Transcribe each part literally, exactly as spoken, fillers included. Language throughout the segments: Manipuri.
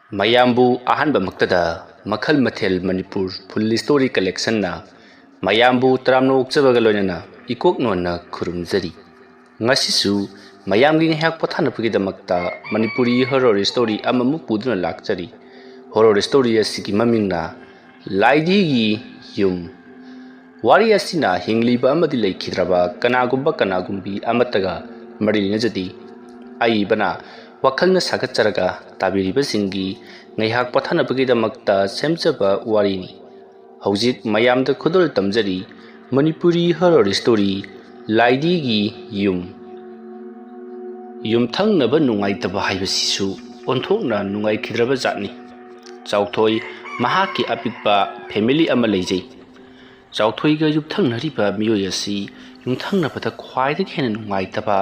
ꯃꯌꯥꯝꯕꯨ ꯑꯍꯥꯟꯕꯃꯛꯇꯗ ꯃꯈꯜ ꯃꯊꯦꯜ ꯃꯅꯤꯄꯨꯔ ꯐꯨꯜ ꯁ꯭ꯇꯣꯔꯤ ꯀꯂꯦꯛꯁꯟꯅ ꯃꯌꯥꯝꯕꯨ ꯇꯔꯥꯝꯅ ꯑꯣꯛꯆꯕꯒ ꯂꯣꯏꯅꯅ ꯏꯀꯣꯛ ꯅꯣꯟꯅ ꯈꯨꯔꯨꯝꯖꯔꯤ꯫ ꯉꯁꯤꯁꯨ ꯃꯌꯥꯝꯒꯤ ꯉꯥꯏꯍꯥꯛ ꯄꯣꯊꯥꯅꯕꯒꯤꯗꯃꯛꯇ ꯃꯅꯤꯄꯨꯔꯤ ꯍꯣꯔꯣꯔ ꯁ꯭ꯇꯣꯔꯤ ꯑꯃꯃꯨꯛ ꯄꯨꯗꯨꯅ ꯂꯥꯛꯆꯔꯤ꯫ ꯍꯣꯔꯣꯔ ꯁ꯭ꯇꯣꯔꯤ ꯑꯁꯤꯒꯤ ꯃꯃꯤꯡꯅ ꯂꯥꯏꯙꯤꯒꯤ ꯌꯨꯝ꯫ ꯋꯥꯔꯤ ꯑꯁꯤꯅ ꯍꯤꯡꯂꯤꯕ ꯑꯃꯗꯤ ꯂꯩꯈꯤꯗ꯭ꯔꯕ ꯀꯅꯥꯒꯨꯝꯕ ꯀꯅꯥꯒꯨꯝꯕꯤ ꯑꯃꯠꯇꯒ ꯃꯔꯤ ꯂꯩꯅꯖꯗꯦ꯫ ꯑꯏꯕꯅ ꯋꯥꯈꯜꯅ ꯁꯥꯒꯠꯆꯔꯒ ꯇꯥꯕꯤꯔꯤꯕꯁꯤꯡꯒꯤ ꯉꯥꯏꯍꯥꯛ ꯄꯣꯊꯥꯅꯕꯒꯤꯗꯃꯛꯇ ꯁꯦꯝꯖꯕ ꯋꯥꯔꯤꯅꯤ꯫ ꯍꯧꯖꯤꯛ ꯃꯌꯥꯝꯗ ꯈꯨꯗꯣꯜ ꯇꯝꯖꯔꯤ ꯃꯅꯤꯄꯨꯔꯤ ꯍꯣꯔꯣꯔ ꯁ꯭ꯇꯣꯔꯤ ꯂꯥꯏꯙꯤꯒꯤ ꯌꯨꯝ꯫ ꯌꯨꯝꯊꯪꯅꯕ ꯅꯨꯡꯉꯥꯏꯇꯕ ꯍꯥꯏꯕꯁꯤꯁꯨ ꯑꯣꯟꯊꯣꯛꯅ ꯅꯨꯡꯉꯥꯏꯈꯤꯗ꯭ꯔꯕ ꯖꯥꯠꯅꯤ꯫ ꯆꯥꯎꯊꯣꯏ ꯃꯍꯥꯛꯀꯤ ꯑꯄꯤꯛꯄ ꯐꯦꯃꯤꯂꯤ ꯑꯃ ꯂꯩꯖꯩ꯫ ꯆꯥꯎꯊꯣꯏꯒ ꯌꯨꯝꯊꯪꯅꯔꯤꯕ ꯃꯤꯑꯣꯏ ꯑꯁꯤ ꯌꯨꯝꯊꯪꯅꯕꯗ ꯈ꯭ꯋꯥꯏꯗꯒꯤ ꯍꯦꯟꯅ ꯅꯨꯡꯉꯥꯏꯇꯕ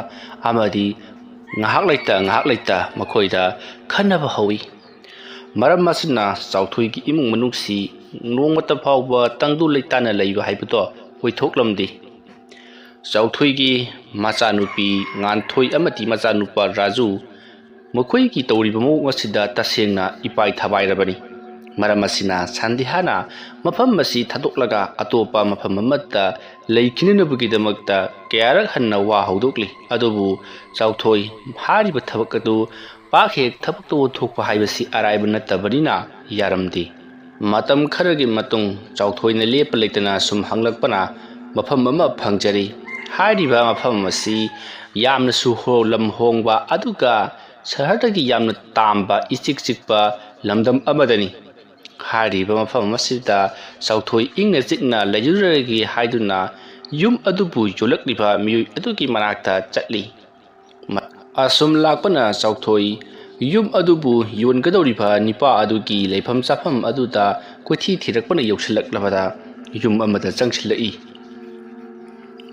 ꯑꯃꯗꯤ ꯉꯥꯏꯍꯥꯛ ꯂꯩꯇ ꯉꯥꯏꯍꯥꯛ ꯂꯩꯇ ꯃꯈꯣꯏꯗ ꯈꯟꯅꯕ ꯍꯧꯏ꯫ ꯃꯔꯝ ꯑꯁꯤꯅ ꯆꯥꯎꯊꯣꯏꯒꯤ ꯏꯃꯨꯡ ꯃꯅꯨꯡꯁꯤ ꯅꯣꯡꯃꯇ ꯐꯥꯎꯕ ꯇꯪꯗꯨ ꯂꯩꯇꯥꯅ ꯂꯩꯕ ꯍꯥꯏꯕꯗꯣ ꯑꯣꯏꯊꯣꯛꯂꯝꯗꯦ꯫ ꯆꯥꯎꯊꯣꯏꯒꯤ ꯃꯆꯥꯅꯨꯄꯤ ꯉꯥꯟꯊꯣꯏ ꯑꯃꯗꯤ ꯃꯆꯥꯅꯨꯄꯥ ꯔꯥꯖꯨ ꯃꯈꯣꯏꯒꯤ ꯇꯧꯔꯤꯕ ꯃꯑꯣꯡ ꯑꯁꯤꯗ ꯇꯁꯦꯡꯅ ꯏꯄꯥꯏ ꯊꯕꯥꯏꯔꯕꯅꯤ꯫ ꯃꯔꯝ ꯑꯁꯤꯅ ꯁꯟꯙ꯭ꯌꯥꯅ ꯃꯐꯝ ꯑꯁꯤ ꯊꯥꯗꯣꯛꯂꯒ ꯑꯇꯣꯞꯄ ꯃꯐꯝ ꯑꯃꯗ ꯂꯩꯈꯤꯅꯅꯕꯒꯤꯗꯃꯛꯇ ꯀꯌꯥꯔꯛ ꯍꯟꯅ ꯋꯥ ꯍꯧꯗꯣꯛꯂꯤ꯫ ꯑꯗꯨꯕꯨ ꯆꯥꯎꯊꯣꯏ ꯍꯥꯏꯔꯤꯕ ꯊꯕꯛ ꯑꯗꯨ ꯄꯥꯛ ꯍꯦꯛ ꯊꯕꯛꯇ ꯑꯣꯟꯊꯣꯛꯄ ꯍꯥꯏꯕꯁꯤ ꯑꯔꯥꯏꯕ ꯅꯠꯇꯕꯅꯤꯅ ꯌꯥꯔꯝꯗꯦ꯫ ꯃꯇꯝ ꯈꯔꯒꯤ ꯃꯇꯨꯡ ꯆꯥꯎꯊꯣꯏꯅ ꯂꯦꯞꯄ ꯂꯩꯇꯅ ꯁꯨꯝ ꯍꯪꯂꯛꯄꯅ ꯃꯐꯝ ꯑꯃ ꯐꯪꯖꯔꯤ꯫ ꯍꯥꯏꯔꯤꯕ ꯃꯐꯝ ꯑꯁꯤ ꯌꯥꯝꯅꯁꯨ ꯍꯣ-, ꯂꯝ ꯍꯣꯡꯕ, ꯑꯗꯨꯒ ꯁꯍꯔꯗꯒꯤ ꯌꯥꯝꯅ ꯇꯥꯝꯕ, ꯏꯆꯤꯛ ꯆꯤꯛꯄ ꯂꯝꯗꯝ ꯑꯃꯗꯅꯤ꯫ ꯍꯥꯏꯔꯤꯕ ꯃꯐꯝ ꯑꯁꯤꯗ ꯆꯥꯎꯊꯣꯏ ꯏꯪꯅ ꯆꯤꯛꯅ ꯂꯩꯖꯔꯨꯔꯒꯦ ꯍꯥꯏꯗꯨꯅ ꯌꯨꯝ ꯑꯗꯨꯕꯨ ꯌꯣꯜꯂꯛꯂꯤꯕ ꯃꯤꯑꯣꯏ ꯑꯗꯨꯒꯤ ꯃꯅꯥꯛꯇ ꯆꯠꯂꯤ꯫ ꯑꯁꯨꯝ ꯂꯥꯛꯄꯅ ꯆꯥꯎꯊꯣꯏ ꯌꯨꯝ ꯑꯗꯨꯕꯨ ꯌꯣꯟꯒꯗꯧꯔꯤꯕ ꯅꯤꯄꯥ ꯑꯗꯨꯒꯤ ꯂꯩꯐꯝ ꯆꯥꯐꯝ ꯑꯗꯨꯗ ꯀꯣꯏꯊꯤ ꯊꯤꯔꯛꯄꯅ ꯌꯧꯁꯤꯜꯂꯛꯂꯕꯗ ꯌꯨꯝ ꯑꯃꯗ ꯆꯪꯁꯤꯜꯂꯛꯏ꯫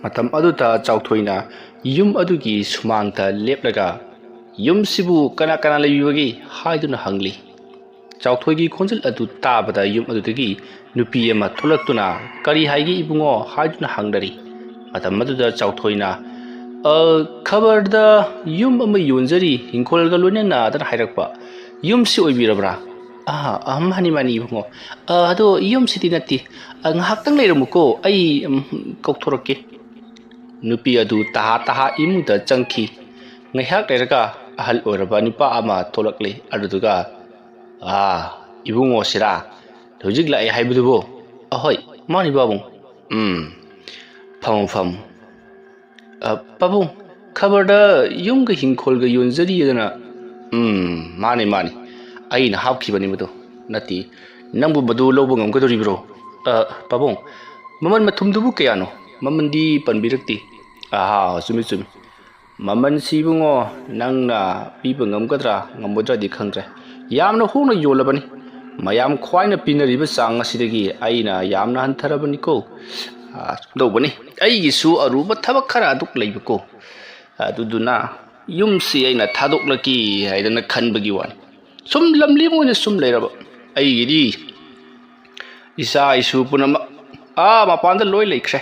ꯃꯇꯝ ꯑꯗꯨꯗ ꯆꯥꯎꯊꯣꯏꯅ ꯌꯨꯝ ꯑꯗꯨꯒꯤ ꯁꯨꯃꯥꯡꯗ ꯂꯦꯞꯂꯒ "ꯌꯨꯝꯁꯤꯕꯨ ꯀꯅꯥ ꯀꯅꯥ ꯂꯩꯕꯤꯕꯒꯦ?" ꯍꯥꯏꯗꯨꯅ ꯍꯪꯂꯤ꯫ ꯆꯥꯎꯊꯣꯏꯒꯤ ꯈꯣꯟꯖꯦꯜ ꯑꯗꯨ ꯇꯥꯕꯗ ꯌꯨꯝ ꯑꯗꯨꯗꯒꯤ ꯅꯨꯄꯤ ꯑꯃ ꯊꯣꯛꯂꯛꯇꯨꯅ "ꯀꯔꯤ ꯍꯥꯏꯒꯦ ꯏꯕꯨꯡꯉꯣ?" ꯍꯥꯏꯗꯨꯅ ꯍꯪꯅꯔꯤ꯫ ꯃꯇꯝ ꯑꯗꯨꯗ ꯆꯥꯎꯊꯣꯏꯅ "ꯑ, ꯈꯕꯔꯗ ꯌꯨꯝ ꯑꯃ ꯌꯣꯟꯖꯔꯤ, ꯏꯪꯈꯣꯜꯒ ꯂꯣꯏꯅꯅ" ꯍꯥꯏꯔꯛꯄ꯫ "ꯌꯨꯝꯁꯤ ꯑꯣꯏꯕꯤꯔꯕ꯭ꯔꯥ?" "ꯑꯥ, ꯑꯥ, ꯃꯥꯅꯤ, ꯃꯥꯅꯤ, ꯏꯕꯨꯡꯉꯣ꯫ ꯑꯥ, ꯑꯗꯣ ꯌꯨꯝꯁꯤꯗꯤ ꯅꯠꯇꯦ꯫ ꯑꯥ, ꯉꯥꯏꯍꯥꯛꯇꯪ ꯂꯩꯔꯝꯃꯨꯀꯣ, ꯑꯩ, ꯎꯝ, ꯀꯧꯊꯣꯔꯛꯀꯦ꯫" ꯅꯨꯄꯤ ꯑꯗꯨ ꯇꯍꯥ ꯇꯍꯥ ꯏꯃꯨꯡꯗ ꯆꯪꯈꯤ꯫ ꯉꯥꯏꯍꯥꯛ ꯂꯩꯔꯒ ꯑꯍꯜ ꯑꯣꯏꯔꯕ ꯅꯨꯄꯥ ꯑꯃ ꯊꯣꯛꯂꯛꯂꯦ꯫ ꯑꯗꯨꯗꯨꯒ, "ꯑꯥ, ꯏꯕꯨꯡꯉꯣꯁꯤꯔꯥ? ꯍꯧꯖꯤꯛ ꯂꯥꯛꯑꯦ ꯍꯥꯏꯕꯗꯨꯕꯨ?" "ꯑꯍꯣꯏ, ꯃꯥꯅꯤ ꯄꯥꯕꯨꯡ꯫" "ꯎꯝ, ꯐꯝꯃꯨ, ꯐꯝꯃꯨ꯫ ꯑ, ꯄꯥꯕꯨꯡ, ꯈꯕꯔꯗ ꯌꯨꯝꯒ ꯍꯤꯡꯈꯣꯜꯒ ꯌꯣꯟꯖꯔꯤꯗꯅ?" "ꯎꯝ, ꯃꯥꯅꯤ, ꯃꯥꯅꯤ꯫ ꯑꯩꯅ ꯍꯥꯞꯈꯤꯕꯅꯤ ꯃꯗꯨ꯫" "ꯅꯠꯇꯦ, ꯅꯪꯕꯨ ꯃꯗꯨ ꯂꯧꯕ ꯉꯝꯒꯗꯣꯔꯤꯕ꯭ꯔꯣ?" "ꯑ, ꯄꯥꯕꯨꯡ, ꯃꯃꯜ ꯃꯊꯨꯝꯗꯨꯕꯨ ꯀꯌꯥꯅꯣ? ꯃꯃꯜꯗꯤ ꯄꯟꯕꯤꯔꯛꯇꯦ꯫" "ꯑꯍꯥ, ꯆꯨꯝꯃꯤ, ꯆꯨꯝꯃꯤ꯫ ꯃꯃꯜꯁꯤ ꯏꯕꯨꯡꯉꯣ, ꯅꯪꯅ ꯄꯤꯕ ꯉꯝꯒꯗ꯭ꯔꯥ ꯉꯝꯃꯣꯏꯗ꯭ꯔꯥꯗꯤ ꯈꯪꯗ꯭ꯔꯦ꯫ ꯌꯥꯝꯅ ꯍꯣꯡꯅ ꯌꯣꯜꯂꯕꯅꯤ꯫ ꯃꯌꯥꯝ ꯈ꯭ꯋꯥꯏꯅ ꯄꯤꯅꯔꯤꯕ ꯆꯥꯡ ꯑꯁꯤꯗꯒꯤ ꯑꯩꯅ ꯌꯥꯝꯅ ꯍꯟꯊꯔꯕꯅꯤꯀꯣ꯫ ꯑ, ꯁꯨꯝ ꯇꯧꯕꯅꯤ, ꯑꯩꯒꯤꯁꯨ ꯑꯔꯨꯕ ꯊꯕꯛ ꯈꯔ ꯑꯗꯨꯛ ꯂꯩꯕꯀꯣ꯫ ꯑꯗꯨꯗꯨꯅ ꯌꯨꯝꯁꯤ ꯑꯩꯅ ꯊꯥꯗꯣꯛꯂꯒꯦ ꯍꯥꯏꯗꯅ ꯈꯟꯕꯒꯤ ꯋꯥꯅꯤ꯫ ꯁꯨꯝ ꯂꯝꯂꯦꯝ ꯑꯣꯏꯅ ꯁꯨꯝ ꯂꯩꯔꯕ ꯑꯩꯒꯤꯗꯤ ꯏꯆꯥ ꯏꯁꯨ ꯄꯨꯝꯅꯃꯛ ꯑꯥ ꯃꯄꯥꯟꯗ ꯂꯣꯏ ꯂꯩꯈ꯭ꯔꯦ꯫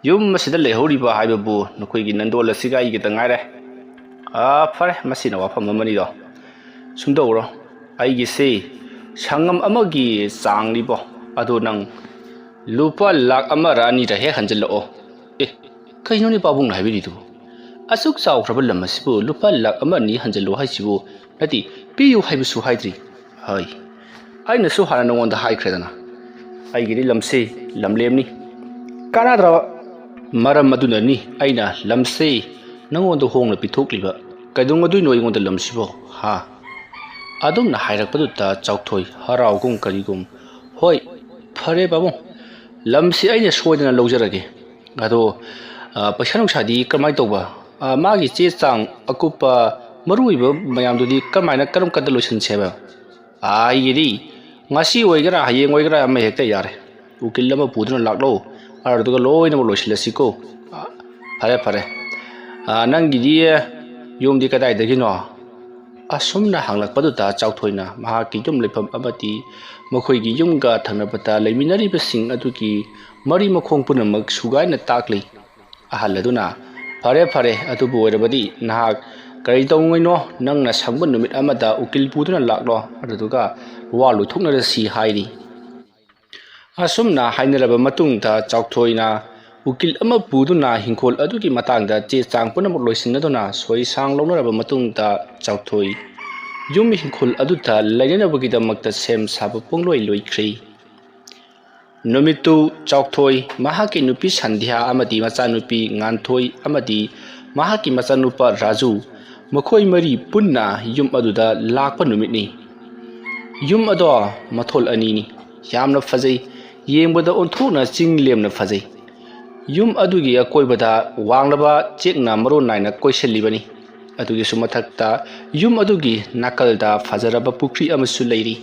ꯌꯨꯝ ꯑꯁꯤꯗ ꯂꯩꯍꯧꯔꯤꯕ ꯍꯥꯏꯕꯕꯨ ꯅꯈꯣꯏꯒꯤ ꯅꯟꯗꯣꯜ ꯑꯁꯤꯒ ꯑꯩꯒꯤꯗ ꯉꯥꯏꯔꯦ꯫" "ꯑꯥ, ꯐꯔꯦ, ꯃꯁꯤꯅ ꯋꯥꯐꯝ ꯑꯃꯅꯤꯗꯣ꯫ ꯁꯨꯝ ꯇꯧꯔꯣ, ꯑꯩꯒꯤꯁꯤ ꯁꯪꯉꯝ ꯑꯃꯒꯤ ꯆꯥꯡꯅꯤꯕꯣ꯫ ꯑꯗꯣ ꯅꯪ ꯂꯨꯄꯥ ꯂꯥꯛ ꯑꯃꯔ ꯑꯅꯤꯔ ꯍꯦꯛ ꯍꯟꯖꯤꯜꯂꯛꯑꯣ꯫" "ꯑꯦ, ꯀꯩꯅꯣꯅꯦ ꯄꯥꯕꯨꯡꯅ ꯍꯥꯏꯕꯤꯔꯤꯗꯨꯕꯨ? ꯑꯁꯨꯛ ꯆꯥꯎꯈ꯭ꯔꯕ ꯂꯝ ꯑꯁꯤꯕꯨ ꯂꯨꯄꯥ ꯂꯥꯛ ꯑꯃ ꯑꯅꯤ ꯍꯟꯖꯤꯜꯂꯣ ꯍꯥꯏꯁꯤꯕꯨ? ꯅꯠꯇꯦ, ꯄꯤꯌꯨ ꯍꯥꯏꯕꯁꯨ ꯍꯥꯏꯗ꯭ꯔꯤ꯫" "ꯍꯣꯏ, ꯑꯩꯅꯁꯨ ꯍꯥꯟꯅ ꯅꯉꯣꯟꯗ ꯍꯥꯏꯈ꯭ꯔꯦꯗꯅ, ꯑꯩꯒꯤꯗꯤ ꯂꯝꯁꯤ ꯂꯝꯂꯦꯝꯅꯤ, ꯀꯥꯟꯅꯗ꯭ꯔꯕ꯫ ꯃꯔꯝ ꯑꯗꯨꯅꯅꯤ ꯑꯩꯅ ꯂꯝꯁꯤ ꯅꯉꯣꯟꯗ ꯍꯣꯡꯅ ꯄꯤꯊꯣꯛꯂꯤꯕ꯫ ꯀꯩꯗꯧꯅꯗꯣꯏꯅꯣ ꯑꯩꯉꯣꯟꯗ ꯂꯝꯁꯤꯕꯣ, ꯍꯥ?" ꯑꯗꯨꯝꯅ ꯍꯥꯏꯔꯛꯄꯗꯨꯗ ꯆꯥꯎꯊꯣꯏ ꯍꯔꯥꯎꯒꯨꯝ ꯀꯔꯤꯒꯨꯝ, "ꯍꯣꯏ, ꯐꯔꯦ ꯄꯥꯕꯨꯡ, ꯂꯝꯁꯤ ꯑꯩꯅ ꯁꯣꯏꯗꯅ ꯂꯧꯖꯔꯒꯦ꯫ ꯑꯗꯣ, ꯑ, ꯄꯩꯁꯥ ꯅꯨꯡꯁꯥꯗꯤ ꯀꯃꯥꯏꯅ ꯇꯧꯕ? ꯑ, ꯃꯥꯒꯤ ꯆꯦ ꯆꯥꯡ ꯑꯀꯨꯞꯄ ꯃꯔꯨ ꯑꯣꯏꯕ ꯃꯌꯥꯝꯗꯨꯗꯤ ꯀꯔꯝꯍꯥꯏꯅ, ꯀꯔꯝ ꯀꯥꯟꯗ ꯂꯣꯏꯁꯤꯟꯁꯦ ꯍꯥꯏꯕ?" "ꯑ, ꯑꯩꯒꯤꯗꯤ ꯉꯁꯤ ꯑꯣꯏꯒꯦꯔꯥ ꯍꯌꯦꯡ ꯑꯣꯏꯒꯦꯔꯥ ꯑꯃ ꯍꯦꯛꯇ ꯌꯥꯔꯦ꯫ ꯎꯀꯤꯜ ꯑꯃ ꯄꯨꯗꯨꯅ ꯂꯥꯛꯂꯣ, ꯑꯗꯨꯗꯨꯒ ꯂꯣꯏꯅꯃꯛ ꯂꯣꯏꯁꯤꯜꯂꯁꯤꯀꯣ꯫" "ꯑ, ꯐꯔꯦ, ꯐꯔꯦ꯫ ꯑ, ꯅꯪꯒꯤꯗꯤ ꯌꯨꯝꯗꯤ ꯀꯗꯥꯏꯗꯒꯤꯅꯣ?" ꯑꯁꯨꯝꯅ ꯍꯪꯂꯛꯄꯗꯨꯗ ꯆꯥꯎꯊꯣꯏꯅ ꯃꯍꯥꯛꯀꯤ ꯌꯨꯝ ꯂꯩꯐꯝ ꯑꯃꯗꯤ ꯃꯈꯣꯏꯒꯤ ꯌꯨꯝꯒ ꯊꯪꯅꯕꯗ ꯂꯩꯃꯤꯟꯅꯔꯤꯕꯁꯤꯡ ꯑꯗꯨꯒꯤ ꯃꯔꯤ ꯃꯈꯣꯡ ꯄꯨꯝꯅꯃꯛ ꯁꯨꯒꯥꯏꯅ ꯇꯥꯛꯂꯤ꯫ ꯑꯍꯜ ꯑꯗꯨꯅ, "ꯐꯔꯦ, ꯐꯔꯦ, ꯑꯗꯨꯕꯨ ꯑꯣꯏꯔꯕꯗꯤ ꯅꯍꯥꯛ "ꯀꯔꯤ ꯇꯧꯉꯩꯅꯣ? ꯅꯪꯅ ꯁꯪꯕ ꯅꯨꯃꯤꯠ ꯑꯃꯗ ꯎꯀꯤꯜ ꯄꯨꯗꯨꯅ ꯂꯥꯛꯂꯣ, ꯑꯗꯨꯗꯨꯒ ꯋꯥ ꯂꯣꯏꯊꯣꯛꯅꯔꯁꯤ" ꯍꯥꯏꯔꯤ꯫ ꯑꯁꯨꯝꯅ ꯍꯥꯏꯅꯔꯕ ꯃꯇꯨꯡꯗ ꯆꯥꯎꯊꯣꯏꯅ ꯎꯀꯤꯜ ꯑꯃ ꯄꯨꯗꯨꯅ ꯍꯤꯡꯈꯣꯜ ꯑꯗꯨꯒꯤ ꯃꯇꯥꯡꯗ ꯆꯦ ꯆꯥꯡ ꯄꯨꯝꯅꯃꯛ ꯂꯣꯏꯁꯤꯟꯅꯗꯨꯅ ꯁꯣꯏ ꯁꯥꯡ ꯂꯧꯅꯔꯕ ꯃꯇꯨꯡꯗ ꯆꯥꯎꯊꯣꯏ ꯌꯨꯝ ꯍꯤꯡꯈꯣꯜ ꯑꯗꯨꯗ ꯂꯩꯅꯅꯕꯒꯤꯗꯃꯛꯇ ꯁꯦꯝ ꯁꯥꯕ ꯄꯨꯡꯂꯣꯏ ꯂꯣꯏꯈ꯭ꯔꯦ꯫ ꯅꯨꯃꯤꯠꯇꯨ ꯆꯥꯎꯊꯣꯏ, ꯃꯍꯥꯛꯀꯤ ꯅꯨꯄꯤ ꯁꯟꯙ꯭ꯌꯥ ꯑꯃꯗꯤ ꯃꯆꯥꯅꯨꯄꯤ ꯉꯥꯟꯊꯣꯏ ꯑꯃꯗꯤ ꯃꯍꯥꯛꯀꯤ ꯃꯆꯥꯅꯨꯄꯥ ꯔꯥꯖꯨ, ꯃꯈꯣꯏ ꯃꯔꯤ ꯄꯨꯟꯅ ꯌꯨꯝ ꯑꯗꯨꯗ ꯂꯥꯛꯄ ꯅꯨꯃꯤꯠꯅꯤ꯫ ꯌꯨꯝ ꯑꯗꯣ ꯃꯊꯣꯜ ꯑꯅꯤꯅꯤ꯫ ꯌꯥꯝꯅ ꯐꯖꯩ꯫ ꯌꯦꯡꯕꯗ ꯑꯣꯟꯊꯣꯛꯅ ꯆꯤꯡ ꯂꯦꯝꯅ ꯐꯖꯩ꯫ ꯌꯨꯝ ꯑꯗꯨꯒꯤ ꯑꯀꯣꯏꯕꯗ ꯋꯥꯡꯂꯕ ꯆꯦꯛꯅ ꯃꯔꯣꯟ ꯅꯥꯏꯅ ꯀꯣꯏꯁꯤꯜꯂꯤꯕꯅꯤ꯫ ꯑꯗꯨꯒꯤꯁꯨ ꯃꯊꯛꯇ ꯌꯨꯝ ꯑꯗꯨꯒꯤ ꯅꯥꯀꯜꯗ ꯐꯖꯔꯕ ꯄꯨꯈ꯭ꯔꯤ ꯑꯃꯁꯨ ꯂꯩꯔꯤ꯫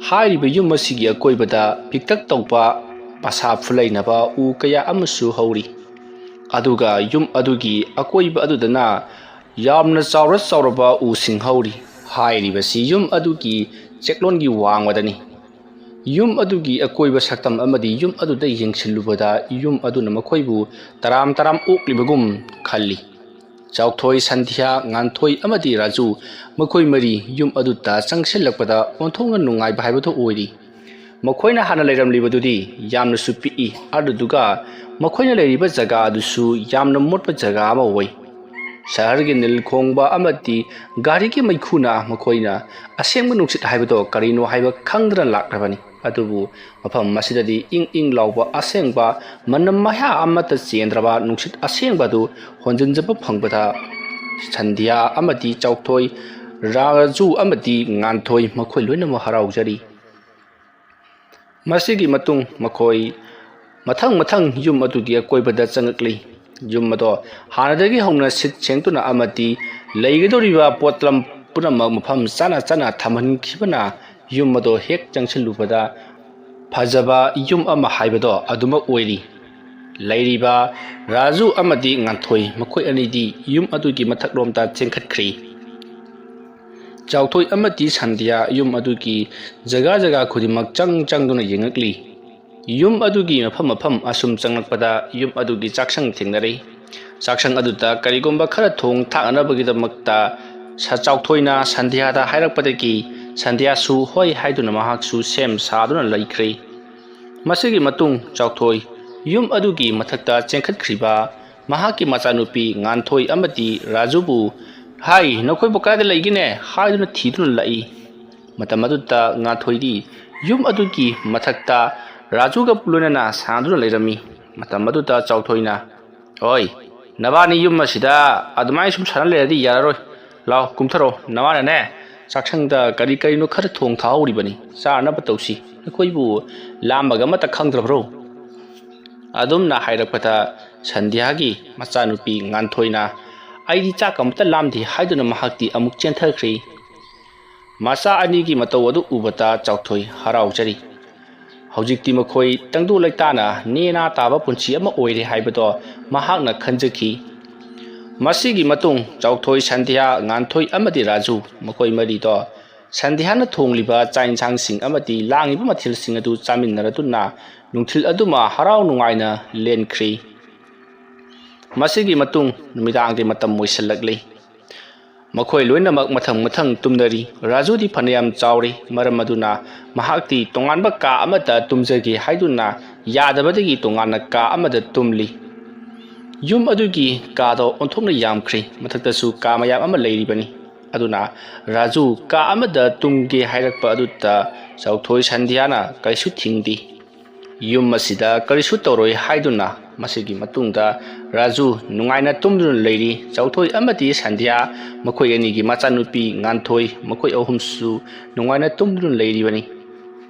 ꯍꯥꯏꯔꯤꯕ ꯌꯨꯝ ꯑꯁꯤꯒꯤ ꯑꯀꯣꯏꯕꯗ ꯄꯤꯛꯇꯛ ꯇꯧꯕ ꯃꯁꯥ ꯐꯨꯂꯩꯅꯕ ꯎ ꯀꯌꯥ ꯑꯃꯁꯨ ꯍꯧꯔꯤ꯫ ꯑꯗꯨꯒ ꯌꯨꯝ ꯑꯗꯨꯒꯤ ꯑꯀꯣꯏꯕ ꯑꯗꯨꯗꯅ ꯌꯥꯝꯅ ꯆꯥꯎꯔ ꯆꯥꯎꯔꯕ ꯎꯁꯤꯡ ꯍꯧꯔꯤ꯫ ꯍꯥꯏꯔꯤꯕꯁꯤ ꯌꯨꯝ ꯑꯗꯨꯒꯤ ꯆꯦꯛꯂꯣꯟꯒꯤ ꯋꯥꯡꯃꯗꯅꯤ꯫ ꯌꯨꯝ ꯑꯗꯨꯒꯤ ꯑꯀꯣꯏꯕ ꯁꯛꯇꯝ ꯑꯃꯗꯤ ꯌꯨꯝ ꯑꯗꯨꯗ ꯌꯦꯡꯁꯤꯜꯂꯨꯕꯗ ꯌꯨꯝ ꯑꯗꯨꯅ ꯃꯈꯣꯏꯕꯨ ꯇꯔꯥꯝ ꯇꯔꯥꯝ ꯑꯣꯛꯂꯤꯕꯒꯨꯝ ꯈꯜꯂꯤ꯫ ꯆꯥꯎꯊꯣꯏ, ꯁꯟꯙ꯭ꯌꯥ, ꯉꯥꯟꯊꯣꯏ ꯑꯃꯗꯤ ꯔꯥꯖꯨ, ꯃꯈꯣꯏ ꯃꯔꯤ ꯌꯨꯝ ꯑꯗꯨꯗ ꯆꯪꯁꯤꯜꯂꯛꯄꯗ ꯑꯣꯟꯊꯣꯛꯅ ꯅꯨꯡꯉꯥꯏꯕ ꯍꯥꯏꯕꯗꯨ ꯑꯣꯏꯔꯤ꯫ ꯃꯈꯣꯏꯅ ꯍꯥꯟꯅ ꯂꯩꯔꯝꯂꯤꯕꯗꯨꯗꯤ ꯌꯥꯝꯅꯁꯨ ꯄꯤꯛꯏ, ꯑꯗꯨꯗꯨꯒ ꯃꯈꯣꯏꯅ ꯂꯩꯔꯤꯕ ꯖꯒꯥ ꯑꯗꯨꯁꯨ ꯌꯥꯝꯅ ꯃꯣꯠꯄ ꯖꯒꯥ ꯑꯃ ꯑꯣꯏ꯫ ꯁꯍꯔꯒꯤ ꯅꯤꯜ ꯈꯣꯡꯕ ꯑꯃꯗꯤ ꯒꯥꯔꯤꯒꯤ ꯃꯩꯈꯨꯅ ꯃꯈꯣꯏꯅ ꯑꯁꯦꯡꯕ ꯅꯨꯡꯁꯤꯠ ꯍꯥꯏꯕꯗꯣ ꯀꯔꯤꯅꯣ ꯍꯥꯏꯕ ꯈꯪꯗꯅ ꯂꯥꯛꯂꯕꯅꯤ꯫ ꯑꯗꯨꯕꯨ ꯃꯐꯝ ꯑꯁꯤꯗꯗꯤ ꯏꯪ ꯏꯪ ꯂꯥꯎꯕ ꯑꯁꯦꯡꯕ ꯃꯅꯝ ꯃꯍꯥ ꯑꯃꯠꯇ ꯆꯦꯟꯗ꯭ꯔꯕ ꯅꯨꯡꯁꯤꯠ ꯑꯁꯦꯡꯕ ꯑꯗꯨ ꯍꯣꯟꯖꯤꯟꯖꯕ ꯐꯪꯕꯗ ꯁꯟꯙ꯭ꯌꯥ ꯑꯃꯗꯤ ꯆꯥꯎꯊꯣꯏ, ꯔꯥꯖꯨ ꯑꯃꯗꯤ ꯉꯥꯟꯊꯣꯏ ꯃꯈꯣꯏ ꯂꯣꯏꯅꯃꯛ ꯍꯔꯥꯎꯖꯔꯤ꯫ ꯃꯁꯤꯒꯤ ꯃꯇꯨꯡ ꯃꯈꯣꯏ ꯃꯊꯪ ꯃꯊꯪ ꯌꯨꯝ ꯑꯗꯨꯒꯤ ꯑꯀꯣꯏꯕꯗ ꯆꯪꯉꯛꯂꯤ꯫ ꯌꯨꯝ ꯑꯗꯣ ꯍꯥꯟꯅꯗꯒꯤ ꯍꯧꯅ ꯁꯤꯠ ꯁꯦꯡꯗꯨꯅ ꯑꯃꯗꯤ ꯂꯩꯒꯗꯧꯔꯤꯕ ꯄꯣꯠꯂꯝ ꯄꯨꯝꯅꯃꯛ ꯃꯐꯝ ꯆꯥꯅ ꯆꯥꯅ ꯊꯝꯍꯟꯈꯤꯕꯅ ꯌꯨꯝ ꯑꯗꯣ ꯍꯦꯛ ꯆꯪꯁꯤꯜꯂꯨꯕꯗ ꯐꯖꯕ ꯌꯨꯝ ꯑꯃ ꯍꯥꯏꯕꯗꯣ ꯑꯗꯨꯃꯛ ꯑꯣꯏꯔꯤ꯫ ꯂꯩꯔꯤꯕ ꯔꯥꯖꯨ ꯑꯃꯗꯤ ꯉꯥꯟꯊꯣꯏ ꯃꯈꯣꯏ ꯑꯅꯤꯗꯤ ꯌꯨꯝ ꯑꯗꯨꯒꯤ ꯃꯊꯛꯂꯣꯝꯗ ꯆꯦꯟꯈꯠꯈ꯭ꯔꯤ꯫ ꯆꯥꯎꯊꯣꯏ ꯑꯃꯗꯤ ꯁꯟꯙ꯭ꯌꯥ ꯌꯨꯝ ꯑꯗꯨꯒꯤ ꯖꯒꯥ ꯖꯒꯥ ꯈꯨꯗꯤꯡꯃꯛ ꯆꯪ ꯆꯪꯗꯨꯅ ꯌꯦꯡꯉꯛꯂꯤ꯫ ꯌꯨꯝ ꯑꯗꯨꯒꯤ ꯃꯐꯝ ꯃꯐꯝ ꯑꯁꯨꯝ ꯆꯪꯂꯛꯄꯗ ꯌꯨꯝ ꯑꯗꯨꯒꯤ ꯆꯥꯛꯁꯪ ꯊꯦꯡꯅꯔꯛꯏ꯫ ꯆꯥꯛꯁꯪ ꯑꯗꯨꯗ ꯀꯔꯤꯒꯨꯝꯕ ꯈꯔ ꯊꯣꯡ ꯊꯥꯛꯅꯅꯕꯒꯤꯗꯃꯛꯇ ꯆꯥꯎꯊꯣꯏꯅ ꯁꯟꯙ꯭ꯌꯥꯗ ꯍꯥꯏꯔꯛꯄꯗꯒꯤ ꯁꯟꯙ꯭ꯌꯥꯁꯨ ꯍꯣꯏ ꯍꯥꯏꯗꯨꯅ ꯃꯍꯥꯛꯁꯨ ꯁꯦꯝ ꯁꯥꯗꯨꯅ ꯂꯩꯈ꯭ꯔꯦ꯫ ꯃꯁꯤꯒꯤ ꯃꯇꯨꯡ ꯆꯥꯎꯊꯣꯏ ꯌꯨꯝ ꯑꯗꯨꯒꯤ ꯃꯊꯛꯇ ꯆꯦꯟꯈꯠꯈ꯭ꯔꯤꯕ ꯃꯍꯥꯛꯀꯤ ꯃꯆꯥꯅꯨꯄꯤ ꯉꯥꯟꯊꯣꯏ ꯑꯃꯗꯤ ꯔꯥꯖꯨꯕꯨ, "ꯍꯥꯏ, ꯅꯈꯣꯏꯕꯨ ꯀꯗꯥꯏꯗ ꯂꯩꯒꯦꯅꯦ?" ꯍꯥꯏꯗꯨꯅ ꯊꯤꯗꯨꯅ ꯂꯥꯛꯏ꯫ ꯃꯇꯝ ꯑꯗꯨꯗ ꯉꯥꯟꯊꯣꯏꯗꯤ ꯌꯨꯝ ꯑꯗꯨꯒꯤ ꯃꯊꯛꯇ ꯔꯥꯖꯨꯒ ꯂꯣꯏꯅꯅ ꯁꯥꯟꯅꯗꯨꯅ ꯂꯩꯔꯝꯃꯤ꯫ ꯃꯇꯝ ꯑꯗꯨꯗ ꯆꯥꯎꯊꯣꯏꯅ, "ꯍꯣꯏ, ꯅꯕꯥꯅꯤ ꯌꯨꯝ ꯑꯁꯤꯗ ꯑꯗꯨꯃꯥꯏꯅ ꯁꯨꯝ ꯁꯥꯟꯅ ꯂꯩꯔꯗꯤ ꯌꯥꯔꯔꯣꯏ꯫ ꯂꯥꯎ, ꯀꯨꯝꯊꯔꯣ, ꯅꯃꯥꯅꯅꯦ ꯆꯥꯛꯁꯪꯗ ꯀꯔꯤ ꯀꯔꯤꯅꯣ ꯈꯔ ꯊꯣꯡ ꯊꯥꯍꯧꯔꯤꯕꯅꯤ, ꯆꯥꯅꯕ ꯇꯧꯁꯤ꯫ ꯅꯈꯣꯏꯕꯨ ꯂꯥꯝꯕꯒ ꯑꯃꯠꯇ ꯈꯪꯗ꯭ꯔꯕ꯭ꯔꯣ?" ꯑꯗꯨꯝꯅ ꯍꯥꯏꯔꯛꯄꯗ ꯁꯟꯙ꯭ꯌꯥꯒꯤ ꯃꯆꯥꯅꯨꯄꯤ ꯉꯥꯟꯊꯣꯏꯅ, "ꯑꯩꯗꯤ ꯆꯥꯛ ꯑꯃꯠꯇ ꯂꯥꯝꯗꯦ" ꯍꯥꯏꯗꯨꯅ ꯃꯍꯥꯛꯇꯤ ꯑꯃꯨꯛ ꯆꯦꯟꯊꯈ꯭ꯔꯦ꯫ ꯃꯆꯥ ꯑꯅꯤꯒꯤ ꯃꯇꯧ ꯑꯗꯨ ꯎꯕꯗ ꯆꯥꯎꯊꯣꯏ ꯍꯔꯥꯎꯖꯔꯤ꯫ ꯍꯧꯖꯤꯛꯇꯤ ꯃꯈꯣꯏ ꯇꯪꯗꯨ ꯂꯩꯇꯥꯅ ꯅꯦꯅꯥ ꯇꯥꯕ ꯄꯨꯟꯁꯤ ꯑꯃ ꯑꯣꯏꯔꯦ ꯍꯥꯏꯕꯗꯣ ꯃꯍꯥꯛꯅ ꯈꯟꯖꯈꯤ꯫ ꯃꯁꯤꯒꯤ ꯃꯇꯨꯡ ꯆꯥꯎꯊꯣꯏ, ꯁꯟꯙ꯭ꯌꯥ, ꯉꯥꯟꯊꯣꯏ ꯑꯃꯗꯤ ꯔꯥꯖꯨ, ꯃꯈꯣꯏ ꯃꯔꯤꯗꯣ ꯁꯟꯙ꯭ꯌꯥꯅ ꯊꯣꯡꯂꯤꯕ ꯆꯥꯛ ꯌꯦꯟꯁꯥꯡꯁꯤꯡ ꯑꯃꯗꯤ ꯂꯥꯡꯂꯤꯕ ꯃꯊꯦꯜꯁꯤꯡ ꯑꯗꯨ ꯆꯥꯃꯤꯟꯅꯔꯗꯨꯅ ꯅꯨꯡꯊꯤꯜ ꯑꯗꯨꯃ ꯍꯔꯥꯎ ꯅꯨꯡꯉꯥꯏꯅ ꯂꯦꯟꯈ꯭ꯔꯤ꯫ ꯃꯁꯤꯒꯤ ꯃꯇꯨꯡ ꯅꯨꯃꯤꯗꯥꯡꯒꯤ ꯃꯇꯝ ꯑꯣꯏꯁꯤꯜꯂꯛꯂꯤ꯫ ꯃꯈꯣꯏ ꯂꯣꯏꯅꯃꯛ ꯃꯊꯪ ꯃꯊꯪ ꯇꯨꯝꯅꯔꯤ꯫ ꯔꯥꯖꯨꯗꯤ ꯐꯅꯌꯥꯝ ꯆꯥꯎꯔꯤ, ꯃꯔꯝ ꯑꯗꯨꯅ ꯃꯍꯥꯛꯇꯤ ꯇꯣꯉꯥꯟꯕ ꯀꯥ ꯑꯃꯗ ꯇꯨꯝꯖꯒꯦ ꯍꯥꯏꯗꯨꯅ ꯌꯥꯗꯕꯗꯒꯤ ꯇꯣꯉꯥꯟꯅ ꯀꯥ ꯑꯃꯗ ꯇꯨꯝꯂꯤ꯫ ꯌꯨꯝ ꯑꯗꯨꯒꯤ ꯀꯥꯗꯣ ꯑꯣꯟꯊꯣꯛꯅ ꯌꯥꯝꯈ꯭ꯔꯦ, ꯃꯊꯛꯇꯁꯨ ꯀꯥ ꯃꯌꯥꯝ ꯑꯃ ꯂꯩꯔꯤꯕꯅꯤ꯫ ꯑꯗꯨꯅ ꯔꯥꯖꯨ ꯀꯥ ꯑꯃꯗ ꯇꯨꯝꯒꯦ ꯍꯥꯏꯔꯛꯄ ꯑꯗꯨꯗ ꯆꯥꯎꯊꯣꯏ ꯁꯟꯙ꯭ꯌꯥꯅ ꯀꯔꯤꯁꯨ ꯊꯤꯡꯗꯦ꯫ ꯌꯨꯝ ꯑꯁꯤꯗ ꯀꯔꯤꯁꯨ ꯇꯧꯔꯣꯏ ꯍꯥꯏꯗꯨꯅ ꯃꯁꯤꯒꯤ ꯃꯇꯨꯡꯗ ꯔꯥꯖꯨ ꯅꯨꯡꯉꯥꯏꯅ ꯇꯨꯝꯗꯨꯅ ꯂꯩꯔꯤ꯫ ꯆꯥꯎꯊꯣꯏ ꯑꯃꯗꯤ ꯁꯟꯙ꯭ꯌꯥ, ꯃꯈꯣꯏ ꯑꯅꯤꯒꯤ ꯃꯆꯥꯅꯨꯄꯤ ꯉꯥꯟꯊꯣꯏ, ꯃꯈꯣꯏ ꯑꯍꯨꯝꯁꯨ ꯅꯨꯡꯉꯥꯏꯅ ꯇꯨꯝꯗꯨꯅ ꯂꯩꯔꯤꯕꯅꯤ꯫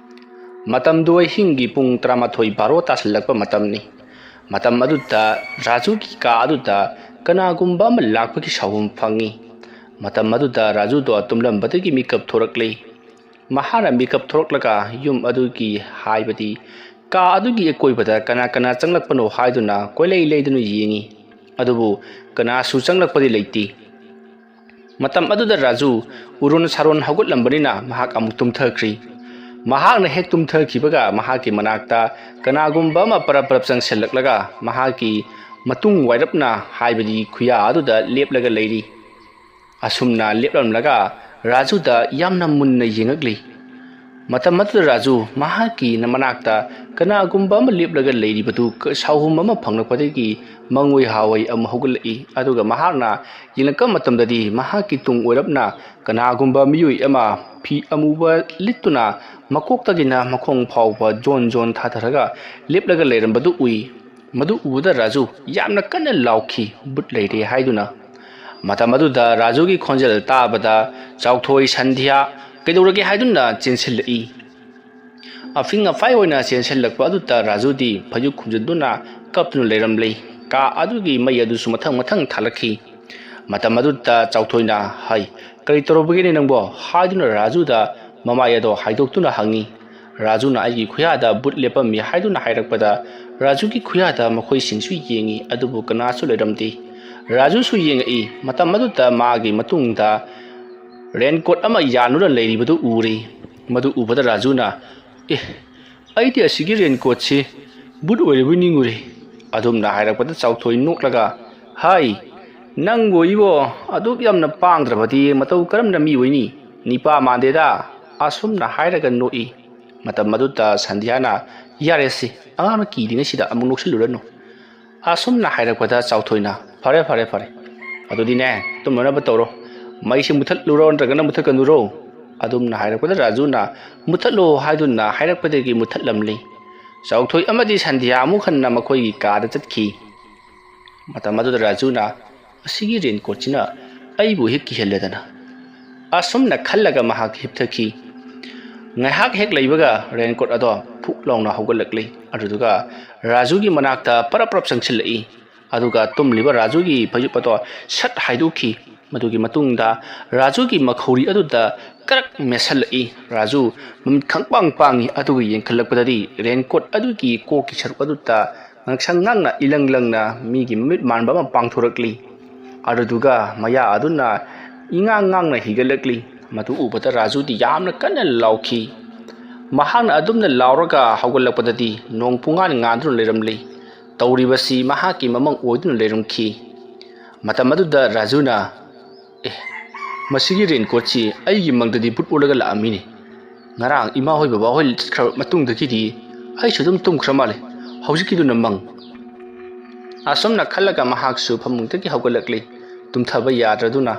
ꯃꯇꯝꯗꯨ ꯑꯍꯤꯡꯒꯤ ꯄꯨꯡ ꯇꯔꯥꯃꯥꯊꯣꯏ ꯕꯥꯔꯣ ꯇꯥꯁꯤꯜꯂꯛꯄ ꯃꯇꯝꯅꯤ꯫ ꯃꯇꯝ ꯑꯗꯨꯗ ꯔꯥꯖꯨꯒꯤ ꯀꯥ ꯑꯗꯨꯗ ꯀꯅꯥꯒꯨꯝꯕ ꯑꯃ ꯂꯥꯛꯄꯒꯤ ꯁꯥꯎꯍꯨꯝ ꯐꯪꯏ꯫ ꯃꯇꯝ ꯑꯗꯨꯗ ꯔꯥꯖꯨꯗꯣ ꯇꯨꯝꯂꯝꯕꯗꯒꯤ ꯃꯤꯀꯞ ꯊꯣꯔꯛꯂꯤ꯫ ꯃꯍꯥꯛꯅ ꯃꯤꯀꯞ ꯊꯣꯔꯛꯂꯒ ꯌꯨꯝ ꯑꯗꯨꯒꯤ, ꯍꯥꯏꯕꯗꯤ ꯀꯥ ꯑꯗꯨꯒꯤ ꯑꯀꯣꯏꯕꯗ ꯀꯅꯥ ꯀꯅꯥ ꯆꯪꯂꯛꯄꯅꯣ ꯍꯥꯏꯗꯨꯅ ꯀꯣꯏꯂꯩ ꯂꯩꯗꯨꯅ ꯌꯦꯡꯏ꯫ ꯑꯗꯨꯕꯨ ꯀꯅꯥꯁꯨ ꯆꯪꯂꯛꯄꯗꯤ ꯂꯩꯇꯦ꯫ ꯃꯇꯝ ꯑꯗꯨꯗ ꯔꯥꯖꯨ ꯎꯔꯣꯟ ꯁꯥꯔꯣꯟ ꯍꯧꯒꯠꯂꯝꯕꯅꯤꯅ ꯃꯍꯥꯛ ꯑꯃꯨꯛ ꯇꯨꯝꯊꯈ꯭ꯔꯤ꯫ ꯃꯍꯥꯛꯅ ꯍꯦꯛ ꯇꯨꯝꯊꯈꯤꯕꯒ ꯃꯍꯥꯛꯀꯤ ꯃꯅꯥꯛꯇ ꯀꯅꯥꯒꯨꯝꯕ ꯑꯃ ꯄꯔꯞ ꯄꯔꯞ ꯆꯪꯁꯤꯜꯂꯛꯂꯒ ꯃꯍꯥꯛꯀꯤ ꯃꯇꯨꯡ ꯋꯥꯏꯔꯞꯅ ꯍꯥꯏꯕꯗꯤ ꯈꯨꯌꯥ ꯑꯗꯨꯗ ꯂꯦꯞꯂꯒ ꯂꯩꯔꯤ꯫ ꯑꯁꯨꯝꯅ ꯂꯦꯞꯂꯝꯂꯒ ꯔꯥꯖꯨꯗ ꯌꯥꯝꯅ ꯃꯨꯟꯅ ꯌꯦꯡꯉꯛꯂꯤ꯫ ꯃꯇꯝ ꯑꯗꯨꯗ ꯔꯥꯖꯨ ꯃꯍꯥꯛꯀꯤ ꯃꯅꯥꯛꯇ ꯀꯅꯥꯒꯨꯝꯕ ꯑꯃ ꯂꯦꯞꯂꯒ ꯂꯩꯔꯤꯕꯗꯨ ꯁꯥꯎꯍꯨꯝ ꯑꯃ ꯐꯪꯂꯛꯄꯗꯒꯤ ꯃꯪꯑꯣꯏ ꯍꯥꯑꯣꯏ ꯑꯃ ꯍꯧꯒꯠꯂꯛꯏ꯫ ꯑꯗꯨꯒ ꯃꯍꯥꯛꯅ ꯌꯦꯡꯂꯛꯄ ꯃꯇꯝꯗꯗꯤ ꯃꯍꯥꯛꯀꯤ ꯇꯨꯡ ꯑꯣꯏꯔꯞꯅ ꯀꯅꯥꯒꯨꯝꯕ ꯃꯤꯑꯣꯏ ꯑꯃ ꯐꯤ ꯑꯃꯨꯕ ꯂꯤꯠꯇꯨꯅ ꯃꯀꯣꯛꯇꯒꯤꯅ ꯃꯈꯣꯡ ꯐꯥꯎꯕ ꯖꯣꯟ ꯖꯣꯟ ꯊꯥꯊꯔꯒ ꯂꯦꯞꯂꯒ ꯂꯩꯔꯝꯕꯗꯨ ꯎꯏ꯫ ꯃꯗꯨ ꯎꯕꯗ ꯔꯥꯖꯨ ꯌꯥꯝꯅ ꯀꯟꯅ ꯂꯥꯎꯈꯤ, "ꯚꯨꯠ ꯂꯩꯔꯦ" ꯍꯥꯏꯗꯨꯅ꯫ ꯃꯇꯝ ꯑꯗꯨꯗ ꯔꯥꯖꯨꯒꯤ ꯈꯣꯟꯖꯦꯜ ꯇꯥꯕꯗ ꯆꯥꯎꯊꯣꯏ, ꯁꯟꯙ꯭ꯌꯥ, "ꯀꯩꯗꯧꯔꯒꯦ?" ꯍꯥꯏꯗꯨꯅ ꯆꯦꯟꯁꯤꯜꯂꯛꯏ꯫ ꯑꯐꯤꯡ ꯑꯐꯥꯏ ꯑꯣꯏꯅ ꯆꯦꯟꯁꯤꯜꯂꯛꯄ ꯑꯗꯨꯗ ꯔꯥꯖꯨꯗꯤ ꯐꯩꯖꯨꯞ ꯈꯨꯝꯖꯤꯟꯗꯨꯅ ꯀꯞꯇꯨꯅ ꯂꯩꯔꯝꯂꯦ꯫ ꯀꯥ ꯑꯗꯨꯒꯤ ꯃꯩ ꯑꯗꯨꯁꯨ ꯃꯊꯪ ꯃꯊꯪ ꯊꯥꯜꯂꯛꯈꯤ꯫ ꯃꯇꯝ ꯑꯗꯨꯗ ꯆꯥꯎꯊꯣꯏꯅ, "ꯍꯩ, ꯀꯔꯤ ꯇꯧꯔꯕꯒꯦꯅꯦ ꯅꯪꯕꯣ?" ꯍꯥꯏꯗꯨꯅ ꯔꯥꯖꯨꯗ ꯃꯃꯥꯏ ꯑꯗꯣ ꯍꯥꯏꯗꯣꯛꯇꯨꯅ ꯍꯪꯉꯤ꯫ ꯔꯥꯖꯨꯅ ꯑꯩꯒꯤ ꯈꯨꯌꯥꯗ ꯚꯨꯠ ꯂꯦꯞꯄꯝꯃꯤ ꯍꯥꯏꯗꯨꯅ ꯍꯥꯏꯔꯛꯄꯗ ꯔꯥꯖꯨꯒꯤ ꯈꯨꯌꯥꯗ ꯃꯈꯣꯏꯁꯤꯡꯁꯨ ꯌꯦꯡꯉꯤ, ꯑꯗꯨꯕꯨ ꯀꯅꯥꯁꯨ ꯂꯩꯔꯝꯗꯦ꯫ ꯔꯥꯖꯨꯁꯨ ꯌꯦꯡꯉꯛꯏ꯫ ꯃꯇꯝ ꯑꯗꯨꯗ ꯃꯥꯒꯤ ꯃꯇꯨꯡꯗ ꯔꯦꯟꯀꯣꯠ ꯑꯃ ꯌꯥꯟꯗꯨꯅ ꯂꯩꯔꯤꯕꯗꯨ ꯎꯔꯦ꯫ ꯃꯗꯨ ꯎꯕꯗ ꯔꯥꯖꯨꯅ, "ꯑꯦ, ꯑꯩꯗꯤ ꯑꯁꯤꯒꯤ ꯔꯦꯟꯀꯣꯠꯁꯤ ꯚꯨꯠ ꯑꯣꯏꯔꯕꯣꯏ ꯅꯤꯡꯉꯨꯔꯦ" ꯑꯗꯨꯝꯅ ꯍꯥꯏꯔꯛꯄꯗ ꯆꯥꯎꯊꯣꯏ ꯅꯣꯛꯂꯒ, "ꯍꯥꯏ, ꯅꯪꯕꯨ ꯏꯕꯣ ꯑꯗꯨꯛ ꯌꯥꯝꯅ ꯄꯥꯡꯗ꯭ꯔꯕꯗꯤ ꯃꯇꯧ ꯀꯔꯝꯅ ꯃꯤ ꯑꯣꯏꯅꯤ? ꯅꯤꯄꯥ ꯃꯥꯟꯗꯦꯗ" ꯑꯁꯨꯝꯅ ꯍꯥꯏꯔꯒ ꯅꯣꯛꯏ꯫ ꯃꯇꯝ ꯑꯗꯨꯗ ꯁꯟꯙ꯭ꯌꯥꯅ, "ꯌꯥꯔꯦꯁꯤ, ꯑꯉꯥꯡꯅ ꯀꯤꯗ꯭ꯔꯤꯉꯩꯁꯤꯗ ꯑꯃꯨꯛ ꯅꯣꯛꯁꯤꯜꯂꯨꯔꯅꯨ" ꯑꯁꯨꯝꯅ ꯍꯥꯏꯔꯛꯄꯗ ꯆꯥꯎꯊꯣꯏꯅ, "ꯐꯔꯦ, ꯐꯔꯦ, ꯐꯔꯦ꯫ ꯑꯗꯨꯗꯤꯅꯦ, ꯇꯨꯝꯅꯅꯕ ꯇꯧꯔꯣ꯫ ꯃꯩꯁꯤ ꯃꯨꯊꯠꯂꯨꯔꯣ ꯅꯠꯇ꯭ꯔꯒꯅ ꯃꯨꯊꯠꯀꯅꯨꯔꯣ?" ꯑꯗꯨꯝꯅ ꯍꯥꯏꯔꯛꯄꯗ ꯔꯥꯖꯨꯅ, "ꯃꯨꯊꯠꯂꯣ" ꯍꯥꯏꯗꯨꯅ ꯍꯥꯏꯔꯛꯄꯗꯒꯤ ꯃꯨꯊꯠꯂꯝꯂꯤ꯫ ꯆꯥꯎꯊꯣꯏ ꯑꯃꯗꯤ ꯁꯟꯙ꯭ꯌꯥ ꯑꯃꯨꯛ ꯍꯟꯅ ꯃꯈꯣꯏꯒꯤ ꯀꯥꯗ ꯆꯠꯈꯤ꯫ ꯃꯇꯝ ꯑꯗꯨꯗ ꯔꯥꯖꯨꯅ, "ꯑꯁꯤꯒꯤ ꯔꯦꯟꯀꯣꯠꯁꯤꯅ ꯑꯩꯕꯨ ꯍꯦꯛ ꯀꯤꯍꯜꯂꯦꯗꯅ" ꯑꯁꯨꯝꯅ ꯈꯜꯂꯒ ꯃꯍꯥꯛ ꯍꯤꯞꯊꯈꯤ꯫ ꯉꯥꯏꯍꯥꯛ ꯍꯦꯛ ꯂꯩꯕꯒ ꯔꯦꯟꯀꯣꯠ ꯑꯗꯣ ꯐꯨꯛ ꯂꯥꯎꯅ ꯍꯧꯒꯠꯂꯛꯂꯤ꯫ ꯑꯗꯨꯗꯨꯒ ꯔꯥꯖꯨꯒꯤ ꯃꯅꯥꯛꯇ ꯄꯔꯞ ꯄꯔꯞ ꯆꯪꯁꯤꯜꯂꯛꯏ꯫ ꯑꯗꯨꯒ ꯇꯨꯝꯂꯤꯕ ꯔꯥꯖꯨꯒꯤ ꯐꯩꯖꯨꯞ ꯑꯗꯣ ꯁꯠ ꯍꯥꯏꯗꯣꯛꯈꯤ꯫ ꯃꯗꯨꯒꯤ ꯃꯇꯨꯡꯗ ꯔꯥꯖꯨꯒꯤ ꯃꯈꯧꯔꯤ ꯑꯗꯨꯗ ꯀꯔꯛ ꯃꯦꯠꯁꯤꯜꯂꯛꯏ꯫ ꯔꯥꯖꯨ ꯃꯃꯤꯠ ꯈꯪꯄꯥꯡ ꯄꯥꯡꯉꯤ꯫ ꯑꯗꯨꯒ ꯌꯦꯡꯈꯠꯂꯛꯄꯗꯗꯤ ꯔꯦꯟꯀꯣꯠ ꯑꯗꯨꯒꯤ ꯀꯣꯛꯀꯤ ꯁꯔꯨꯛ ꯑꯗꯨꯗ ꯉꯛꯁꯪ ꯉꯥꯡꯅ ꯏꯂꯪ ꯂꯪꯅ ꯃꯤꯒꯤ ꯃꯃꯤꯠ ꯃꯥꯟꯕ ꯑꯃ ꯄꯥꯡꯊꯣꯔꯛꯂꯤ꯫ ꯑꯗꯨꯗꯨꯒ ꯃꯌꯥ ꯑꯗꯨꯅ ꯏꯉꯥꯡ ꯉꯥꯡꯅ ꯍꯤꯒꯠꯂꯛꯂꯤ꯫ ꯃꯗꯨ ꯎꯕꯗ ꯔꯥꯖꯨꯗꯤ ꯌꯥꯝꯅ ꯀꯟꯅ ꯂꯥꯎꯈꯤ꯫ ꯃꯍꯥꯛꯅ ꯑꯗꯨꯝꯅ ꯂꯥꯎꯔꯒ ꯍꯧꯒꯠꯂꯛꯄꯗꯗꯤ ꯅꯣꯡ ꯄꯨꯡꯉꯥꯟ ꯉꯥꯟꯗꯨꯅ ꯂꯩꯔꯝꯂꯤ꯫ ꯇꯧꯔꯤꯕꯁꯤ ꯃꯍꯥꯛꯀꯤ ꯃꯃꯪ ꯑꯣꯏꯗꯨꯅ ꯂꯩꯔꯝꯈꯤ꯫ ꯃꯇꯝ ꯑꯗꯨꯗ ꯔꯥꯖꯨꯅ, "ꯑꯦ, ꯃꯁꯤꯒꯤ ꯔꯦꯟꯀꯣꯠꯁꯤ ꯑꯩꯒꯤ ꯃꯪꯗꯗꯤ ꯕꯨꯠ ꯑꯣꯜꯂꯒ ꯂꯥꯛꯑꯝꯃꯤꯅꯦ꯫ ꯉꯔꯥꯡ ꯏꯃꯥ ꯍꯣꯏ ꯕꯕꯥ ꯍꯣꯏ ꯆꯠꯈ꯭ꯔꯕ ꯃꯇꯨꯡꯗꯒꯤꯗꯤ ꯑꯩꯁꯨ ꯑꯗꯨꯝ ꯇꯨꯝꯈ꯭ꯔ ꯃꯥꯜꯂꯦ꯫ ꯍꯧꯖꯤꯛꯀꯤꯗꯨꯅ ꯃꯪ꯫" ꯑꯁꯨꯝꯅ ꯈꯜꯂꯒ ꯃꯍꯥꯛꯁꯨ ꯐꯃꯨꯡꯗꯒꯤ ꯍꯧꯒꯠꯂꯛꯂꯤ꯫ ꯇꯨꯝꯊꯕ ꯌꯥꯗ꯭ꯔꯗꯨꯅ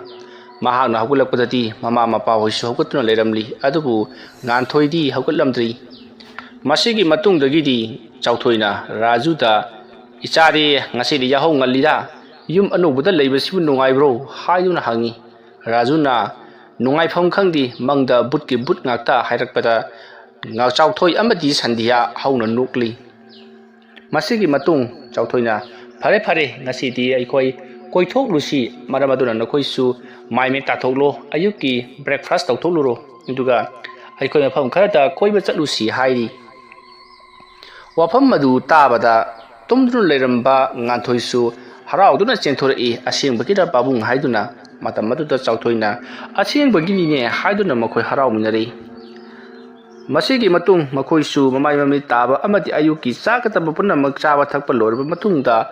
ꯃꯍꯥꯛꯅ ꯍꯧꯒꯠꯂꯛꯄꯗꯗꯤ ꯃꯃꯥ ꯃꯄꯥ ꯍꯣꯏꯁꯨ ꯍꯧꯒꯠꯇꯨꯅ ꯂꯩꯔꯝꯂꯤ꯫ ꯑꯗꯨꯕꯨ ꯉꯥꯟꯊꯣꯏꯗꯤ ꯍꯧꯒꯠꯂꯝꯗ꯭ꯔꯤ꯫ ꯃꯁꯤꯒꯤ ꯃꯇꯨꯡꯗꯒꯤꯗꯤ ꯆꯥꯎꯊꯣꯏꯅ ꯔꯥꯖꯨꯗ, "ꯏꯆꯥꯗꯤ ꯉꯁꯤꯗꯤ ꯌꯥꯍꯧ ꯉꯜꯂꯤꯗ, ꯌꯨꯝ ꯑꯅꯧꯕꯗ ꯂꯩꯕꯁꯤꯕꯨ ꯅꯨꯡꯉꯥꯏꯕ꯭ꯔꯣ?" ꯍꯥꯏꯗꯨꯅ ꯍꯪꯉꯤ꯫ ꯔꯥꯖꯨꯅ, "ꯅꯨꯡꯉꯥꯏꯐꯝ ꯈꯪꯗꯦ, ꯃꯪꯗ ꯕꯨꯠꯀꯤ ꯕꯨꯠ ꯉꯥꯛꯇ" ꯍꯥꯏꯔꯛꯄꯗ ꯉꯥ-, ꯆꯥꯎꯊꯣꯏ ꯑꯃꯗꯤ ꯁꯟꯙꯤꯌꯥ ꯍꯧꯅ ꯅꯣꯛꯂꯤ꯫ ꯃꯁꯤꯒꯤ ꯃꯇꯨꯡ ꯆꯥꯎꯊꯣꯏꯅ, "ꯐꯔꯦ, ꯐꯔꯦ, ꯉꯁꯤꯗꯤ ꯑꯩꯈꯣꯏ ꯀꯣꯏꯊꯣꯛꯂꯨꯁꯤ꯫ ꯃꯔꯝ ꯑꯗꯨꯅ ꯅꯈꯣꯏꯁꯨ ꯃꯥꯏ ꯃꯤꯠ ꯇꯥꯊꯣꯛꯂꯣ, ꯑꯌꯨꯛꯀꯤ breakfast ꯇꯧꯊꯣꯛꯂꯨꯔꯣ, ꯑꯗꯨꯒ ꯑꯩꯈꯣꯏ ꯃꯐꯝ ꯈꯔꯗ ꯀꯣꯏꯕ ꯆꯠꯂꯨꯁꯤ" ꯍꯥꯏꯔꯤ꯫ ꯋꯥꯐꯝ ꯑꯗꯨ ꯇꯥꯕꯗ ꯇꯨꯝꯗꯨꯅ ꯂꯩꯔꯝꯕ ꯉꯥꯟꯊꯣꯏꯁꯨ ꯍꯔꯥꯎꯗꯨꯅ ꯆꯦꯟꯊꯣꯔꯛꯏ꯫ "ꯑꯁꯦꯡꯕꯒꯤꯔ ꯄꯥꯕꯨꯡ?" ꯍꯥꯏꯗꯨꯅ꯫ ꯃꯇꯝ ꯑꯗꯨꯗ ꯆꯥꯎꯊꯣꯏꯅ, "ꯑꯁꯦꯡꯕꯒꯤꯅꯤꯅꯦ" ꯍꯥꯏꯗꯨꯅ ꯃꯈꯣꯏ ꯍꯔꯥꯎꯃꯤꯟꯅꯔꯤ꯫ ꯃꯁꯤꯒꯤ ꯃꯇꯨꯡ ꯃꯈꯣꯏꯁꯨ ꯃꯃꯥꯏ ꯃꯃꯤꯠ ꯇꯥꯕ ꯑꯃꯗꯤ ꯑꯌꯨꯛꯀꯤ ꯆꯥꯒꯗꯕ ꯄꯨꯝꯅꯃꯛ ꯆꯥꯕ ꯊꯛꯄ ꯂꯣꯏꯔꯕ ꯃꯇꯨꯡꯗ,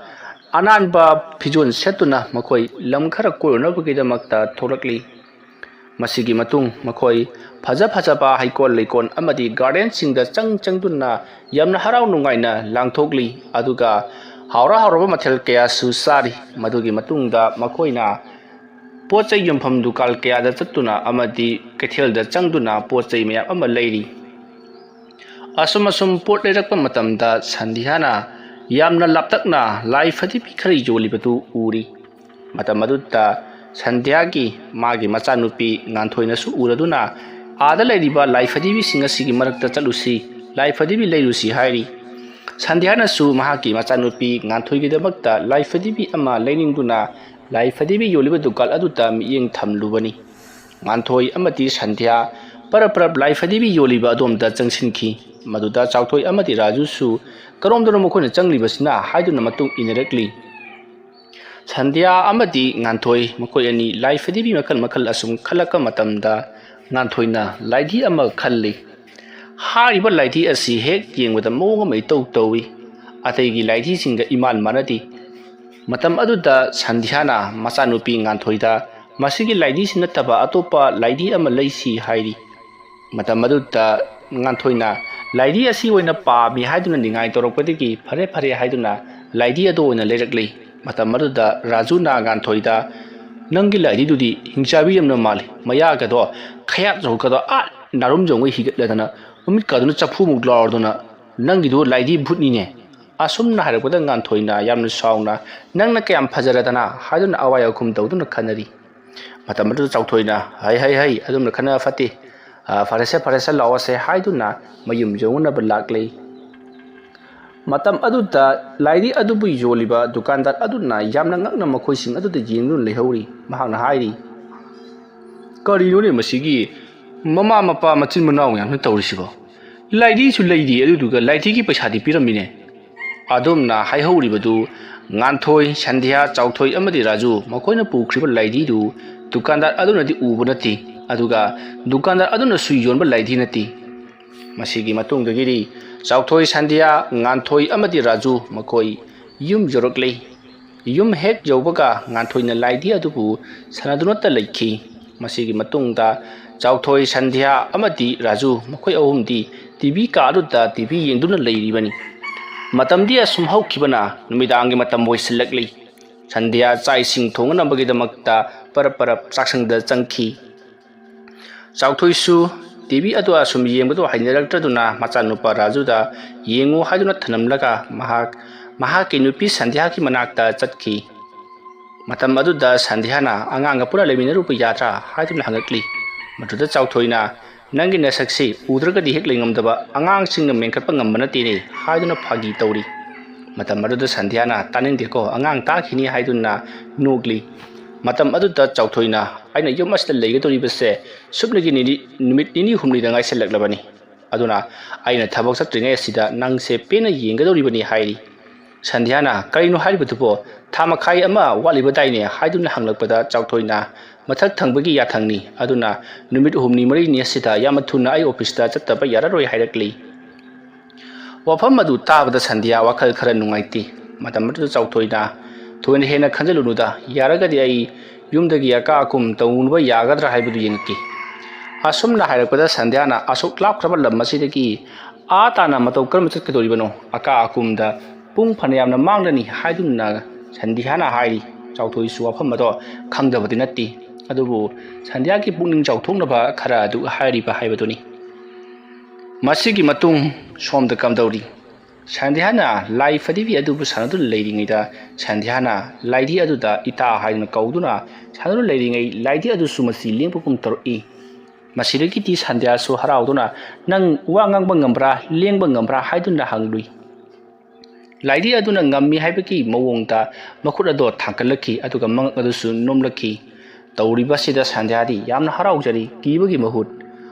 ꯑꯅꯥꯟꯕ ꯐꯤꯖꯣꯜ ꯁꯦꯠꯇꯨꯅ ꯃꯈꯣꯏ ꯂꯝ ꯈꯔ ꯀꯣꯏꯔꯨꯅꯕꯒꯤꯗꯃꯛꯇ ꯊꯣꯛꯂꯛꯂꯤ꯫ ꯃꯁꯤꯒꯤ ꯃꯇꯨꯡ ꯃꯈꯣꯏ ꯐꯖ ꯐꯖꯕ ꯍꯩꯀꯣꯜ ꯂꯩꯀꯣꯜ ꯑꯃꯗꯤ gardenꯁꯤꯡꯗ ꯆꯪ ꯆꯪꯗꯨꯅ ꯌꯥꯝꯅ ꯍꯔꯥꯎ ꯅꯨꯡꯉꯥꯏꯅ ꯂꯥꯡꯊꯣꯛꯂꯤ꯫ ꯑꯗꯨꯒ ꯍꯥꯎꯔ ꯍꯥꯎꯔꯕ ꯃꯊꯦꯜ ꯀꯌꯥꯁꯨ ꯆꯥꯔꯤ꯫ ꯃꯗꯨꯒꯤ ꯃꯇꯨꯡꯗ ꯃꯈꯣꯏꯅ ꯄꯣꯠ ꯆꯩ ꯌꯣꯟꯐꯝ ꯗꯨꯀꯥꯟ ꯀꯌꯥꯗ ꯆꯠꯇꯨꯅ ꯑꯃꯗꯤ ꯀꯩꯊꯦꯜꯗ ꯆꯪꯗꯨꯅ ꯄꯣꯠ ꯆꯩ ꯃꯌꯥꯝ ꯑꯃ ꯂꯩꯔꯤ꯫ ꯑꯁꯨꯝ ꯑꯁꯨꯝ ꯄꯣꯠ ꯂꯩꯔꯛꯄ ꯃꯇꯝꯗ ꯁꯟꯙ꯭ꯌꯥꯅ ꯌꯥꯝꯅ ꯂꯥꯞꯇꯛꯅ ꯂꯥꯏ ꯐꯗꯤꯕꯤ ꯈꯔ ꯌꯣꯜꯂꯤꯕꯗꯨ ꯎꯔꯤ꯫ ꯃꯇꯝ ꯑꯗꯨꯗ ꯁꯟꯙ꯭ꯌꯥꯒꯤ ꯃꯥꯒꯤ ꯃꯆꯥꯅꯨꯄꯤ ꯉꯥꯟꯊꯣꯏꯅꯁꯨ ꯎꯔꯗꯨꯅ, "ꯑꯥꯗ ꯂꯩꯔꯤꯕ ꯂꯥꯏ ꯐꯗꯤꯕꯤꯁꯤꯡ ꯑꯁꯤꯒꯤ ꯃꯔꯛꯇ ꯆꯠꯂꯨꯁꯤ, ꯂꯥꯏ ꯐꯗꯤꯕꯤ ꯂꯩꯔꯨꯁꯤ" ꯍꯥꯏꯔꯤ꯫ ꯁꯟꯙ꯭ꯌꯥꯅꯁꯨ ꯃꯍꯥꯛꯀꯤ ꯃꯆꯥꯅꯨꯄꯤ ꯉꯥꯟꯊꯣꯏꯒꯤꯗꯃꯛꯇ ꯂꯥꯏ ꯐꯗꯤꯕꯤ ꯑꯃ ꯂꯩꯅꯤꯡꯗꯨꯅ ꯂꯥꯏ ꯐꯗꯤꯕꯤ ꯌꯣꯜꯂꯤꯕ ꯗꯨꯀꯥꯟ ꯑꯗꯨꯗ ꯃꯤꯠꯌꯦꯡ ꯊꯝꯂꯨꯕꯅꯤ꯫ ꯉꯥꯟꯊꯣꯏ ꯑꯃꯗꯤ ꯁꯟꯙ꯭ꯌꯥ ꯄꯔꯞ ꯄꯔꯞ ꯂꯥꯏ ꯐꯗꯤꯕꯤ ꯌꯣꯜꯂꯤꯕ ꯑꯗꯣꯝꯗ ꯆꯪꯁꯤꯟꯈꯤ꯫ ꯃꯗꯨꯗ ꯆꯥꯎꯊꯣꯏ ꯑꯃꯗꯤ ꯔꯥꯖꯨꯁꯨ "ꯀꯔꯣꯝꯗꯅꯣ ꯃꯈꯣꯏꯅ ꯆꯪꯂꯤꯕꯁꯤꯅ?" ꯍꯥꯏꯗꯨꯅ ꯃꯇꯨꯡ ꯏꯟꯅꯔꯛꯂꯤ꯫ ꯁꯟꯙ꯭ꯌꯥ ꯑꯃꯗꯤ ꯉꯥꯟꯊꯣꯏ ꯃꯈꯣꯏ ꯑꯅꯤ ꯂꯥꯏ ꯐꯗꯤꯕꯤ ꯃꯈꯜ ꯃꯈꯜ ꯑꯁꯨꯝ ꯈꯜꯂꯛꯄ ꯃꯇꯝꯗ ꯉꯥꯟꯊꯣꯏꯅ ꯂꯥꯏꯙꯤ ꯑꯃ ꯈꯜꯂꯤ꯫ ꯍꯥꯏꯔꯤꯕ ꯂꯥꯏꯙꯤ ꯑꯁꯤ ꯍꯦꯛ ꯌꯦꯡꯕꯗ ꯃꯑꯣꯡ ꯑꯃ ꯏꯇꯧ ꯇꯧꯏ꯫ ꯑꯇꯩꯒꯤ ꯂꯥꯏꯙꯤꯁꯤꯡꯒ ꯏꯃꯥꯟ ꯃꯥꯟꯅꯗꯦ꯫ ꯃꯇꯝ ꯑꯗꯨꯗ ꯁꯟꯙ꯭ꯌꯥꯅ ꯃꯆꯥꯅꯨꯄꯤ ꯉꯥꯟꯊꯣꯏꯗ, "ꯃꯁꯤꯒꯤ ꯂꯥꯏꯙꯤꯁꯤ ꯅꯠꯇꯕ ꯑꯇꯣꯞꯄ ꯂꯥꯏꯙꯤ ꯑꯃ ꯂꯩꯁꯤ" ꯍꯥꯏꯔꯤ꯫ ꯃꯇꯝ ꯑꯗꯨꯗ ꯉꯥꯟꯊꯣꯏꯅ ꯂꯥꯏꯙꯤ ꯑꯁꯤ ꯑꯣꯏꯅ ꯄꯥꯝꯃꯤ ꯍꯥꯏꯗꯨꯅ ꯅꯤꯡꯉꯥꯏ ꯇꯧꯔꯛꯄꯗꯒꯤ, "ꯐꯔꯦ, ꯐꯔꯦ" ꯍꯥꯏꯗꯨꯅ ꯂꯥꯏꯙꯤ ꯑꯗꯨ ꯑꯣꯏꯅ ꯂꯩꯔꯛꯂꯤ꯫ ꯃꯇꯝ ꯑꯗꯨꯗ ꯔꯥꯖꯨꯅ ꯉꯥꯟꯊꯣꯏꯗ, "ꯅꯪꯒꯤ ꯂꯥꯏꯙꯤꯗꯨꯗꯤ ꯍꯤꯡꯆꯥꯕꯤ ꯌꯥꯝꯅ ꯃꯥꯜꯂꯤ, ꯃꯌꯥꯒꯗꯣ ꯈꯌꯥꯠ ꯖꯧꯀꯗꯣ ꯑꯥ ꯅꯥꯔꯨꯝ ꯌꯧꯉꯩ ꯍꯤꯒꯠꯂꯗꯅ, ꯃꯃꯤꯠꯀꯥꯗꯨꯅ ꯆꯐꯨꯃꯨꯛ ꯂꯥꯎꯔꯗꯅ, ꯅꯪꯒꯤꯗꯨ ꯂꯥꯏꯙꯤ ꯚꯨꯠꯅꯤꯅꯦ꯫ ꯑꯁꯨꯝꯅ ꯍꯥꯏꯔꯛꯄꯗ ꯉꯥꯟꯊꯣꯏꯅ ꯌꯥꯝꯅ ꯁꯥꯎꯅ, "ꯅꯪꯅ ꯀꯌꯥꯝ ꯐꯖꯔꯗꯅ?" ꯍꯥꯏꯗꯨꯅ ꯑꯋꯥꯏ ꯑꯈꯨꯝ ꯇꯧꯗꯨꯅ ꯈꯟꯅꯔꯤ꯫ ꯃꯇꯝ ꯑꯗꯨꯗ ꯆꯥꯎꯊꯣꯏꯅ, "ꯍꯩ, ꯍꯩ, ꯍꯩ, ꯑꯗꯨꯝꯅ ꯈꯟꯅ ꯐꯠꯇꯦ꯫ ꯑ, ꯐꯔꯦꯁꯦ, ꯐꯔꯦꯁꯦ, ꯂꯥꯛꯑꯣꯁꯦ" ꯍꯥꯏꯗꯨꯅ ꯃꯌꯨꯝ ꯌꯧꯅꯅꯕ ꯂꯥꯛꯂꯦ꯫ ꯃꯇꯝ ꯑꯗꯨꯗ ꯂꯥꯏꯔꯤ ꯑꯗꯨꯕꯨ ꯌꯣꯜꯂꯤꯕ ꯗꯨꯀꯥꯟꯗꯥꯔ ꯑꯗꯨꯅ ꯌꯥꯝꯅ ꯉꯛꯅ ꯃꯈꯣꯏꯁꯤꯡ ꯑꯗꯨꯗ ꯌꯦꯡꯗꯨꯅ ꯂꯩꯍꯧꯔꯤ꯫ ꯃꯍꯥꯛꯅ ꯍꯥꯏꯔꯤ, "ꯀꯔꯤꯅꯣꯅꯦ ꯃꯁꯤꯒꯤ ꯃꯃꯥ ꯃꯄꯥ ꯃꯆꯤꯟ ꯃꯅꯥꯎ ꯃꯌꯥꯝꯅ ꯇꯧꯔꯤꯁꯤꯕꯣ? ꯂꯥꯏꯔꯤꯁꯨ ꯂꯩꯗꯦ, ꯑꯗꯨꯗꯨꯒ ꯂꯥꯏꯔꯤꯒꯤ ꯄꯩꯁꯥꯗꯤ ꯄꯤꯔꯝꯃꯤꯅꯦ"꯫ ꯑꯗꯨꯝꯅ ꯍꯥꯏꯍꯧꯔꯤꯕꯗꯨ ꯉꯥꯟꯊꯣꯏ, ꯁꯟꯙ꯭ꯌꯥ, ꯆꯥꯎꯊꯣꯏ ꯑꯃꯗꯤ ꯔꯥꯖꯨ ꯃꯈꯣꯏꯅ ꯄꯨꯈ꯭ꯔꯤꯕ ꯂꯥꯏꯔꯤꯗꯨ ꯗꯨꯀꯥꯟꯗꯥꯔ ꯑꯗꯨꯅꯗꯤ ꯎꯕ ꯅꯠꯇꯦ, ꯑꯗꯨꯒ ꯗꯨꯀꯥꯟꯗꯥꯔ ꯑꯗꯨꯅꯁꯨ ꯌꯣꯟꯕ ꯂꯥꯏꯔꯤ ꯅꯠꯇꯦ꯫ ꯃꯁꯤꯒꯤ ꯃꯇꯨꯡꯗꯒꯤꯗꯤ ꯆꯥꯎꯊꯣꯏ, ꯁꯟꯙ꯭ꯌꯥ, ꯉꯥꯟꯊꯣꯏ ꯑꯃꯗꯤ ꯔꯥꯖꯨ ꯃꯈꯣꯏ ꯌꯨꯝ ꯌꯧꯔꯛꯂꯦ꯫ ꯌꯨꯝ ꯍꯦꯛ ꯌꯧꯕꯒ ꯉꯥꯟꯊꯣꯏꯅ ꯂꯥꯏꯗꯤ ꯑꯗꯨꯕꯨ ꯁꯥꯟꯅꯗꯨꯅꯇ ꯂꯩꯈꯤ꯫ ꯃꯁꯤꯒꯤ ꯃꯇꯨꯡꯗ ꯆꯥꯎꯊꯣꯏ, ꯁꯟꯙ꯭ꯌꯥ ꯑꯃꯗꯤ ꯔꯥꯖꯨ ꯃꯈꯣꯏ ꯑꯍꯨꯝꯗꯤ ꯇꯤ ꯚꯤ ꯀꯥ ꯑꯗꯨꯗ ꯇꯤ ꯚꯤ ꯌꯦꯡꯗꯨꯅ ꯂꯩꯔꯤꯕꯅꯤ꯫ ꯃꯇꯝꯗꯤ ꯑꯁꯨꯝ ꯍꯧꯈꯤꯕꯅ ꯅꯨꯃꯤꯗꯥꯡꯒꯤ ꯃꯇꯝ ꯑꯣꯏꯁꯤꯜꯂꯛꯂꯤ꯫ ꯁꯟꯙ꯭ꯌꯥ ꯆꯥꯛ ꯏꯁꯤꯡ ꯊꯣꯡꯅꯅꯕꯒꯤꯗꯃꯛꯇ ꯄꯔꯞ ꯄꯔꯞ ꯆꯥꯛꯁꯪꯗ ꯆꯪꯈꯤ꯫ ꯆꯥꯎꯊꯣꯏꯁꯨ ꯇꯤ ꯚꯤ ꯑꯗꯨ ꯑꯁꯨꯝ ꯌꯦꯡꯕꯗꯨ ꯍꯩꯅꯔꯛꯇ꯭ꯔꯗꯨꯅ ꯃꯆꯥꯅꯨꯄꯥ ꯔꯥꯖꯨꯗ ꯌꯦꯡꯉꯨ ꯍꯥꯏꯗꯨꯅ ꯊꯅꯝꯂꯒ ꯃꯍꯥꯛ ꯃꯍꯥꯛꯀꯤ ꯅꯨꯄꯤ ꯁꯟꯙ꯭ꯌꯥꯒꯤ ꯃꯅꯥꯛꯇ ꯆꯠꯈꯤ꯫ ꯃꯇꯝ ꯑꯗꯨꯗ ꯁꯟꯙ꯭ꯌꯥꯅ, "ꯑꯉꯥꯡꯒ ꯄꯨꯟꯅ ꯂꯩꯃꯤꯟꯅꯔꯨꯕ ꯌꯥꯗ꯭ꯔꯥ?" ꯍꯥꯏꯗꯨꯅ ꯍꯪꯉꯛꯂꯤ꯫ ꯃꯗꯨꯗ ꯆꯥꯎꯊꯣꯏꯅ, "ꯅꯪꯒꯤ ꯅꯁꯛꯁꯤ ꯎꯗ꯭ꯔꯒꯗꯤ ꯍꯦꯛ ꯂꯩꯉꯝꯗꯕ ꯑꯉꯥꯡꯁꯤꯡꯅ ꯃꯦꯟꯈꯠꯄ ꯉꯝꯕ ꯅꯠꯇꯦꯅꯦ" ꯍꯥꯏꯗꯨꯅ ꯐꯥꯒꯤ ꯇꯧꯔꯤ꯫ ꯃꯇꯝ ꯑꯗꯨꯗ ꯁꯟꯙ꯭ꯌꯥꯅ, "ꯇꯥꯅꯤꯡꯗꯦꯀꯣ, ꯑꯉꯥꯡ ꯇꯥꯈꯤꯅꯤ" ꯍꯥꯏꯗꯨꯅ ꯅꯣꯛꯂꯤ꯫ ꯃꯇꯝ ꯑꯗꯨꯗ ꯆꯥꯎꯊꯣꯏꯅ, "ꯑꯩꯅ ꯌꯨꯝ ꯑꯁꯤꯗ ꯂꯩꯒꯗꯧꯔꯤꯕꯁꯦ ꯁꯨꯞꯅꯒꯤ ꯅꯤꯅꯤ, ꯅꯨꯃꯤꯠ ꯅꯤꯅꯤ ꯍꯨꯝꯅꯤꯗ ꯉꯥꯏꯁꯜꯂꯛꯂꯕꯅꯤ꯫ ꯑꯗꯨꯅ ꯑꯩꯅ ꯊꯕꯛ ꯆꯠꯇ꯭ꯔꯤꯉꯩ ꯑꯁꯤꯗ ꯅꯪꯁꯦ ꯄꯦꯟꯅ ꯌꯦꯡꯒꯗꯧꯔꯤꯕꯅꯤ" ꯍꯥꯏꯔꯤ꯫ ꯁꯟꯙ꯭ꯌꯥꯅ, "ꯀꯔꯤꯅꯣ ꯍꯥꯏꯔꯤꯕꯗꯨꯕꯣ? ꯊꯥ ꯃꯈꯥꯏ ꯑꯃ ꯋꯥꯠꯂꯤꯕꯗꯥꯏꯅꯦ?" ꯍꯥꯏꯗꯨꯅ ꯍꯪꯂꯛꯄꯗ ꯆꯥꯎꯊꯣꯏꯅ, "ꯃꯊꯛ ꯊꯪꯕꯒꯤ ꯌꯥꯊꯪꯅꯤ, ꯑꯗꯨꯅ ꯅꯨꯃꯤꯠ ꯍꯨꯝꯅꯤ ꯃꯔꯤꯅꯤ ꯑꯁꯤꯗ ꯌꯥꯝꯅ ꯊꯨꯅ ꯑꯩ ꯑꯣꯐꯤꯁꯇ ꯆꯠꯇꯕ ꯌꯥꯔꯔꯣꯏ" ꯍꯥꯏꯔꯛꯂꯤ꯫ ꯋꯥꯐꯝ ꯑꯗꯨ ꯇꯥꯕꯗ ꯁꯟꯙ꯭ꯌꯥ ꯋꯥꯈꯜ ꯈꯔ ꯅꯨꯡꯉꯥꯏꯇꯦ꯫ ꯃꯇꯝ ꯑꯗꯨꯗ ꯆꯥꯎꯊꯣꯏꯅ, "ꯊꯣꯏꯅ ꯍꯦꯟꯅ ꯈꯟꯖꯤꯜꯂꯨꯅꯨꯗ, ꯌꯥꯔꯒꯗꯤ ꯑꯩ ꯌꯨꯝꯗꯒꯤ ꯑꯀꯥ ꯑꯀꯨꯝ ꯇꯧꯅꯕ ꯌꯥꯒꯗ꯭ꯔꯥ ꯍꯥꯏꯕꯗꯨ ꯌꯦꯡꯉꯛꯀꯦ"꯫ ꯑꯁꯨꯝꯅ ꯍꯥꯏꯔꯛꯄꯗ ꯁꯟꯙ꯭ꯌꯥꯅ, "ꯑꯁꯨꯛ ꯂꯥꯞꯈ꯭ꯔꯕ ꯂꯝ ꯑꯁꯤꯗꯒꯤ ꯑꯥ ꯇꯥꯅ ꯃꯇꯧ ꯀꯔꯝꯅ ꯆꯠꯀꯗꯧꯔꯤꯕꯅꯣ? ꯑꯀꯥ ꯑꯀꯨꯝꯗ ꯄꯨꯡ ꯐꯅꯌꯥꯝꯅ ꯃꯥꯡꯂꯅꯤ" ꯍꯥꯏꯗꯨꯅ ꯁꯟꯙ꯭ꯌꯥꯅ ꯍꯥꯏꯔꯤ꯫ ꯆꯥꯎꯊꯣꯏꯁꯨ ꯋꯥꯐꯝ ꯑꯗꯣ ꯈꯪꯗꯕꯗꯤ ꯅꯠꯇꯦ, ꯑꯗꯨꯕꯨ ꯁꯟꯙ꯭ꯌꯥꯒꯤ ꯄꯨꯛꯅꯤꯡ ꯆꯥꯎꯊꯣꯛꯅꯕ ꯈꯔ ꯑꯗꯨ ꯍꯥꯏꯔꯤꯕ ꯍꯥꯏꯕꯗꯨꯅꯤ꯫ ꯃꯁꯤꯒꯤ ꯃꯇꯨꯡ ꯁꯣꯝꯗ ꯀꯝꯗꯧꯔꯤ? ꯁꯟꯙ꯭ꯌꯥꯅ ꯂꯥꯏ ꯐꯗꯤꯕꯤ ꯑꯗꯨꯕꯨ ꯁꯥꯟꯅꯗꯨꯅ ꯂꯩꯔꯤꯉꯩꯗ, ꯁꯟꯙ꯭ꯌꯥꯅ ꯂꯥꯏꯙꯤ ꯑꯗꯨꯗ ꯏꯇꯥ ꯍꯥꯏꯗꯨꯅ ꯀꯧꯗꯨꯅ ꯁꯥꯟꯅꯗꯨꯅ ꯂꯩꯔꯤꯉꯩ, ꯂꯥꯏꯙꯤ ꯑꯗꯨꯁꯨ ꯃꯁꯤ ꯂꯦꯡꯕꯒꯨꯝ ꯇꯧꯔꯛꯏ꯫ ꯃꯁꯤꯗꯒꯤꯗꯤ ꯁꯟꯙ꯭ꯌꯥꯁꯨ ꯍꯔꯥꯎꯗꯨꯅ, "ꯅꯪ ꯋꯥ ꯉꯥꯡꯕ ꯉꯝꯕ꯭ꯔꯥ, ꯂꯦꯡꯕ ꯉꯝꯕ꯭ꯔꯥ?" ꯍꯥꯏꯗꯨꯅ ꯍꯪꯂꯨꯏ꯫ ꯂꯥꯏꯙꯤ ꯑꯗꯨꯅ ꯉꯝꯃꯤ ꯍꯥꯏꯕꯒꯤ ꯃꯑꯣꯡꯗ ꯃꯈꯨꯠ ꯑꯗꯣ ꯊꯥꯡꯒꯠꯂꯛꯈꯤ, ꯑꯗꯨꯒ ꯃꯉꯛ ꯑꯗꯨꯁꯨ ꯅꯣꯝꯂꯛꯈꯤ꯫ ꯇꯧꯔꯤꯕꯁꯤꯗ ꯁꯟꯙ꯭ꯌꯥꯗꯤ ꯌꯥꯝꯅ ꯍꯔꯥꯎꯖꯔꯤ, ꯀꯤꯕꯒꯤ ꯃꯍꯨꯠ꯫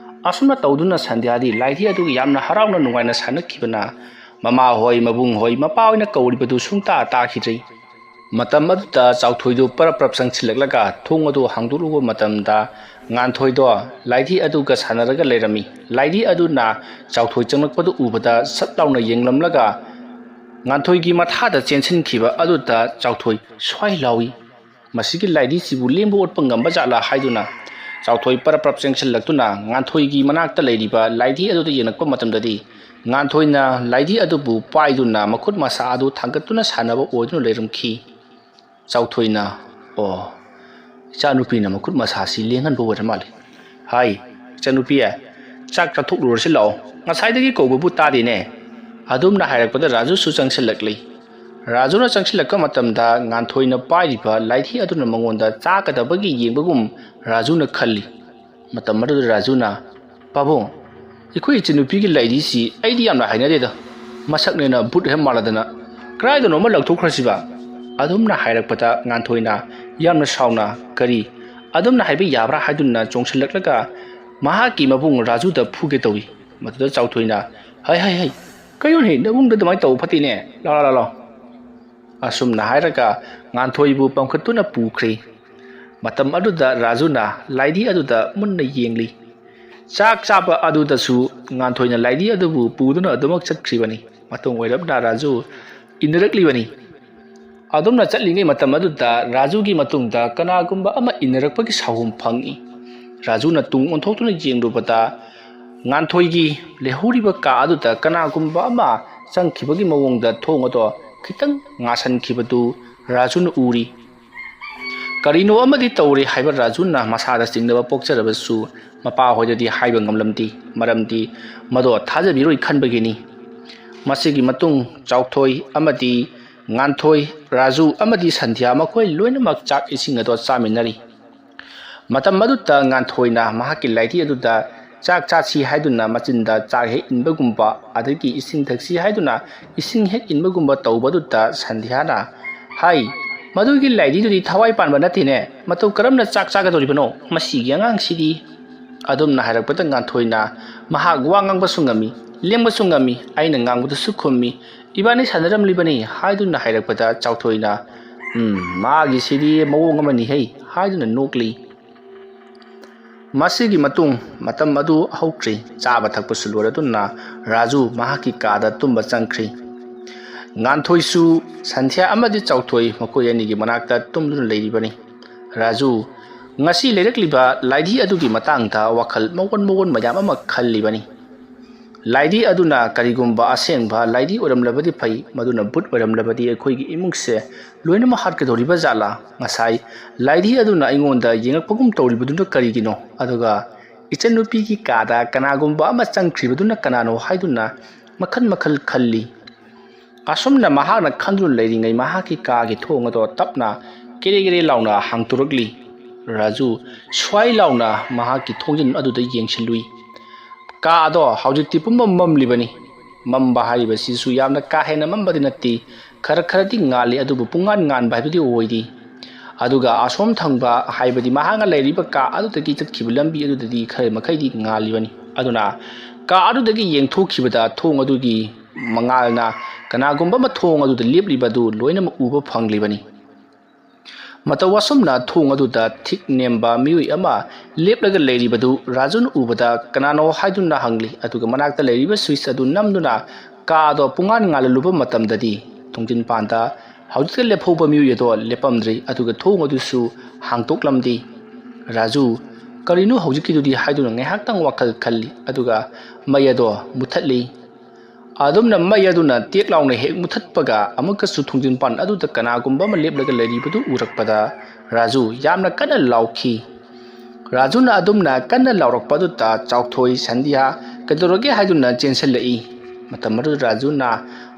ꯑꯁꯨꯝꯅ ꯇꯧꯗꯨꯅ ꯁꯟꯙ꯭ꯌꯥꯗꯤ ꯂꯥꯏꯙꯤ ꯑꯗꯨꯒ ꯌꯥꯝꯅ ꯍꯔꯥꯎꯅ ꯅꯨꯡꯉꯥꯏꯅ ꯁꯥꯟꯅꯈꯤꯕꯅ ꯃꯃꯥ ꯍꯣꯏ, ꯃꯕꯨꯡ ꯍꯣꯏ, ꯃꯄꯥ ꯍꯣꯏꯅ ꯀꯧꯔꯤꯕꯗꯨ ꯁꯨꯡꯇꯥ ꯇꯥꯈꯤꯗ꯭ꯔꯤ꯫ ꯃꯇꯝ ꯑꯗꯨꯗ ꯆꯥꯎꯊꯣꯏꯗꯨ ꯄꯔꯞ ꯄꯔꯞ ꯆꯪꯁꯤꯜꯂꯛꯂꯒ ꯊꯣꯡ ꯑꯗꯨ ꯍꯥꯡꯗꯣꯛꯂꯨꯕ ꯃꯇꯝꯗ ꯉꯥꯟꯊꯣꯏꯗꯣ ꯂꯥꯏꯙꯤ ꯑꯗꯨꯒ ꯁꯥꯟꯅꯔꯒ ꯂꯩꯔꯝꯃꯤ꯫ ꯂꯥꯏꯙꯤ ꯑꯗꯨꯅ ꯆꯥꯎꯊꯣꯏ ꯆꯪꯂꯛꯄꯗꯨ ꯎꯕꯗ ꯁꯠ ꯂꯥꯎꯅ ꯌꯦꯡꯂꯝꯂꯒ ꯉꯥꯟꯊꯣꯏꯒꯤ ꯃꯊꯥꯗ ꯆꯦꯟꯁꯤꯟꯈꯤꯕ ꯑꯗꯨꯗ ꯆꯥꯎꯊꯣꯏ ꯁ꯭ꯋꯥꯏ ꯂꯥꯎꯏ꯫ ꯃꯁꯤꯒꯤ ꯂꯥꯏꯙꯤꯁꯤꯕꯨ ꯂꯦꯡꯕ ꯑꯣꯠꯄ ꯉꯝꯕ ꯖꯥꯠꯂꯥ ꯍꯥꯏꯗꯨꯅ ꯆꯥꯎꯊꯣꯏ ꯄꯔꯞ ꯄꯔꯞ ꯆꯦꯟꯁꯤꯜꯂꯛꯇꯨꯅ ꯉꯥꯟꯊꯣꯏꯒꯤ ꯃꯅꯥꯛꯇ ꯂꯩꯔꯤꯕ ꯂꯥꯏꯙꯤ ꯑꯗꯨꯗ ꯌꯦꯡꯂꯛꯄ ꯃꯇꯝꯗꯗꯤ ꯉꯥꯟꯊꯣꯏꯅ ꯂꯥꯏꯙꯤ ꯑꯗꯨꯕꯨ ꯄꯥꯏꯗꯨꯅ ꯃꯈꯨꯠ ꯃꯁꯥ ꯑꯗꯨ ꯊꯥꯡꯒꯠꯇꯨꯅ ꯁꯥꯟꯅꯕ ꯑꯣꯏꯗꯨꯅ ꯂꯩꯔꯝꯈꯤ꯫ ꯆꯥꯎꯊꯣꯏꯅ, "ꯑꯣ, ꯏꯆꯥꯅꯨꯄꯤꯅ ꯃꯈꯨꯠ ꯃꯁꯥꯁꯤ ꯂꯦꯡꯍꯟꯕ ꯑꯣꯏꯔ ꯃꯥꯜꯂꯦ꯫ ꯍꯥꯏ, ꯏꯆꯥꯅꯨꯄꯤ, ꯆꯥꯛ ꯆꯥꯊꯣꯛꯂꯨꯔꯁꯤ ꯂꯥꯛꯑꯣ, ꯉꯁꯥꯏꯗꯒꯤ ꯀꯧꯕꯕꯨ ꯇꯥꯗꯦꯅꯦ"꯫ ꯑꯗꯨꯝꯅ ꯍꯥꯏꯔꯛꯄꯗ ꯔꯥꯖꯨꯁꯨ ꯆꯪꯁꯤꯜꯂꯛꯂꯤ꯫ ꯔꯥꯖꯨꯅ ꯆꯪꯁꯤꯜꯂꯛꯄ ꯃꯇꯝꯗ ꯉꯥꯟꯊꯣꯏꯅ ꯄꯥꯏꯔꯤꯕ ꯂꯥꯏꯙꯤ ꯑꯗꯨꯅ ꯃꯉꯣꯟꯗ ꯆꯥꯒꯗꯕꯒꯤ ꯌꯦꯡꯕꯒꯨꯝ ꯔꯥꯖꯨꯅ ꯈꯜꯂꯤ꯫ ꯃꯇꯝ ꯑꯗꯨꯗ ꯔꯥꯖꯨꯅ, "ꯄꯥꯕꯨꯡ, ꯑꯩꯈꯣꯏ ꯏꯆꯟꯅꯨꯄꯤꯒꯤ ꯂꯥꯏꯙꯤꯁꯤ ꯑꯩꯗꯤ ꯌꯥꯝꯅ ꯍꯩꯅꯗꯦꯗ꯫ ꯃꯁꯛꯅꯦꯅ ꯚꯨꯠ ꯍꯦꯛ ꯃꯥꯜꯂꯗꯅ꯫ ꯀꯗꯥꯏꯗꯅꯣꯃ ꯂꯪꯊꯣꯛꯈ꯭ꯔꯁꯤꯕ?" ꯑꯗꯨꯝꯅ ꯍꯥꯏꯔꯛꯄꯗ ꯉꯥꯟꯊꯣꯏꯅ ꯌꯥꯝꯅ ꯁꯥꯎꯅ, "ꯀꯔꯤ? ꯑꯗꯨꯝꯅ ꯍꯥꯏꯕ ꯌꯥꯕ꯭ꯔꯥ?" ꯍꯥꯏꯗꯨꯅ ꯆꯣꯡꯁꯤꯜꯂꯛꯂꯒ ꯃꯍꯥꯛꯀꯤ ꯃꯕꯨꯡ ꯔꯥꯖꯨꯗ ꯐꯨꯒꯦ ꯇꯧꯏ꯫ ꯃꯗꯨꯗ ꯆꯥꯎꯊꯣꯏꯅ, "ꯍꯩ, ꯍꯩ, ꯍꯩ, ꯀꯩꯅꯣꯅꯦ, ꯅꯕꯨꯡꯗ ꯑꯗꯨꯃꯥꯏꯅ ꯇꯧꯕ ꯐꯠꯇꯦꯅꯦ꯫ ꯂꯥ, ꯂꯥ, ꯂꯥ, ꯂꯥ"꯫ ꯑꯁꯨꯝꯅ ꯍꯥꯏꯔꯒ ꯉꯥꯟꯊꯣꯏꯕꯨ ꯄꯝꯈꯠꯇꯨꯅ ꯄꯨꯈ꯭ꯔꯦ꯫ ꯃꯇꯝ ꯑꯗꯨꯗ ꯔꯥꯖꯨꯅ ꯂꯥꯏꯙꯤ ꯑꯗꯨꯗ ꯃꯨꯟꯅ ꯌꯦꯡꯂꯤ꯫ ꯆꯥꯛ ꯆꯥꯕ ꯑꯗꯨꯗꯁꯨ ꯉꯥꯟꯊꯣꯏꯅ ꯂꯥꯏꯙꯤ ꯑꯗꯨꯕꯨ ꯄꯨꯗꯨꯅ ꯑꯗꯨꯃꯛ ꯆꯠꯈ꯭ꯔꯤꯕꯅꯤ꯫ ꯃꯇꯨꯡ ꯑꯣꯏꯔꯞꯅ ꯔꯥꯖꯨ ꯏꯟꯅꯔꯛꯂꯤꯕꯅꯤ꯫ ꯑꯗꯨꯝꯅ ꯆꯠꯂꯤꯉꯩ ꯃꯇꯝ ꯑꯗꯨꯗ ꯔꯥꯖꯨꯒꯤ ꯃꯇꯨꯡꯗ ꯀꯅꯥꯒꯨꯝꯕ ꯑꯃ ꯏꯟꯅꯔꯛꯄꯒꯤ ꯁꯥꯍꯨꯝ ꯐꯪꯏ꯫ ꯔꯥꯖꯨꯅ ꯇꯨꯡ ꯑꯣꯟꯊꯣꯛꯇꯨꯅ ꯌꯦꯡꯂꯨꯕꯗ, ꯉꯥꯟꯊꯣꯏꯒꯤ ꯂꯩꯍꯧꯔꯤꯕ ꯀꯥ ꯑꯗꯨꯗ ꯀꯅꯥꯒꯨꯝꯕ ꯑꯃ ꯆꯪꯈꯤꯕꯒꯤ ꯃꯑꯣꯡꯗ ꯊꯣꯡ ꯑꯗꯣ ꯈꯤꯇꯪ ꯉꯥꯁꯟꯈꯤꯕꯗꯨ ꯔꯥꯖꯨꯅ ꯎꯔꯤ꯫ ꯀꯔꯤꯅꯣ ꯑꯃꯗꯤ ꯇꯧꯔꯦ ꯍꯥꯏꯕ ꯔꯥꯖꯨꯅ ꯃꯁꯥꯗ ꯆꯤꯡꯅꯕ ꯄꯣꯛꯆꯔꯕꯁꯨ, ꯃꯄꯥ ꯍꯣꯏꯗꯗꯤ ꯍꯥꯏꯕ ꯉꯝꯂꯝꯗꯦ꯫ ꯃꯔꯝꯗꯤ ꯃꯗꯣ ꯊꯥꯖꯕꯤꯔꯣꯏ ꯈꯟꯕꯒꯤꯅꯤ꯫ ꯃꯁꯤꯒꯤ ꯃꯇꯨꯡ ꯆꯥꯎꯊꯣꯏ ꯑꯃꯗꯤ ꯉꯥꯟꯊꯣꯏ, ꯔꯥꯖꯨ ꯑꯃꯗꯤ ꯁꯟꯙ꯭ꯌꯥ ꯃꯈꯣꯏ ꯂꯣꯏꯅꯃꯛ ꯆꯥꯛ ꯏꯁꯤꯡ ꯑꯗꯣ ꯆꯥꯃꯤꯟꯅꯔꯤ꯫ ꯃꯇꯝ ꯑꯗꯨꯗ ꯉꯥꯟꯊꯣꯏꯅ ꯃꯍꯥꯛꯀꯤ ꯂꯥꯏꯙꯤ ꯑꯗꯨꯗ ꯆꯥꯛ ꯆꯥꯁꯤ ꯍꯥꯏꯗꯨꯅ ꯃꯆꯤꯟꯗ ꯆꯥꯛ ꯍꯦꯛ ꯏꯟꯕꯒꯨꯝꯕ, ꯑꯗꯒꯤ ꯏꯁꯤꯡ ꯊꯛꯁꯤ ꯍꯥꯏꯗꯨꯅ ꯏꯁꯤꯡ ꯍꯦꯛ ꯏꯟꯕꯒꯨꯝꯕ ꯇꯧꯕꯗꯨꯗ ꯁꯟꯙ꯭ꯌꯥꯅ, "ꯍꯥꯏ, ꯃꯗꯨꯒꯤ ꯂꯥꯏꯙꯤꯗꯨꯗꯤ ꯊꯋꯥꯏ ꯄꯥꯟꯕ ꯅꯠꯇꯦꯅꯦ, ꯃꯇꯧ ꯀꯔꯝꯅ ꯆꯥꯛ ꯆꯥꯒꯗꯧꯔꯤꯕꯅꯣ ꯃꯁꯤꯒꯤ ꯑꯉꯥꯡꯁꯤꯗꯤ?" ꯑꯗꯨꯝꯅ ꯍꯥꯏꯔꯛꯄꯗ ꯉꯥꯟꯊꯣꯏꯅ ꯃꯍꯥꯛ ꯋꯥ ꯉꯥꯡꯕꯁꯨ ꯉꯝꯃꯤ, ꯂꯦꯡꯕꯁꯨ ꯉꯝꯃꯤ, ꯑꯩꯅ ꯉꯥꯡꯕꯗꯁꯨ ꯈꯨꯝꯃꯤ, ꯏꯕꯥꯅꯤ ꯁꯥꯟꯅꯔꯝꯂꯤꯕꯅꯤ ꯍꯥꯏꯗꯨꯅ ꯍꯥꯏꯔꯛꯄꯗ ꯆꯥꯎꯊꯣꯏꯅ, "ꯎꯝ, ꯃꯥꯒꯤꯁꯤꯗꯤ ꯃꯑꯣꯡ ꯑꯃꯅꯤ ꯍꯩ" ꯍꯥꯏꯗꯨꯅ ꯅꯣꯛꯂꯤ꯫ ꯃꯁꯤꯒꯤ ꯃꯇꯨꯡ ꯃꯇꯝ ꯑꯗꯨ ꯍꯧꯈ꯭ꯔꯤ꯫ ꯆꯥꯕ ꯊꯛꯄꯁꯨ ꯂꯣꯏꯔꯗꯨꯅ ꯔꯥꯖꯨ ꯃꯍꯥꯛꯀꯤ ꯀꯥꯗ ꯇꯨꯝꯕ ꯆꯪꯈ꯭ꯔꯤ꯫ ꯉꯥꯟꯊꯣꯏꯁꯨ ꯁꯟꯙ꯭ꯌꯥ ꯑꯃꯗꯤ ꯆꯥꯎꯊꯣꯏ ꯃꯈꯣꯏ ꯑꯅꯤꯒꯤ ꯃꯅꯥꯛꯇ ꯇꯨꯝꯗꯨꯅ ꯂꯩꯔꯤꯕꯅꯤ꯫ ꯔꯥꯖꯨ ꯉꯁꯤ ꯂꯩꯔꯛꯂꯤꯕ ꯂꯥꯏꯙꯤ ꯑꯗꯨꯒꯤ ꯃꯇꯥꯡꯗ ꯋꯥꯈꯜ ꯃꯑꯣꯟ ꯃꯑꯣꯟ ꯃꯌꯥꯝ ꯑꯃ ꯈꯜꯂꯤꯕꯅꯤ꯫ ꯂꯥꯏꯙꯤ ꯑꯗꯨꯅ ꯀꯔꯤꯒꯨꯝꯕ ꯑꯁꯦꯡꯕ ꯂꯥꯏꯙꯤ ꯑꯣꯏꯔꯝꯂꯕꯗꯤ ꯐꯩ, ꯃꯗꯨꯅ ꯚꯨꯠ ꯑꯣꯏꯔꯝꯂꯕꯗꯤ ꯑꯩꯈꯣꯏꯒꯤ ꯏꯃꯨꯡꯁꯦ ꯂꯣꯏꯅꯃꯛ ꯍꯥꯠꯀꯗꯧꯔꯤꯕ ꯖꯥꯠꯂꯥ? ꯉꯁꯥꯏ ꯂꯥꯏꯙꯤ ꯑꯗꯨꯅ ꯑꯩꯉꯣꯟꯗ ꯌꯦꯡꯉꯛꯄꯒꯨꯝ ꯇꯧꯔꯤꯕꯗꯨꯅ ꯀꯔꯤꯒꯤꯅꯣ? ꯑꯗꯨꯒ ꯏꯆꯟꯅꯨꯄꯤꯒꯤ ꯀꯥꯗ ꯀꯅꯥꯒꯨꯝꯕ ꯑꯃ ꯆꯪꯈ꯭ꯔꯤꯕꯗꯨꯅ ꯀꯅꯥꯅꯣ ꯍꯥꯏꯗꯨꯅ ꯃꯈꯜ ꯃꯈꯜ ꯈꯜꯂꯤ꯫ ꯑꯁꯨꯝꯅ ꯃꯍꯥꯛꯅ ꯈꯟꯗꯨꯅ ꯂꯩꯔꯤꯉꯩ ꯃꯍꯥꯛꯀꯤ ꯀꯥꯒꯤ ꯊꯣꯡ ꯑꯗꯣ ꯇꯞꯅ ꯀꯦꯔꯦ ꯀꯦꯔꯦ ꯂꯥꯎꯅ ꯍꯥꯡꯇꯣꯔꯛꯂꯤ꯫ ꯔꯥꯖꯨ ꯁ꯭ꯋꯥꯏ ꯂꯥꯎꯅ ꯃꯍꯥꯛꯀꯤ ꯊꯣꯡꯖꯤꯟ ꯑꯗꯨꯗ ꯌꯦꯡꯁꯤꯜꯂꯨꯏ꯫ ꯀꯥ ꯑꯗꯣ ꯍꯧꯖꯤꯛꯇꯤ ꯄꯨꯝꯃꯝ ꯃꯝꯂꯤꯕꯅꯤ꯫ ꯃꯝꯕ ꯍꯥꯏꯔꯤꯕꯁꯤꯁꯨ ꯌꯥꯝꯅ ꯀꯥ ꯍꯦꯟꯅ ꯃꯝꯕꯗꯤ ꯅꯠꯇꯦ, ꯈꯔ ꯈꯔꯗꯤ ꯉꯥꯜꯂꯤ, ꯑꯗꯨꯕꯨ ꯄꯨꯡꯉꯥꯟ ꯉꯥꯟꯕ ꯍꯥꯏꯕꯗꯤ ꯑꯣꯏꯗꯦ꯫ ꯑꯗꯨꯒ ꯑꯁꯣꯝ ꯊꯪꯕ, ꯍꯥꯏꯕꯗꯤ ꯃꯍꯥꯛꯅ ꯂꯩꯔꯤꯕ ꯀꯥ ꯑꯗꯨꯗꯒꯤ ꯆꯠꯈꯤꯕ ꯂꯝꯕꯤ ꯑꯗꯨꯗꯗꯤ ꯈꯔ ꯃꯈꯩꯗꯤ ꯉꯥꯜꯂꯤꯕꯅꯤ꯫ ꯑꯗꯨꯅ ꯀꯥ ꯑꯗꯨꯗꯒꯤ ꯌꯦꯡꯊꯣꯛꯈꯤꯕꯗ ꯊꯣꯡ ꯑꯗꯨꯒꯤ ꯃꯉꯥꯜꯅ ꯀꯅꯥꯒꯨꯝꯕ ꯑꯃ ꯊꯣꯡ ꯑꯗꯨꯗ ꯂꯦꯞꯂꯤꯕ ꯑꯗꯨ ꯂꯣꯏꯅꯃꯛ ꯎꯕ ꯐꯪꯂꯤꯕꯅꯤ꯫ ꯃꯇꯧ ꯑꯁꯨꯝꯅ ꯊꯣꯡ ꯑꯗꯨꯗ ꯊꯤꯛ ꯅꯦꯝꯕ ꯃꯤꯑꯣꯏ ꯑꯃ ꯂꯦꯞꯂꯒ ꯂꯩꯔꯤꯕꯗꯨ ꯔꯥꯖꯨꯅ ꯎꯕꯗ ꯀꯅꯥꯅꯣ ꯍꯥꯏꯗꯨꯅ ꯍꯪꯂꯤ, ꯑꯗꯨꯒ ꯃꯅꯥꯛꯇ ꯂꯩꯔꯤꯕ ꯁ꯭ꯋꯤꯆ ꯑꯗꯨ ꯅꯝꯗꯨꯅ ꯀꯥ ꯑꯗꯣ ꯄꯨꯡꯉꯥꯟ ꯉꯥꯜꯍꯜꯂꯨꯕ ꯃꯇꯝꯗꯗꯤ ꯊꯣꯡꯖꯤꯟ ꯄꯥꯟꯗ ꯍꯧꯖꯤꯛꯇ ꯂꯦꯞꯍꯧꯕ ꯃꯤꯑꯣꯏ ꯑꯗꯣ ꯂꯦꯞꯄꯝꯗ꯭ꯔꯤ, ꯑꯗꯨꯒ ꯊꯣꯡ ꯑꯗꯨꯁꯨ ꯍꯥꯡꯗꯣꯛꯂꯝꯗꯦ꯫ ꯔꯥꯖꯨ, "ꯀꯔꯤꯅꯣ ꯍꯧꯖꯤꯛꯀꯤꯗꯨꯗꯤ?" ꯍꯥꯏꯗꯨꯅ ꯉꯥꯏꯍꯥꯛꯇꯪ ꯋꯥꯈꯜ ꯈꯜꯂꯤ, ꯑꯗꯨꯒ ꯃꯩ ꯑꯗꯣ ꯃꯨꯊꯠꯂꯤ꯫ ꯑꯗꯨꯝꯅ ꯃꯩ ꯑꯗꯨꯅ ꯇꯦꯛ ꯂꯥꯎꯅ ꯍꯦꯛ ꯃꯨꯊꯠꯄꯒ ꯑꯃꯨꯛꯀꯁꯨ ꯊꯣꯡꯖꯤꯟ ꯄꯥꯟ ꯑꯗꯨꯗ ꯀꯅꯥꯒꯨꯝꯕ ꯑꯃ ꯂꯦꯞꯂꯒ ꯂꯩꯔꯤꯕꯗꯨ ꯎꯔꯛꯄꯗ ꯔꯥꯖꯨ ꯌꯥꯝꯅ ꯀꯟꯅ ꯂꯥꯎꯈꯤ꯫ ꯔꯥꯖꯨꯅ ꯑꯗꯨꯝꯅ ꯀꯟꯅ ꯂꯥꯎꯔꯛꯄ ꯑꯗꯨꯗ ꯆꯥꯎꯊꯣꯏ, ꯁꯟꯙ꯭ꯌꯥ ꯀꯩꯗꯧꯔꯒꯦ ꯍꯥꯏꯗꯨꯅ ꯆꯦꯟꯁꯤꯜꯂꯛꯏ꯫ ꯃꯇꯝ ꯑꯗꯨꯗ ꯔꯥꯖꯨꯅ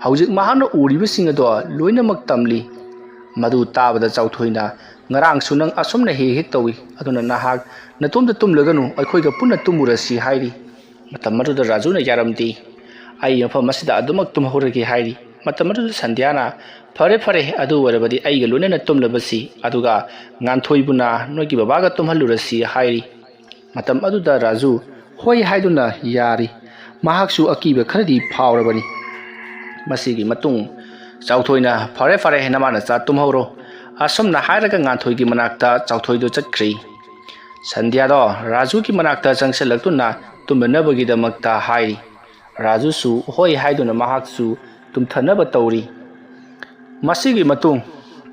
ꯍꯧꯖꯤꯛ ꯃꯍꯥꯛꯅ ꯎꯔꯤꯕꯁꯤꯡ ꯑꯗꯣ ꯂꯣꯏꯅꯃꯛ ꯇꯝꯂꯤ꯫ ꯃꯗꯨ ꯇꯥꯕꯗ ꯆꯥꯎꯊꯣꯏꯅ, "ꯉꯔꯥꯡꯁꯨ ꯅꯪ ꯑꯁꯨꯝꯅ ꯍꯦꯛ ꯍꯦꯛ ꯇꯧꯏ, ꯑꯗꯨꯅ ꯅꯍꯥꯛ ꯅꯇꯣꯝꯇ ꯇꯨꯝꯂꯒꯅꯨ, ꯑꯩꯈꯣꯏꯒ ꯄꯨꯟꯅ ꯇꯨꯝꯃꯨꯔꯁꯤ" ꯍꯥꯏꯔꯤ꯫ ꯃꯇꯝ ꯑꯗꯨꯗ ꯔꯥꯖꯨꯅ ꯌꯥꯔꯝꯗꯦ꯫ "ꯑꯩ ꯃꯐꯝ ꯑꯁꯤꯗ ꯑꯗꯨꯃꯛ ꯇꯨꯝꯍꯧꯔꯒꯦ" ꯍꯥꯏꯔꯤ꯫ ꯃꯇꯝ ꯑꯗꯨꯗ ꯁꯟꯙ꯭ꯌꯥꯅ, "ꯐꯔꯦ ꯐꯔꯦ, ꯑꯗꯨ ꯑꯣꯏꯔꯕꯗꯤ ꯑꯩꯒ ꯂꯣꯏꯅꯅ ꯇꯨꯝꯂꯕꯁꯤ, ꯑꯗꯨꯒ ꯉꯥꯟꯊꯣꯏꯕꯨꯅ ꯅꯣꯏꯒꯤ ꯕꯕꯥꯒ ꯇꯨꯝꯍꯜꯂꯨꯔꯁꯤ" ꯍꯥꯏꯔꯤ꯫ ꯃꯇꯝ ꯑꯗꯨꯗ ꯔꯥꯖꯨ ꯍꯣꯏ ꯍꯥꯏꯗꯨꯅ ꯌꯥꯔꯤ꯫ ꯃꯍꯥꯛꯁꯨ ꯑꯀꯤꯕ ꯈꯔꯗꯤ ꯐꯥꯎꯔꯕꯅꯤ꯫ ꯃꯁꯤꯒꯤ ꯃꯇꯨꯡ ꯆꯥꯎꯊꯣꯏꯅ, "ꯐꯔꯦ ꯐꯔꯦ, ꯅꯃꯥ ꯅꯆꯥ ꯇꯨꯝꯍꯧꯔꯣ" ꯑꯁꯨꯝꯅ ꯍꯥꯏꯔꯒ ꯉꯥꯟꯊꯣꯏꯒꯤ ꯃꯅꯥꯛꯇ ꯆꯥꯎꯊꯣꯏꯗꯣ ꯆꯠꯈ꯭ꯔꯤ꯫ ꯁꯟꯙ꯭ꯌꯥꯗꯣ ꯔꯥꯖꯨꯒꯤ ꯃꯅꯥꯛꯇ ꯆꯪꯁꯤꯜꯂꯛꯇꯨꯅ ꯇꯨꯝꯅꯅꯕꯒꯤꯗꯃꯛꯇ ꯍꯥꯏꯔꯤ꯫ ꯔꯥꯖꯨꯁꯨ ꯍꯣꯏ ꯍꯥꯏꯗꯨꯅ ꯃꯍꯥꯛꯁꯨ ꯇꯨꯝꯊꯅꯕ ꯇꯧꯔꯤ꯫ ꯃꯁꯤꯒꯤ ꯃꯇꯨꯡ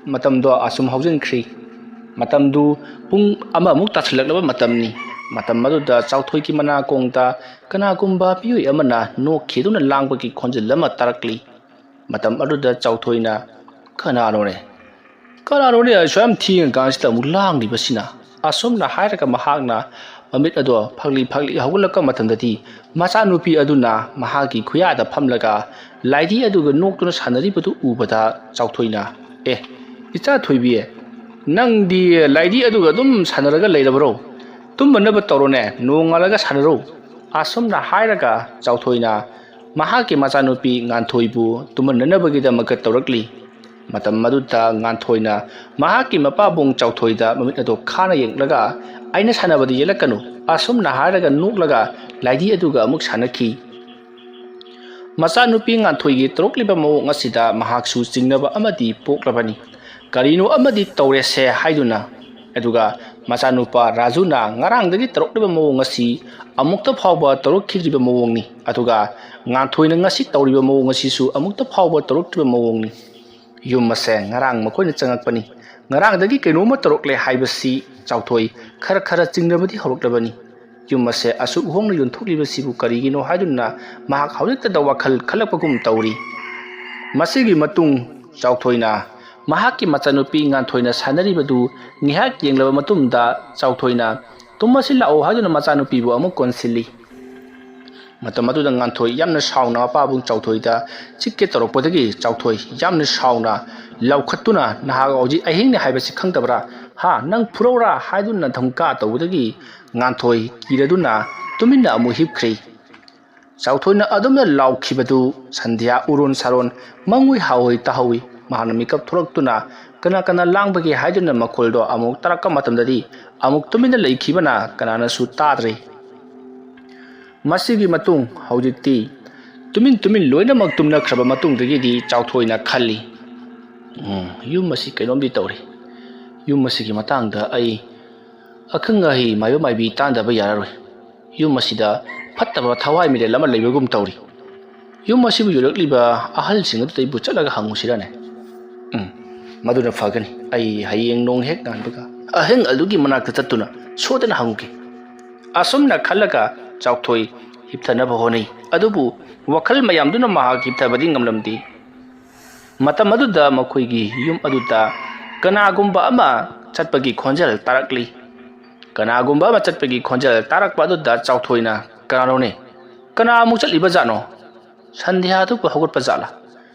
ꯃꯇꯝꯗꯣ ꯑꯁꯨꯝ ꯍꯧꯖꯤꯟꯈ꯭ꯔꯤ꯫ ꯃꯇꯝꯗꯨ ꯄꯨꯡ ꯑꯃꯃꯨꯛ ꯇꯥꯁꯤꯜꯂꯛꯂꯕ ꯃꯇꯝꯅꯤ꯫ ꯃꯇꯝ ꯑꯗꯨꯗ ꯆꯥꯎꯊꯣꯏꯒꯤ ꯃꯅꯥꯀꯣꯡꯗ ꯀꯅꯥꯒꯨꯝꯕ ꯃꯤꯑꯣꯏ ꯑꯃꯅ ꯅꯣꯛꯈꯤꯗꯨꯅ ꯂꯥꯡꯕꯒꯤ ꯈꯣꯟꯖꯦꯜ ꯑꯃ ꯇꯥꯔꯛꯂꯤ꯫ ꯃꯇꯝ ꯑꯗꯨꯗ ꯆꯥꯎꯊꯣꯏꯅ, "ꯀꯅꯥꯅꯣꯅꯦ? ꯀꯅꯥꯅꯣꯅꯦ ꯑꯁꯨꯛ ꯌꯥꯝ ꯊꯦꯡꯉꯀꯥꯟꯁꯤꯗ ꯑꯃꯨꯛ ꯂꯥꯡꯂꯤꯕꯁꯤꯅ?" ꯑꯁꯨꯝꯅ ꯍꯥꯏꯔꯒ ꯃꯍꯥꯛꯅ ꯃꯃꯤꯠ ꯑꯗꯣ ꯐꯛꯂꯤ ꯐꯛꯂꯤ ꯍꯧꯒꯠꯂꯛꯄ ꯃꯇꯝꯗꯗꯤ ꯃꯆꯥꯅꯨꯄꯤ ꯑꯗꯨꯅ ꯃꯍꯥꯛꯀꯤ ꯈꯨꯌꯥꯗ ꯐꯝꯂꯒ ꯂꯥꯏꯙꯤ ꯑꯗꯨꯒ ꯅꯣꯛꯇꯨꯅ ꯁꯥꯟꯅꯔꯤꯕꯗꯨ ꯎꯕꯗ ꯆꯥꯎꯊꯣꯏꯅ, "ꯑꯦ, ꯏꯆꯥ ꯊꯣꯏꯕꯤ, ꯅꯪꯗꯤ ꯂꯥꯏꯙꯤ ꯑꯗꯨꯒ ꯑꯗꯨꯝ ꯁꯥꯟꯅꯔꯒ ꯂꯩꯔꯕꯔꯣ? ꯇꯨꯝꯃꯅꯕ ꯇꯧꯔꯣꯅꯦ, ꯅꯣꯡꯉꯥꯜꯂꯒ ꯁꯥꯟꯅꯔꯣ" ꯑꯁꯨꯝꯅ ꯍꯥꯏꯔꯒ ꯆꯥꯎꯊꯣꯏꯅ ꯃꯍꯥꯛꯀꯤ ꯃꯆꯥꯅꯨꯄꯤ ꯉꯥꯟꯊꯣꯏꯕꯨ ꯇꯨꯝꯍꯟꯅꯅꯕꯒꯤꯗꯃꯛꯇ ꯇꯧꯔꯛꯂꯤ꯫ ꯃꯇꯝ ꯑꯗꯨꯗ ꯉꯥꯟꯊꯣꯏꯅ ꯃꯍꯥꯛꯀꯤ ꯃꯄꯥꯕꯨꯡ ꯆꯥꯎꯊꯣꯏꯗ ꯃꯃꯤꯠ ꯑꯗꯣ ꯈꯥꯅ ꯌꯦꯡꯂꯒ, "ꯑꯩꯅ ꯁꯥꯟꯅꯕꯗꯤ ꯌꯦꯠꯂꯛꯀꯅꯨ" ꯑꯁꯨꯝꯅ ꯍꯥꯏꯔꯒ ꯅꯣꯛꯂꯒ ꯂꯥꯏꯙꯤ ꯑꯗꯨꯒ ꯑꯃꯨꯛ ꯁꯥꯟꯅꯈꯤ꯫ ꯃꯆꯥꯅꯨꯄꯤ ꯉꯥꯟꯊꯣꯏꯒꯤ ꯇꯧꯔꯛꯂꯤꯕ ꯃꯑꯣꯡ ꯑꯁꯤꯗ ꯃꯍꯥꯛꯁꯨ ꯆꯤꯡꯅꯕ ꯑꯃꯗꯤ ꯄꯣꯛꯂꯕꯅꯤ꯫ ꯀꯔꯤꯅꯣ ꯑꯃꯗꯤ ꯇꯧꯔꯦꯁꯦ ꯍꯥꯏꯗꯨꯅ, ꯑꯗꯨꯒ ꯃꯆꯥꯅꯨꯄꯥ ꯔꯥꯖꯨꯅ ꯉꯔꯥꯡꯗꯒꯤ ꯇꯧꯔꯛꯂꯤꯕ ꯃꯑꯣꯡ ꯑꯁꯤ ꯑꯃꯨꯛꯇ ꯐꯥꯎꯕ ꯇꯧꯔꯛꯈꯤꯗ꯭ꯔꯤꯕ ꯃꯑꯣꯡꯅꯤ꯫ ꯑꯗꯨꯒ ꯉꯥꯟꯊꯣꯏꯅ ꯉꯁꯤ ꯇꯧꯔꯤꯕ ꯃꯑꯣꯡ ꯑꯁꯤꯁꯨ ꯑꯃꯨꯛꯇ ꯐꯥꯎꯕ ꯇꯧꯔꯛꯇ꯭ꯔꯤꯕ ꯃꯑꯣꯡꯅꯤ꯫ ꯌꯨꯝ ꯑꯁꯦ ꯉꯔꯥꯡ ꯃꯈꯣꯏꯅ ꯆꯪꯉꯛꯄꯅꯤ꯫ ꯉꯔꯥꯡꯗꯒꯤ ꯀꯩꯅꯣꯝꯃ ꯇꯧꯔꯛꯂꯦ ꯍꯥꯏꯕꯁꯤ ꯆꯥꯎꯊꯣꯏ ꯈꯔ ꯈꯔ ꯆꯤꯡꯅꯕꯗꯤ ꯍꯧꯔꯛꯂꯕꯅꯤ꯫ ꯌꯨꯝ ꯑꯁꯦ ꯑꯁꯨꯛ ꯍꯣꯡꯅ ꯌꯣꯟꯊꯣꯛꯂꯤꯕꯁꯤꯕꯨ ꯀꯔꯤꯒꯤꯅꯣ ꯍꯥꯏꯗꯨꯅ ꯃꯍꯥꯛ ꯍꯧꯖꯤꯛꯇꯗ ꯋꯥꯈꯜ ꯈꯜꯂꯛꯄꯒꯨꯝ ꯇꯧꯔꯤ꯫ ꯃꯁꯤꯒꯤ ꯃꯇꯨꯡ ꯆꯥꯎꯊꯣꯏꯅ ꯃꯍꯥꯛꯀꯤ ꯃꯆꯥꯅꯨꯄꯤ ꯉꯥꯟꯊꯣꯏꯅ ꯁꯥꯟꯅꯔꯤꯕꯗꯨ ꯉꯥꯏꯍꯥꯛ ꯌꯦꯡꯂꯕ ꯃꯇꯨꯡꯗ ꯆꯥꯎꯊꯣꯏꯅ "ꯇꯨꯝꯃꯁꯤ ꯂꯥꯛꯑꯣ" ꯍꯥꯏꯗꯨꯅ ꯃꯆꯥꯅꯨꯄꯤꯕꯨ ꯑꯃꯨꯛ ꯀꯣꯟꯁꯤꯜꯂꯤ꯫ ꯃꯇꯝ ꯑꯗꯨꯗ ꯉꯥꯟꯊꯣꯏ ꯌꯥꯝꯅ ꯁꯥꯎꯅ ꯃꯄꯥꯕꯨꯡ ꯆꯥꯎꯊꯣꯏꯗ ꯆꯤꯛꯀꯦ ꯇꯧꯔꯛꯄꯗꯒꯤ ꯆꯥꯎꯊꯣꯏ ꯌꯥꯝꯅ ꯁꯥꯎꯅ ꯂꯥꯎꯈꯠꯇꯨꯅ "ꯅꯍꯥꯛ ꯍꯧꯖꯤꯛ ꯑꯍꯤꯡꯅꯤ ꯍꯥꯏꯕꯁꯤ ꯈꯪꯗꯕ꯭ꯔꯥ? ꯍꯥ, ꯅꯪ ꯐꯨꯔꯧꯔꯥ?" ꯍꯥꯏꯗꯨꯅ ꯙꯝꯀꯥ ꯇꯧꯕꯗꯒꯤ ꯉꯥꯟꯊꯣꯏ ꯀꯤꯔꯗꯨꯅ ꯇꯨꯃꯤꯟꯅ ꯑꯃꯨꯛ ꯍꯤꯞꯈ꯭ꯔꯤ꯫ ꯆꯥꯎꯊꯣꯏꯅ ꯑꯗꯨꯝꯅ ꯂꯥꯎꯈꯤꯕꯗꯨ ꯁꯟꯙ꯭ꯌꯥ ꯎꯔꯣꯟ ꯁꯥꯔꯣꯟ ꯃꯪꯉꯣꯏ ꯍꯥꯋꯣꯏ ꯇꯥꯍꯧꯏ꯫ ꯃꯍꯥꯛꯅ ꯃꯤꯀꯞ ꯊꯣꯛꯂꯛꯇꯨꯅ ꯀꯅꯥ ꯀꯅꯥ ꯂꯥꯡꯕꯒꯦ ꯍꯥꯏꯗꯨꯅ ꯃꯈꯣꯜꯗꯣ ꯑꯃꯨꯛ ꯇꯥꯔꯛꯄ ꯃꯇꯝꯗꯗꯤ ꯑꯃꯨꯛ ꯇꯨꯃꯤꯟꯅ ꯂꯩꯈꯤꯕꯅ ꯀꯅꯥꯅꯁꯨ ꯇꯥꯗ꯭ꯔꯦ꯫ ꯃꯁꯤꯒꯤ ꯃꯇꯨꯡ ꯍꯧꯖꯤꯛꯇꯤ ꯇꯨꯃꯤꯟ ꯇꯨꯃꯤꯟ ꯂꯣꯏꯅꯃꯛ ꯇꯨꯝꯅꯈ꯭ꯔꯕ ꯃꯇꯨꯡꯗꯒꯤꯗꯤ ꯆꯥꯎꯊꯣꯏꯅ ꯈꯜꯂꯤ, "ꯎꯝ, ꯌꯨꯝ ꯑꯁꯤ ꯀꯩꯅꯣꯝꯗꯤ ꯇꯧꯔꯦ꯫ ꯌꯨꯝ ꯑꯁꯤꯒꯤ ꯃꯇꯥꯡꯗ ꯑꯩ ꯑꯈꯪ ꯑꯍꯩ ꯃꯥꯏꯕ ꯃꯥꯏꯕꯤ ꯇꯥꯟꯗꯕ ꯌꯥꯔꯔꯣꯏ꯫ ꯌꯨꯝ ꯑꯁꯤꯗ ꯐꯠꯇꯕ ꯊꯋꯥꯏ ꯃꯤꯔꯦꯜ ꯑꯃ ꯂꯩꯕꯒꯨꯝ ꯇꯧꯔꯤ꯫ ꯌꯨꯝ ꯑꯁꯤꯕꯨ ꯌꯣꯜꯂꯛꯂꯤꯕ ꯑꯍꯜꯁꯤꯡ ꯑꯗꯨꯗ ꯑꯩꯕꯨ ꯆꯠꯂꯒ ꯍꯪꯉꯨꯁꯤꯔꯅꯦ?" "ꯎꯝ, ꯃꯗꯨꯅ ꯐꯒꯅꯤ꯫ ꯑꯩ ꯍꯌꯦꯡ ꯅꯣꯡ ꯍꯦꯛ ꯉꯥꯟꯕꯒ ꯑꯍꯜ ꯑꯗꯨꯒꯤ ꯃꯅꯥꯛꯇ ꯆꯠꯇꯨꯅ ꯁꯣꯏꯗꯅ ꯍꯪꯉꯨꯒꯦ"꯫ ꯑꯁꯨꯝꯅ ꯈꯜꯂꯒ ꯆꯥꯎꯊꯣꯏ ꯍꯤꯞꯊꯅꯕ ꯍꯣꯠꯅꯩ꯫ ꯑꯗꯨꯕꯨ ꯋꯥꯈꯜ ꯃꯌꯥꯝꯗꯨꯅ ꯃꯍꯥꯛ ꯍꯤꯞꯊꯕꯗꯤ ꯉꯝꯂꯝꯗꯦ꯫ ꯃꯇꯝ ꯑꯗꯨꯗ ꯃꯈꯣꯏꯒꯤ ꯌꯨꯝ ꯑꯗꯨꯗ ꯀꯅꯥꯒꯨꯝꯕ ꯑꯃ ꯆꯠꯄꯒꯤ ꯈꯣꯟꯖꯦꯜ ꯇꯥꯔꯛꯂꯤ꯫ ꯀꯅꯥꯒꯨꯝꯕ ꯑꯃ ꯆꯠꯄꯒꯤ ꯈꯣꯟꯖꯦꯜ ꯇꯥꯔꯛꯄ ꯑꯗꯨꯗ ꯆꯥꯎꯊꯣꯏꯅ, "ꯀꯅꯥꯅꯣꯅꯦ? ꯀꯅꯥ ꯑꯃꯨꯛ ꯆꯠꯂꯤꯕ ꯖꯥꯠꯅꯣ? ꯁꯟꯙ꯭ꯌꯥꯗꯨꯕꯨ ꯍꯧꯒꯠꯄ ꯖꯥꯠꯂꯥ?"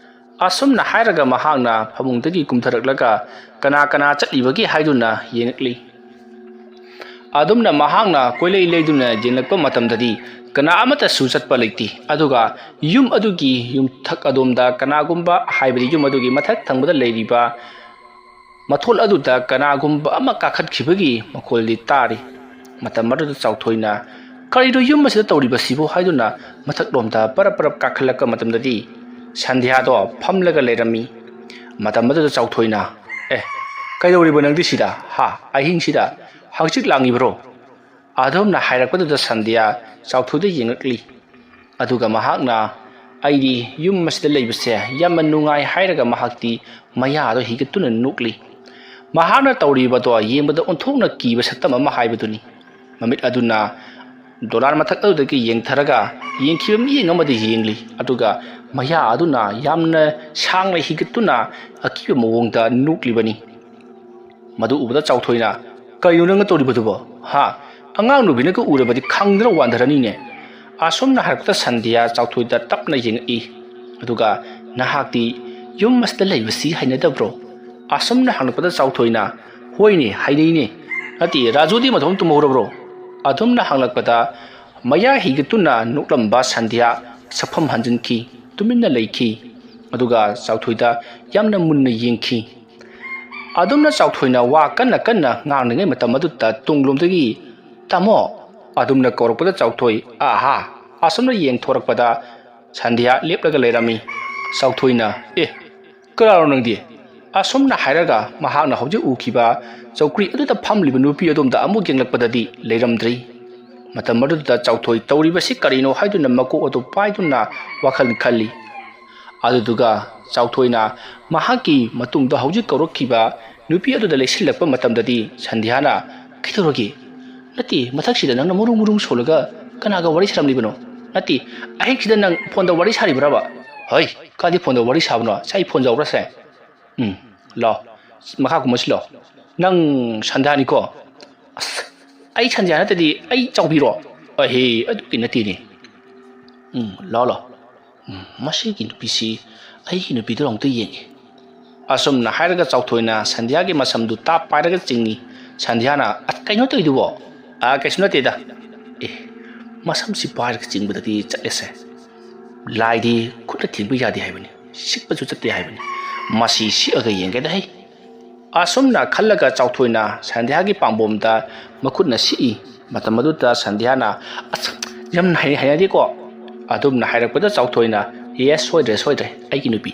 ꯑꯁꯨꯝꯅ ꯍꯥꯏꯔꯒ ꯃꯍꯥꯛꯅ ꯐꯃꯨꯡꯗꯒꯤ ꯀꯨꯝꯊꯔꯛꯂꯒ ꯀꯅꯥ ꯀꯅꯥ ꯆꯠꯂꯤꯕꯒꯦ ꯍꯥꯏꯗꯨꯅ ꯌꯦꯡꯉꯛꯂꯤ꯫ ꯑꯗꯨꯝꯅ ꯃꯍꯥꯛꯅ ꯀꯣꯏꯂꯩ ꯂꯩꯗꯨꯅ ꯌꯦꯡꯂꯛꯄ ꯃꯇꯝꯗꯗꯤ ꯀꯅꯥ ꯑꯃꯠꯇꯁꯨ ꯆꯠꯄ ꯂꯩꯇꯦ꯫ ꯑꯗꯨꯒ ꯌꯨꯝ ꯑꯗꯨꯒꯤ ꯌꯨꯝꯊꯛ ꯑꯗꯣꯝꯗ ꯀꯅꯥꯒꯨꯝꯕ, ꯍꯥꯏꯕꯗꯤ ꯌꯨꯝ ꯑꯗꯨꯒꯤ ꯃꯊꯛ ꯊꯪꯕꯗ ꯂꯩꯔꯤꯕ ꯃꯊꯣꯜ ꯑꯗꯨꯗ ꯀꯅꯥꯒꯨꯝꯕ ꯑꯃ ꯀꯥꯈꯠꯈꯤꯕꯒꯤ ꯃꯈꯣꯜꯗꯤ ꯇꯥꯔꯤ꯫ ꯃꯇꯝ ꯑꯗꯨꯗ ꯆꯥꯎꯊꯣꯏꯅ, "ꯀꯔꯤꯅꯣ ꯌꯨꯝ ꯑꯁꯤꯗ ꯇꯧꯔꯤꯕꯁꯤꯕꯨ?" ꯍꯥꯏꯗꯨꯅ ꯃꯊꯛꯂꯣꯝꯗ ꯄꯔꯞ ꯄꯔꯞ ꯀꯥꯈꯠꯂꯛꯄ ꯃꯇꯝꯗꯗꯤ ꯁꯟꯙ꯭ꯌꯥꯗꯣ ꯐꯝꯂꯒ ꯂꯩꯔꯝꯃꯤ꯫ ꯃꯇꯝ ꯑꯗꯨꯗ ꯆꯥꯎꯊꯣꯏꯅ, "ꯑꯦ, ꯀꯩꯗꯧꯔꯤꯕ ꯅꯪꯗꯤ ꯁꯤꯗ? ꯍꯥ? ꯑꯍꯤꯡꯁꯤꯗ ꯍꯪꯆꯤꯠ ꯂꯥꯡꯉꯤꯕ꯭ꯔꯣ?" ꯑꯗꯨꯝꯅ ꯍꯥꯏꯔꯛꯄꯗꯨꯗ ꯁꯟꯙ꯭ꯌꯥ ꯆꯥꯎꯊꯣꯏꯗ ꯌꯦꯡꯂꯛꯂꯤ꯫ ꯑꯗꯨꯒ ꯃꯍꯥꯛꯅ, "ꯑꯩꯗꯤ ꯌꯨꯝ ꯑꯁꯤꯗ ꯂꯩꯕꯁꯦ ꯌꯥꯝꯅ ꯅꯨꯡꯉꯥꯏ" ꯍꯥꯏꯔꯒ ꯃꯍꯥꯛꯇꯤ ꯃꯌꯥꯗꯣ ꯍꯤꯒꯠꯇꯨꯅ ꯅꯣꯛꯂꯤ꯫ ꯃꯍꯥꯛꯅ ꯇꯧꯔꯤꯕꯗꯣ ꯌꯦꯡꯕꯗ ꯑꯣꯟꯊꯣꯛꯅ ꯀꯤꯕ ꯁꯛꯇꯝ ꯑꯃ ꯍꯥꯏꯕꯗꯨꯅꯤ꯫ ꯃꯃꯤꯠ ꯑꯗꯨꯅ ꯗꯣꯂꯥꯟ ꯃꯊꯛ ꯑꯗꯨꯗꯒꯤ ꯌꯦꯡꯊꯔꯒ ꯌꯦꯡꯈꯤꯕ ꯃꯤꯠꯌꯦꯡ ꯑꯃꯗ ꯌꯦꯡꯂꯤ꯫ ꯑꯗꯨꯒ ꯃꯌꯥ ꯑꯗꯨꯅ ꯌꯥꯝꯅ ꯁꯥꯡꯅ ꯍꯤꯒꯠꯇꯨꯅ ꯑꯀꯤꯕ ꯃꯑꯣꯡꯗ ꯅꯣꯛꯂꯤꯕꯅꯤ꯫ ꯃꯗꯨ ꯎꯕꯗ ꯆꯥꯎꯊꯣꯏꯅ, "ꯀꯩꯅꯣ ꯅꯪꯅ ꯇꯧꯔꯤꯕꯗꯨꯕꯣ? ꯍꯥ? ꯑꯉꯥꯡ ꯅꯨꯕꯤꯅꯒ ꯎꯔꯕꯗꯤ ꯈꯪꯗꯅ ꯋꯥꯟꯊꯔꯅꯤꯅꯦ?" ꯑꯁꯨꯝꯅ ꯍꯥꯏꯔꯛꯄꯗ ꯁꯟꯙ꯭ꯌꯥ ꯆꯥꯎꯊꯣꯏꯗ ꯇꯞꯅ ꯌꯦꯡꯉꯛꯏ꯫ ꯑꯗꯨꯒ, "ꯅꯍꯥꯛꯇꯤ ꯌꯨꯝ ꯑꯁꯤꯗ ꯂꯩꯕꯁꯤ ꯍꯩꯅꯗꯕ꯭ꯔꯣ?" ꯑꯁꯨꯝꯅ ꯍꯪꯂꯛꯄꯗ ꯆꯥꯎꯊꯣꯏꯅ, "ꯍꯣꯏꯅꯦ, ꯍꯩꯅꯩꯅꯦ꯫ ꯅꯠꯇꯦ, ꯔꯥꯖꯨꯗꯤ ꯃꯇꯣꯝ ꯇꯨꯝꯍꯧꯔꯕ꯭ꯔꯣ?" ꯑꯗꯨꯝꯅ ꯍꯪꯂꯛꯄꯗ ꯃꯌꯥ ꯍꯤꯒꯠꯇꯨꯅ ꯅꯣꯛꯂꯝꯕ ꯁꯟꯙ꯭ꯌꯥ ꯁꯛꯐꯝ ꯍꯟꯖꯤꯟꯈꯤ, ꯇꯨꯃꯤꯟꯅ ꯂꯩꯈꯤ꯫ ꯑꯗꯨꯒ ꯆꯥꯎꯊꯣꯏꯗ ꯌꯥꯝꯅ ꯃꯨꯟꯅ ꯌꯦꯡꯈꯤ꯫ ꯑꯗꯨꯝꯅ ꯆꯥꯎꯊꯣꯏꯅ ꯋꯥ ꯀꯟꯅ ꯀꯟꯅ ꯉꯥꯡꯂꯤꯉꯩ ꯃꯇꯝ ꯑꯗꯨꯗ ꯇꯨꯡꯂꯣꯝꯗꯒꯤ, "ꯇꯥꯃꯣ!" ꯑꯗꯨꯝꯅ ꯀꯧꯔꯛꯄꯗ ꯆꯥꯎꯊꯣꯏ, "ꯑꯥꯍꯥ!" ꯑꯁꯨꯝꯅ ꯌꯦꯡꯊꯣꯔꯛꯄꯗ ꯁꯟꯙ꯭ꯌꯥ ꯂꯦꯞꯂꯒ ꯂꯩꯔꯝꯃꯤ꯫ ꯆꯥꯎꯊꯣꯏꯅ, "ꯑꯦ, ꯀꯅꯥꯅꯣ ꯅꯪꯗꯤ?" ꯑꯁꯨꯝꯅ ꯍꯥꯏꯔꯒ ꯃꯍꯥꯛꯅ ꯍꯧꯖꯤꯛ ꯎꯈꯤꯕ ꯆꯧꯀ꯭ꯔꯤ ꯑꯗꯨꯗ ꯐꯝꯂꯤꯕ ꯅꯨꯄꯤ ꯑꯗꯣꯝꯗ ꯑꯃꯨꯛ ꯌꯦꯡꯂꯛꯄꯗꯗꯤ ꯂꯩꯔꯝꯗ꯭ꯔꯤ꯫ ꯃꯇꯝ ꯑꯗꯨꯗ ꯆꯥꯎꯊꯣꯏ ꯇꯧꯔꯤꯕꯁꯤ ꯀꯔꯤꯅꯣ ꯍꯥꯏꯗꯨꯅ ꯃꯀꯣꯛ ꯑꯗꯨ ꯄꯥꯏꯗꯨꯅ ꯋꯥꯈꯜ ꯈꯜꯂꯤ꯫ ꯑꯗꯨꯗꯨꯒ ꯆꯥꯎꯊꯣꯏꯅ ꯃꯍꯥꯛꯀꯤ ꯃꯇꯨꯡꯗ ꯍꯧꯖꯤꯛ ꯀꯧꯔꯛꯈꯤꯕ ꯅꯨꯄꯤ ꯑꯗꯨꯗ ꯂꯩꯁꯤꯜꯂꯛꯄ ꯃꯇꯝꯗꯗꯤ ꯁꯟꯙ꯭ꯌꯥꯅ, "ꯀꯩꯗꯧꯔꯒꯦ? ꯅꯠꯇꯦ, ꯃꯊꯛꯁꯤꯗ ꯅꯪꯅ ꯃꯔꯨꯝ ꯃꯔꯨꯝ ꯁꯣꯜꯂꯒ ꯀꯅꯥꯒ ꯋꯥꯔꯤ ꯁꯥꯔꯝꯂꯤꯕꯅꯣ? ꯅꯠꯇꯦ, ꯑꯍꯤꯡꯁꯤꯗ ꯅꯪ ꯐꯣꯟꯗ ꯋꯥꯔꯤ ꯁꯥꯔꯤꯕ꯭ꯔꯕ?" "ꯍꯩ, ꯀꯥꯏꯗꯤ ꯐꯣꯟꯗ ꯋꯥꯔꯤ ꯁꯥꯕꯅꯣ? ꯁꯦ, ꯑꯩ ꯐꯣꯟ ꯌꯥꯎꯕ꯭ꯔꯥ ꯁꯦ?" "ꯎꯝ, ꯂꯥꯎ, ꯃꯈꯥ ꯀꯨꯝꯃꯁꯤ ꯂꯥꯎ꯫ ꯅꯪ ꯁꯟꯙ꯭ꯌꯥꯅꯤꯀꯣ?" "ꯑꯁ, ꯑꯩ ꯁꯟꯙ꯭ꯌꯥ ꯅꯠꯇꯗꯤ ꯑꯩ ꯆꯥꯎꯕꯤꯔꯣ?" "ꯑꯍꯦ, ꯑꯗꯨꯒꯤ ꯅꯠꯇꯦꯅꯦ꯫ ꯎꯝ, ꯂꯥꯎ, ꯂꯥꯎ꯫ ꯎꯝ, ꯃꯁꯤꯒꯤ ꯅꯨꯄꯤꯁꯤ ꯑꯩꯒꯤ ꯅꯨꯄꯤꯗꯨꯔ ꯑꯃꯨꯛꯇ ꯌꯦꯡꯒꯦ꯫" ꯑꯁꯨꯝꯅ ꯍꯥꯏꯔꯒ ꯆꯥꯎꯊꯣꯏꯅ ꯁꯟꯙ꯭ꯌꯥꯒꯤ ꯃꯁꯝꯗꯨ ꯇꯥꯞ ꯄꯥꯏꯔꯒ ꯆꯤꯡꯏ꯫ ꯁꯟꯙ꯭ꯌꯥꯅ, "ꯑꯁ, ꯀꯩꯅꯣ ꯇꯧꯔꯤꯗꯨꯕꯣ?" "ꯑꯥ, ꯀꯩꯁꯨ ꯅꯠꯇꯦꯗ꯫ ꯑꯦ, ꯃꯁꯝꯁꯤ ꯄꯥꯏꯔꯒ ꯆꯤꯡꯕꯗꯗꯤ ꯆꯠꯂꯦꯁꯦ꯫ ꯂꯥꯏꯗꯤ ꯈꯨꯠꯅ ꯊꯦꯡꯕ ꯌꯥꯗꯦ ꯍꯥꯏꯕꯅꯤ, ꯁꯤꯛꯄꯁꯨ ꯆꯠꯇꯦ ꯍꯥꯏꯕꯅꯤ꯫ ꯃꯁꯤ ꯁꯤꯛꯑꯒ ꯌꯦꯡꯒꯦꯗ ꯍꯩ꯫" ꯑꯁꯨꯝꯅ ꯈꯜꯂꯒ ꯆꯥꯎꯊꯣꯏꯅ ꯁꯟꯙ꯭ꯌꯥꯒꯤ ꯄꯥꯝꯕꯣꯝꯗ ꯃꯈꯨꯠꯅ ꯁꯤꯛꯏ꯫ ꯃꯇꯝ ꯑꯗꯨꯗ ꯁꯟꯙ꯭ꯌꯥꯅ, "ꯑꯁ, ꯌꯥꯝ ꯍꯩ-, ꯍꯩꯅꯗꯦꯀꯣ?" ꯑꯗꯨꯝꯅ ꯍꯥꯏꯔꯛꯄꯗ ꯆꯥꯎꯊꯣꯏꯅ, "ꯑꯦ, ꯁꯣꯏꯗ꯭ꯔꯦ, ꯁꯣꯏꯗ꯭ꯔꯦ, ꯑꯩꯒꯤ ꯅꯨꯄꯤ꯫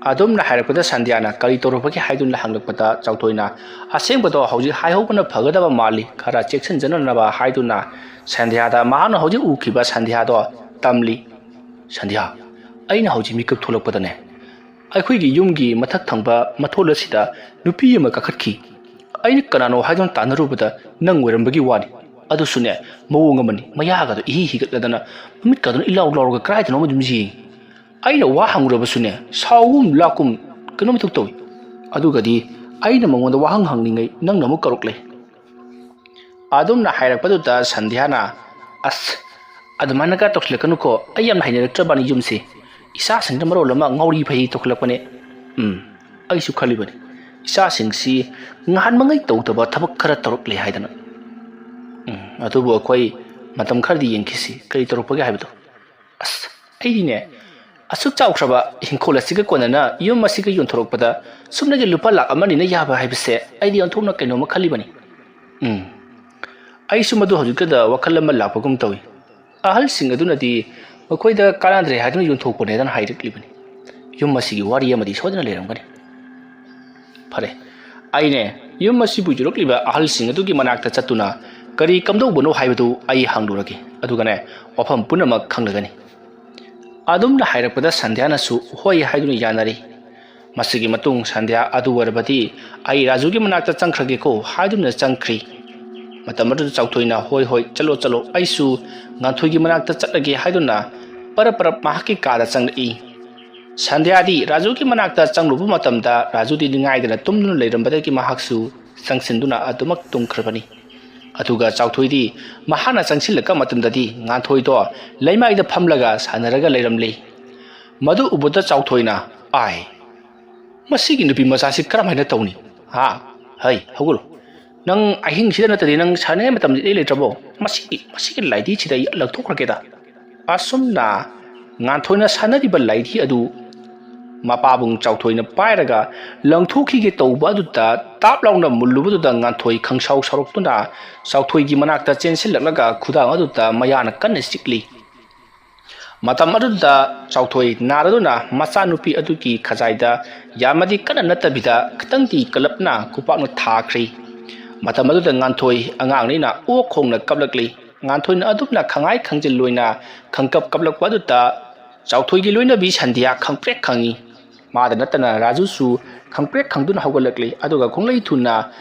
ꯑꯗꯨꯝꯅ ꯍꯥꯏꯔꯛꯄꯗ ꯁꯟꯙ꯭ꯌꯥꯅ ꯀꯔꯤ ꯇꯧꯔꯨꯕꯒꯦ ꯍꯥꯏꯗꯨꯅ ꯍꯪꯂꯛꯄꯗ ꯆꯥꯎꯊꯣꯏꯅ ꯑꯁꯦꯡꯕꯗꯣ ꯍꯧꯖꯤꯛ ꯍꯥꯏꯍꯧꯕꯅ ꯐꯒꯗꯕ ꯃꯥꯜꯂꯤ, ꯈꯔ ꯆꯦꯛꯁꯤꯟꯖꯅꯅꯕ ꯍꯥꯏꯗꯨꯅ ꯁꯟꯙ꯭ꯌꯥꯗ ꯃꯍꯥꯛꯅ ꯍꯧꯖꯤꯛ ꯎꯈꯤꯕ ꯁꯟꯙ꯭ꯌꯥꯗꯣ ꯇꯝꯂꯤ꯫ "ꯁꯟꯙ꯭ꯌꯥ, ꯑꯩꯅ ꯍꯧꯖꯤꯛ ꯃꯤꯀꯞ ꯊꯣꯛꯂꯛꯄꯗꯅꯦ, ꯑꯩꯈꯣꯏꯒꯤ ꯌꯨꯝꯒꯤ ꯃꯊꯛ ꯊꯪꯕ ꯃꯊꯣꯜ ꯑꯁꯤꯗ ꯅꯨꯄꯤ ꯑꯃ ꯀꯥꯈꯠꯈꯤ꯫ ꯑꯩꯅ ꯀꯅꯥꯅꯣ ꯍꯥꯏꯗꯨꯅ ꯇꯥꯟꯅꯔꯨꯕꯗ ꯅꯪ ꯑꯣꯏꯔꯝꯕꯒꯤ ꯋꯥꯅꯤ꯫ ꯑꯗꯨꯁꯨꯅꯦ, ꯃꯑꯣꯡ ꯑꯃꯅꯤ, ꯃꯌꯥꯒꯗꯣ ꯏꯍꯤ ꯍꯤꯒꯠꯂꯗꯅ ꯃꯃꯤꯠꯀꯗꯨꯅ ꯏꯂꯥꯎ ꯂꯥꯎꯔꯒ ꯀꯗꯥꯏꯗꯅꯣ ꯑꯃ ꯑꯗꯨꯝ ꯌꯦꯡꯉꯤ꯫ ꯑꯩꯅ ꯋꯥ ꯍꯪꯉꯨꯔꯕꯁꯨꯅꯦ, ꯁꯥꯎꯒꯨꯝ ꯂꯥꯛꯀꯨꯝ ꯀꯩꯅꯣꯝ ꯏꯇꯧ ꯇꯧꯏ꯫ ꯑꯗꯨꯒꯗꯤ ꯑꯩꯅ ꯃꯉꯣꯟꯗ ꯋꯥꯍꯪ ꯍꯪꯂꯤꯉꯩ ꯅꯪꯅ ꯑꯃꯨꯛ ꯀꯧꯔꯛꯂꯦ"꯫ ꯑꯗꯨꯝꯅ ꯍꯥꯏꯔꯛꯄꯗꯨꯗ ꯁꯟꯙ꯭ꯌꯥꯅ, "ꯑꯁ, ꯑꯗꯨꯃꯥꯏꯅꯒ ꯇꯧꯁꯤꯜꯂꯛꯀꯅꯨꯀꯣ, ꯑꯩ ꯌꯥꯝꯅ ꯍꯩꯅꯔꯛꯇ꯭ꯔꯕꯅꯤ ꯌꯨꯝꯁꯦ꯫ ꯏꯆꯥꯁꯤꯡꯗ ꯃꯔꯣꯜ ꯑꯃ ꯉꯥꯎꯔꯤ ꯐꯩ ꯇꯧꯈꯠꯂꯛꯄꯅꯦ꯫ ꯎꯝ, ꯑꯩꯁꯨ ꯈꯜꯂꯤꯕꯅꯤ, ꯏꯆꯥꯁꯤꯡꯁꯤ ꯉꯍꯥꯟꯃꯉꯩ ꯇꯧꯗꯕ ꯊꯕꯛ ꯈꯔ ꯇꯧꯔꯛꯂꯦ ꯍꯥꯏꯗꯅ꯫ ꯎꯝ, ꯑꯗꯨꯕꯨ ꯑꯩꯈꯣꯏ ꯃꯇꯝ ꯈꯔꯗꯤ ꯌꯦꯡꯈꯤꯁꯤ, ꯀꯔꯤ ꯇꯧꯔꯛꯄꯒꯦ ꯍꯥꯏꯕꯗꯣ꯫ ꯑꯁ, ꯑꯩꯗꯤꯅꯦ, ꯑꯁꯨꯛ ꯆꯥꯎꯈ꯭ꯔꯕ ꯏꯪꯈꯣꯜ ꯑꯁꯤꯒ ꯀꯣꯟꯅꯅ ꯌꯨꯝ ꯑꯁꯤꯒ ꯌꯣꯟꯊꯣꯔꯛꯄꯗ ꯁꯨꯞꯅꯒꯤ ꯂꯨꯄꯥ ꯂꯥꯛ ꯑꯃ ꯑꯅꯤꯅ ꯌꯥꯕ ꯍꯥꯏꯕꯁꯦ ꯑꯩꯗꯤ ꯑꯣꯟꯊꯣꯛꯅ ꯀꯩꯅꯣꯝꯃ ꯈꯜꯂꯤꯕꯅꯤ"꯫ ꯎꯝ, ꯑꯩꯁꯨ ꯃꯗꯨ ꯍꯧꯖꯤꯛꯇꯗ ꯋꯥꯈꯜ ꯑꯃ ꯂꯥꯛꯄꯒꯨꯝ ꯇꯧꯏ꯫ ꯑꯍꯜꯁꯤꯡ ꯑꯗꯨꯅꯗꯤ ꯃꯈꯣꯏꯗ ꯀꯥꯟꯅꯗ꯭ꯔꯦ ꯍꯥꯏꯗꯨꯅ ꯌꯣꯟꯊꯣꯛꯄꯅꯦꯗꯅ ꯍꯥꯏꯔꯛꯂꯤꯕꯅꯤ꯫ ꯌꯨꯝ ꯑꯁꯤꯒꯤ ꯋꯥꯔꯤ ꯑꯃꯗꯤ ꯁꯣꯏꯗꯅ ꯂꯩꯔꯝꯒꯅꯤ꯫ ꯐꯔꯦ, ꯑꯩꯅꯦ, ꯌꯨꯝ ꯑꯁꯤꯕꯨ ꯌꯣꯜꯂꯛꯂꯤꯕ ꯑꯍꯜꯁꯤꯡ ꯑꯗꯨꯒꯤ ꯃꯅꯥꯛꯇ ꯆꯠꯇꯨꯅ ꯀꯔꯤ ꯀꯝꯗꯧꯕꯅꯣ ꯍꯥꯏꯕꯗꯨ ꯑꯩ ꯍꯪꯂꯨꯔꯒꯦ, ꯑꯗꯨꯒꯅꯦ, ꯋꯥꯐꯝ ꯄꯨꯝꯅꯃꯛ ꯈꯪꯂꯒꯅꯤ꯫ ꯑꯗꯨꯝꯅ ꯍꯥꯏꯔꯛꯄꯗ ꯁꯟꯙ꯭ꯌꯥꯅꯁꯨ ꯍꯣꯏ ꯍꯥꯏꯗꯨꯅ ꯌꯥꯅꯔꯤ꯫ ꯃꯁꯤꯒꯤ ꯃꯇꯨꯡ ꯁꯟꯙ꯭ꯌꯥ ꯑꯗꯨ ꯑꯣꯏꯔꯕꯗꯤ ꯑꯩ ꯔꯥꯖꯨꯒꯤ ꯃꯅꯥꯛꯇ ꯆꯪꯈ꯭ꯔꯒꯦꯀꯣ ꯍꯥꯏꯗꯨꯅ ꯆꯪꯈ꯭ꯔꯤ꯫ ꯃꯇꯝ ꯑꯗꯨꯗ ꯆꯥꯎꯊꯣꯏꯅ, "ꯍꯣꯏ, ꯍꯣꯏ, ꯆꯠꯂꯣ, ꯆꯠꯂꯣ, ꯑꯩꯁꯨ ꯉꯥꯟꯊꯣꯏꯒꯤ ꯃꯅꯥꯛꯇ ꯆꯠꯂꯒꯦ" ꯍꯥꯏꯗꯨꯅ ꯄꯔꯞ ꯄꯔꯞ ꯃꯍꯥꯛꯀꯤ ꯀꯥꯗ ꯆꯪꯂꯛꯏ꯫ ꯁꯟꯙ꯭ꯌꯥꯗꯤ ꯔꯥꯖꯨꯒꯤ ꯃꯅꯥꯛꯇ ꯆꯪꯂꯨꯕ ꯃꯇꯝꯗ ꯔꯥꯖꯨꯗꯤ ꯅꯤꯡꯉꯥꯏꯗꯅ ꯇꯨꯝꯗꯨꯅ ꯂꯩꯔꯝꯕꯗꯒꯤ ꯃꯍꯥꯛꯁꯨ ꯆꯪꯁꯤꯟꯗꯨꯅ ꯑꯗꯨꯃꯛ ꯇꯨꯝꯈ꯭ꯔꯕꯅꯤ꯫ ꯑꯗꯨꯒ ꯆꯥꯎꯊꯣꯏꯗꯤ ꯃꯍꯥꯛꯅ ꯆꯪꯁꯤꯜꯂꯛꯄ ꯃꯇꯝꯗꯗꯤ ꯉꯥꯟꯊꯣꯏꯗꯣ ꯂꯩꯃꯥꯏꯗ ꯐꯝꯂꯒ ꯁꯥꯟꯅꯔꯒ ꯂꯩꯔꯝꯂꯤ꯫ ꯃꯗꯨ ꯎꯕꯗ ꯆꯥꯎꯊꯣꯏꯅ, "ꯑꯥꯏ, ꯃꯁꯤꯒꯤ ꯅꯨꯄꯤ ꯃꯆꯥꯁꯤ ꯀꯔꯝꯍꯥꯏꯅ ꯇꯧꯅꯤ? ꯍꯥ? ꯍꯩ, ꯍꯧꯒꯠꯂꯣ꯫ ꯅꯪ ꯑꯍꯤꯡꯁꯤꯗ ꯅꯠꯇꯗꯤ ꯅꯪ ꯁꯥꯟꯅꯉꯥꯏ ꯃꯇꯝꯗꯤ ꯏꯂꯩ ꯂꯩꯇ꯭ꯔꯕꯣ? ꯃꯁꯤꯒꯤ, ꯃꯁꯤꯒꯤ ꯂꯥꯏꯙꯤꯁꯤꯗ ꯑꯩ ꯂꯪꯊꯣꯛꯈ꯭ꯔꯒꯦꯗ"꯫ ꯑꯁꯨꯝꯅ ꯉꯥꯟꯊꯣꯏꯅ ꯁꯥꯟꯅꯔꯤꯕ ꯂꯥꯏꯙꯤ ꯑꯗꯨ ꯃꯄꯥꯕꯨꯡ ꯆꯥꯎꯊꯣꯏꯅ ꯄꯥꯏꯔꯒ ꯂꯪꯊꯣꯛꯈꯤꯒꯦ ꯇꯧꯕ ꯑꯗꯨꯗ ꯇꯥꯞ ꯂꯥꯎꯅ ꯃꯨꯜꯂꯨꯕꯗꯨꯗ ꯉꯥꯟꯊꯣꯏ ꯈꯪꯁꯥꯎ ꯁꯥꯎꯔꯛꯇꯨꯅ ꯆꯥꯎꯊꯣꯏꯒꯤ ꯃꯅꯥꯛꯇ ꯆꯦꯟꯁꯤꯜꯂꯛꯂꯒ ꯈꯨꯗꯥꯡ ꯑꯗꯨꯗ ꯃꯌꯥꯅ ꯀꯟꯅ ꯆꯤꯛꯂꯤ꯫ ꯃꯇꯝ ꯑꯗꯨꯗ ꯆꯥꯎꯊꯣꯏ ꯅꯥꯔꯗꯨꯅ ꯃꯆꯥꯅꯨꯄꯤ ꯑꯗꯨꯒꯤ ꯈꯖꯥꯏꯗ ꯌꯥꯝꯅꯗꯤ ꯀꯟꯅ ꯅꯠꯇꯕꯤꯗ ꯈꯤꯇꯪꯗꯤ ꯀꯜꯂꯞꯅ ꯈꯨꯄꯥꯛꯅ ꯊꯥꯈ꯭ꯔꯤ꯫ ꯃꯇꯝ ꯑꯗꯨꯗ ꯉꯥꯟꯊꯣꯏ ꯑꯉꯥꯡꯅꯤꯅ ꯑꯣꯛ ꯈꯣꯡꯅ ꯀꯞꯂꯛꯂꯤ꯫ ꯉꯥꯟꯊꯣꯏꯅ ꯑꯗꯨꯝꯅ ꯈꯪꯉꯥꯏ ꯈꯪꯖꯤꯜꯂꯣꯏꯅ ꯈꯪꯀꯞ ꯀꯞꯂꯛꯄ ꯑꯗꯨꯗ ꯆꯥꯎꯊꯣꯏꯒꯤ ꯂꯣꯏꯅꯕꯤ ꯁꯟꯙ꯭ꯌꯥ ꯈꯪꯄ꯭ꯔꯦꯛ ꯈꯪꯉꯤ꯫ ꯃꯥꯗ ꯅꯠꯇꯅ ꯔꯥꯖꯨꯁꯨ ꯈꯪꯄ꯭ꯔꯦꯛ ꯈꯪꯗꯨꯅ ꯍꯧꯒꯠꯂꯛꯂꯤ꯫ ꯑꯗꯨꯒ ꯈꯣꯡꯂꯩ ꯊꯨꯅ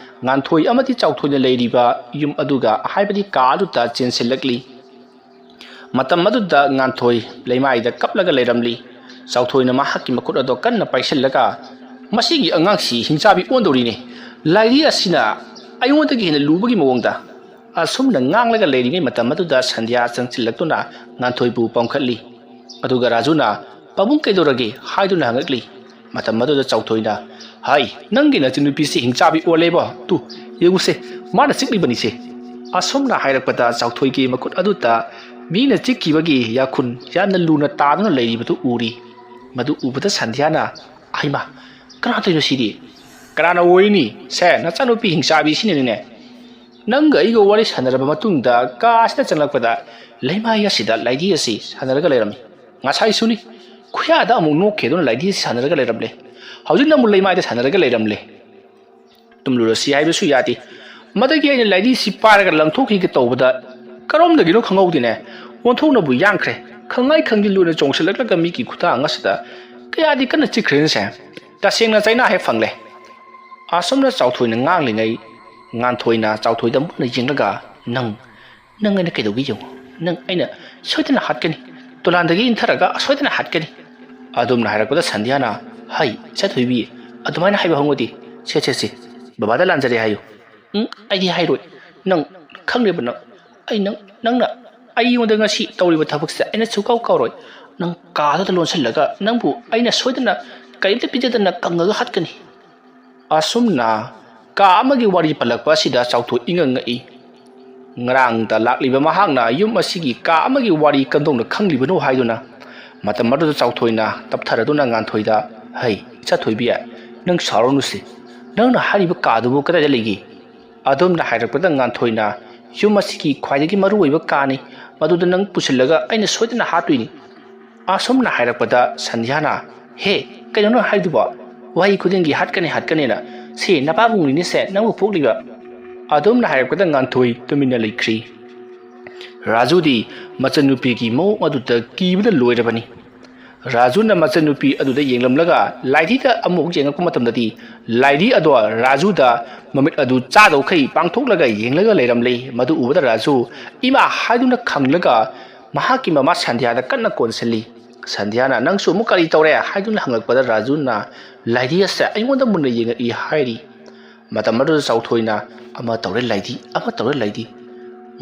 ꯉꯥꯟꯊꯣꯏ ꯑꯃꯗꯤ ꯆꯥꯎꯊꯣꯏꯅ ꯂꯩꯔꯤꯕ ꯌꯨꯝ ꯑꯗꯨꯒ ꯍꯥꯏꯕꯗꯤ ꯀꯥ ꯑꯗꯨꯗ ꯆꯦꯟꯁꯤꯜꯂꯛꯂꯤ꯫ ꯃꯇꯝ ꯑꯗꯨꯗ ꯉꯥꯟꯊꯣꯏ ꯂꯩꯃꯥꯏꯗ ꯀꯞꯂꯒ ꯂꯩꯔꯝꯂꯤ꯫ ꯆꯥꯎꯊꯣꯏꯅ ꯃꯍꯥꯛꯀꯤ ꯃꯈꯨꯠ ꯑꯗꯣ ꯀꯟꯅ ꯄꯥꯏꯁꯤꯜꯂꯒ, "ꯃꯁꯤꯒꯤ ꯑꯉꯥꯡꯁꯤ ꯍꯤꯡꯆꯥꯕꯤ ꯑꯣꯟꯗꯧꯔꯤꯅꯦ꯫ ꯂꯥꯏꯔꯤ ꯑꯁꯤꯅ ꯑꯩꯉꯣꯟꯗꯒꯤ ꯍꯦꯟꯅ ꯂꯨꯕꯒꯤ ꯃꯑꯣꯡꯗ"꯫ ꯑꯁꯨꯝꯅ ꯉꯥꯡꯂꯒ ꯂꯩꯔꯤꯉꯩ ꯃꯇꯝ ꯑꯗꯨꯗ ꯁꯟꯙ꯭ꯌꯥ ꯆꯪꯁꯤꯜꯂꯛꯇꯨꯅ ꯉꯥꯟꯊꯣꯏꯕꯨ ꯄꯝꯈꯠꯂꯤ꯫ ꯑꯗꯨꯒ ꯔꯥꯖꯨꯅ, "ꯄꯥꯕꯨꯡ ꯀꯩꯗꯧꯔꯒꯦ?" ꯍꯥꯏꯗꯨꯅ ꯍꯪꯉꯛꯂꯤ꯫ ꯃꯇꯝ ꯑꯗꯨꯗ ꯆꯥꯎꯊꯣꯏꯅ, "ꯍꯥꯏ, ꯅꯪꯒꯤ ꯅꯆꯟꯅꯨꯄꯤꯁꯤ ꯍꯤꯡꯆꯥꯕꯤ ꯑꯣꯜꯂꯦꯕꯣ꯫ ꯇꯨ, ꯌꯦꯡꯉꯨꯁꯦ, ꯃꯥꯅ ꯆꯤꯛꯂꯤꯕꯅꯤꯁꯦ"꯫ ꯑꯁꯨꯝꯅ ꯍꯥꯏꯔꯛꯄꯗ ꯆꯥꯎꯊꯣꯏꯒꯤ ꯃꯈꯨꯠ ꯑꯗꯨꯗ ꯃꯤꯅ ꯆꯤꯛꯈꯤꯕꯒꯤ ꯌꯥꯈꯨꯟ ꯌꯥꯝꯅ ꯂꯨꯅ ꯇꯥꯗꯨꯅ ꯂꯩꯔꯤꯕꯗꯨ ꯎꯔꯤ꯫ ꯃꯗꯨ ꯎꯕꯗ ꯁꯟꯙ꯭ꯌꯥꯅ, "ꯍꯩꯃꯥ, ꯀꯅꯥ ꯇꯧꯔꯤꯅꯣ ꯁꯤꯗꯤ?" "ꯀꯅꯥꯅ ꯑꯣꯏꯅꯤ? ꯁꯦ, ꯅꯆꯥꯅꯨꯄꯤ ꯍꯤꯡꯆꯥꯕꯤꯁꯤꯅꯅꯤꯅꯦ꯫ ꯅꯪꯒ ꯑꯩꯒ ꯋꯥꯔꯤ ꯁꯥꯟꯅꯔꯕ ꯃꯇꯨꯡꯗ ꯀꯥ ꯑꯁꯤꯗ ꯆꯪꯂꯛꯄꯗ ꯂꯩꯃꯥꯏ ꯑꯁꯤꯗ ꯂꯥꯏꯙꯤ ꯑꯁꯤ ꯁꯥꯟꯅꯔꯒ ꯂꯩꯔꯝꯃꯤ꯫ ꯉꯁꯥꯏꯁꯨꯅꯤ, ꯈꯨꯌꯥꯗ ꯑꯃꯨꯛ ꯅꯣꯛꯈꯤ ꯑꯗꯨꯅ ꯂꯥꯏꯙꯤ ꯑꯁꯤ ꯁꯥꯟꯅꯔꯒ ꯂꯩꯔꯝꯂꯦ꯫ ꯍꯧꯖꯤꯛꯅ ꯑꯃꯨꯛ ꯂꯩꯃꯥꯏꯗ ꯁꯥꯟꯅꯔꯒ ꯂꯩꯔꯝꯂꯦ꯫ ꯇꯨꯝꯂꯨꯔꯁꯤ ꯍꯥꯏꯕꯁꯨ ꯌꯥꯗꯦ꯫ ꯃꯗꯒꯤ ꯑꯩꯅ ꯂꯥꯏꯙꯤꯁꯤ ꯄꯥꯏꯔꯒ ꯂꯪꯊꯣꯛꯈꯤꯒꯦ ꯇꯧꯕꯗ ꯀꯔꯣꯝꯗꯒꯤꯅꯣ ꯈꯪꯍꯧꯗꯦꯅꯦ, ꯑꯣꯟꯊꯣꯛꯅꯕꯨ ꯌꯥꯡꯈ꯭ꯔꯦ꯫ ꯈꯪꯉꯥꯏ ꯈꯪꯖꯤꯜꯂꯣꯏꯅ ꯆꯣꯡꯁꯤꯜꯂꯛꯂꯒ ꯃꯤꯒꯤ ꯈꯨꯊꯥꯡ ꯑꯁꯤꯗ ꯀꯌꯥꯗꯤ ꯀꯟꯅ ꯆꯤꯛꯈ꯭ꯔꯦꯅꯁꯦ꯫ ꯇꯁꯦꯡꯅ ꯆꯩꯅꯥ ꯍꯦꯛ ꯐꯪꯂꯦ"꯫ ꯑꯁꯨꯝꯅ ꯆꯥꯎꯊꯣꯏꯅ ꯉꯥꯡꯂꯤꯉꯩ ꯉꯥꯟꯊꯣꯏꯅ ꯆꯥꯎꯊꯣꯏꯗ ꯃꯨꯟꯅ ꯌꯦꯡꯂꯒ, "ꯅꯪ, ꯅꯪ ꯑꯩꯅ ꯀꯩꯗꯧꯒꯦ ꯌꯦꯡꯉꯨ꯫ ꯅꯪ ꯑꯩꯅ ꯁꯣꯏꯗꯅ ꯍꯥꯠꯀꯅꯤ꯫ ꯇꯣꯂꯥꯟꯗꯒꯤ ꯏꯟꯊꯔꯒ ꯁꯣꯏꯗꯅ ꯍꯥꯠꯀꯅꯤ"꯫ ꯑꯗꯨꯝꯅ ꯍꯥꯏꯔꯛꯄꯗ ꯁꯟꯙ꯭ꯌꯥꯅ, "ꯍꯩ, ꯏꯆꯥꯊꯣꯏꯕꯤ, ꯑꯗꯨꯃꯥꯏꯅ ꯍꯥꯏꯕ ꯍꯧꯅꯗꯦ꯫ ꯁꯦ, ꯁꯦ, ꯁꯦ, ꯕꯕꯥꯗ ꯂꯥꯟꯖꯔꯦ ꯍꯥꯏꯌꯨ"꯫ "ꯎꯝ, ꯑꯩꯗꯤ ꯍꯥꯏꯔꯣꯏ꯫ ꯅꯪ ꯈꯪꯂꯤꯕ ꯅꯪ, ꯑꯩ ꯅꯪ, ꯅꯪꯅ ꯑꯩꯉꯣꯟꯗ ꯉꯁꯤ ꯇꯧꯔꯤꯕ ꯊꯕꯛꯁꯤꯗ ꯑꯩꯅ ꯁꯨꯀꯥꯎ ꯀꯥꯎꯔꯣꯏ꯫ ꯅꯪ ꯀꯥꯗꯨꯗ ꯂꯣꯟꯁꯤꯜꯂꯒ ꯅꯪꯕꯨ ꯑꯩꯅ ꯁꯣꯏꯗꯅ ꯀꯔꯤꯝꯇ ꯄꯤꯖꯗꯅ ꯀꯪꯉꯒ ꯍꯥꯠꯀꯅꯤ"꯫ ꯑꯁꯨꯝꯅ ꯀꯥ ꯑꯃꯒꯤ ꯋꯥꯔꯤ ꯄꯜꯂꯛꯄ ꯑꯁꯤꯗ ꯆꯥꯎꯊꯣꯏ ꯏꯉꯛ ꯉꯛꯏ꯫ ꯉꯔꯥꯡꯗ ꯂꯥꯛꯂꯤꯕ ꯃꯍꯥꯛꯅ ꯌꯨꯝ ꯑꯁꯤꯒꯤ ꯀꯥ ꯑꯃꯒꯤ ꯋꯥꯔꯤ ꯀꯝꯗꯧꯅ ꯈꯪꯂꯤꯕꯅꯣ ꯍꯥꯏꯗꯨꯅ꯫ ꯃꯇꯝ ꯑꯗꯨꯗ ꯆꯥꯎꯊꯣꯏꯅ ꯇꯞꯊꯔꯗꯨꯅ ꯉꯥꯟꯊꯣꯏꯗ, "ꯍꯩ, ꯏꯆꯥꯊꯣꯏꯕꯤ, ꯅꯪ ꯁꯥꯎꯔꯅꯨꯁꯦ꯫ ꯅꯪꯅ ꯍꯥꯏꯔꯤꯕ ꯀꯥꯗꯨꯕꯨ ꯀꯗꯥꯏꯗ ꯂꯩꯒꯦ?" ꯑꯗꯨꯝꯅ ꯍꯥꯏꯔꯛꯄꯗ ꯉꯥꯟꯊꯣꯏꯅ, "ꯌꯨꯝ ꯑꯁꯤꯒꯤ ꯈ꯭ꯋꯥꯏꯗꯒꯤ ꯃꯔꯨ ꯑꯣꯏꯕ ꯀꯥꯅꯤ꯫ ꯃꯗꯨꯗ ꯅꯪ ꯄꯨꯁꯤꯜꯂꯒ ꯑꯩꯅ ꯁꯣꯏꯗꯅ ꯍꯥꯠꯇꯣꯏꯅꯤ꯫ ꯑꯁꯨꯝꯅ ꯍꯥꯏꯔꯛꯄꯗ ꯁꯟꯙ꯭ꯌꯥꯅ, "ꯍꯦ, ꯀꯩꯅꯣ ꯅꯪ ꯍꯥꯏꯗꯨꯕꯣ? ꯋꯥꯍꯩ ꯈꯨꯗꯤꯡꯒꯤ ꯍꯥꯠꯀꯅꯤ, ꯍꯥꯠꯀꯅꯤꯅ꯫ ꯁꯤ ꯅꯄꯥꯕꯨꯡꯅꯤꯅꯦꯁꯦ ꯅꯪꯕꯨ ꯄꯣꯛꯂꯤꯕ?" ꯑꯗꯨꯝꯅ ꯍꯥꯏꯔꯛꯄꯗ ꯉꯥꯟꯊꯣꯏ ꯇꯨꯃꯤꯟꯅ ꯂꯩꯈ꯭ꯔꯤ꯫ ꯔꯥꯖꯨꯗꯤ ꯃꯆꯟꯅꯨꯄꯤꯒꯤ ꯃꯑꯣꯡ ꯑꯗꯨꯗ ꯀꯤꯕꯅ ꯂꯣꯏꯔꯕꯅꯤ꯫ ꯔꯥꯖꯨꯅ ꯃꯆꯟꯅꯨꯄꯤ ꯑꯗꯨꯗ ꯌꯦꯡꯂꯝꯂꯒ ꯂꯥꯏꯙꯤꯗ ꯑꯃꯨꯛ ꯌꯦꯡꯂꯛꯄ ꯃꯇꯝꯗꯗꯤ ꯂꯥꯏꯙꯤ ꯑꯗꯣ ꯔꯥꯖꯨꯗ ꯃꯃꯤꯠ ꯑꯗꯨ ꯆꯥꯗꯧꯈꯩ ꯄꯥꯡꯊꯣꯛꯂꯒ ꯌꯦꯡꯂꯒ ꯂꯩꯔꯝꯂꯦ꯫ ꯃꯗꯨ ꯎꯕꯗ ꯔꯥꯖꯨ "ꯏꯃꯥ" ꯍꯥꯏꯗꯨꯅ ꯈꯪꯂꯒ ꯃꯍꯥꯛꯀꯤ ꯃꯃꯥ ꯁꯟꯙ꯭ꯌꯥꯗ ꯀꯟꯅ ꯀꯣꯟꯁꯤꯜꯂꯤ꯫ ꯁꯟꯙ꯭ꯌꯥꯅ "ꯅꯪꯁꯨ ꯑꯃꯨꯛ ꯀꯔꯤ ꯇꯧꯔꯦ?" ꯍꯥꯏꯗꯨꯅ ꯍꯪꯂꯛꯄꯗ ꯔꯥꯖꯨꯅ "ꯂꯥꯏꯙꯤ ꯑꯁꯦ ꯑꯩꯉꯣꯟꯗ ꯃꯨꯟꯅ ꯌꯦꯡꯉꯛꯏ" ꯍꯥꯏꯔꯤ꯫ ꯃꯇꯝ ꯑꯗꯨꯗ ꯆꯥꯎꯊꯣꯏꯅ "ꯑꯃ ꯇꯧꯔꯦ ꯂꯥꯏꯙꯤ, ꯑꯃ ꯇꯧꯔꯦ ꯂꯥꯏꯙꯤ꯫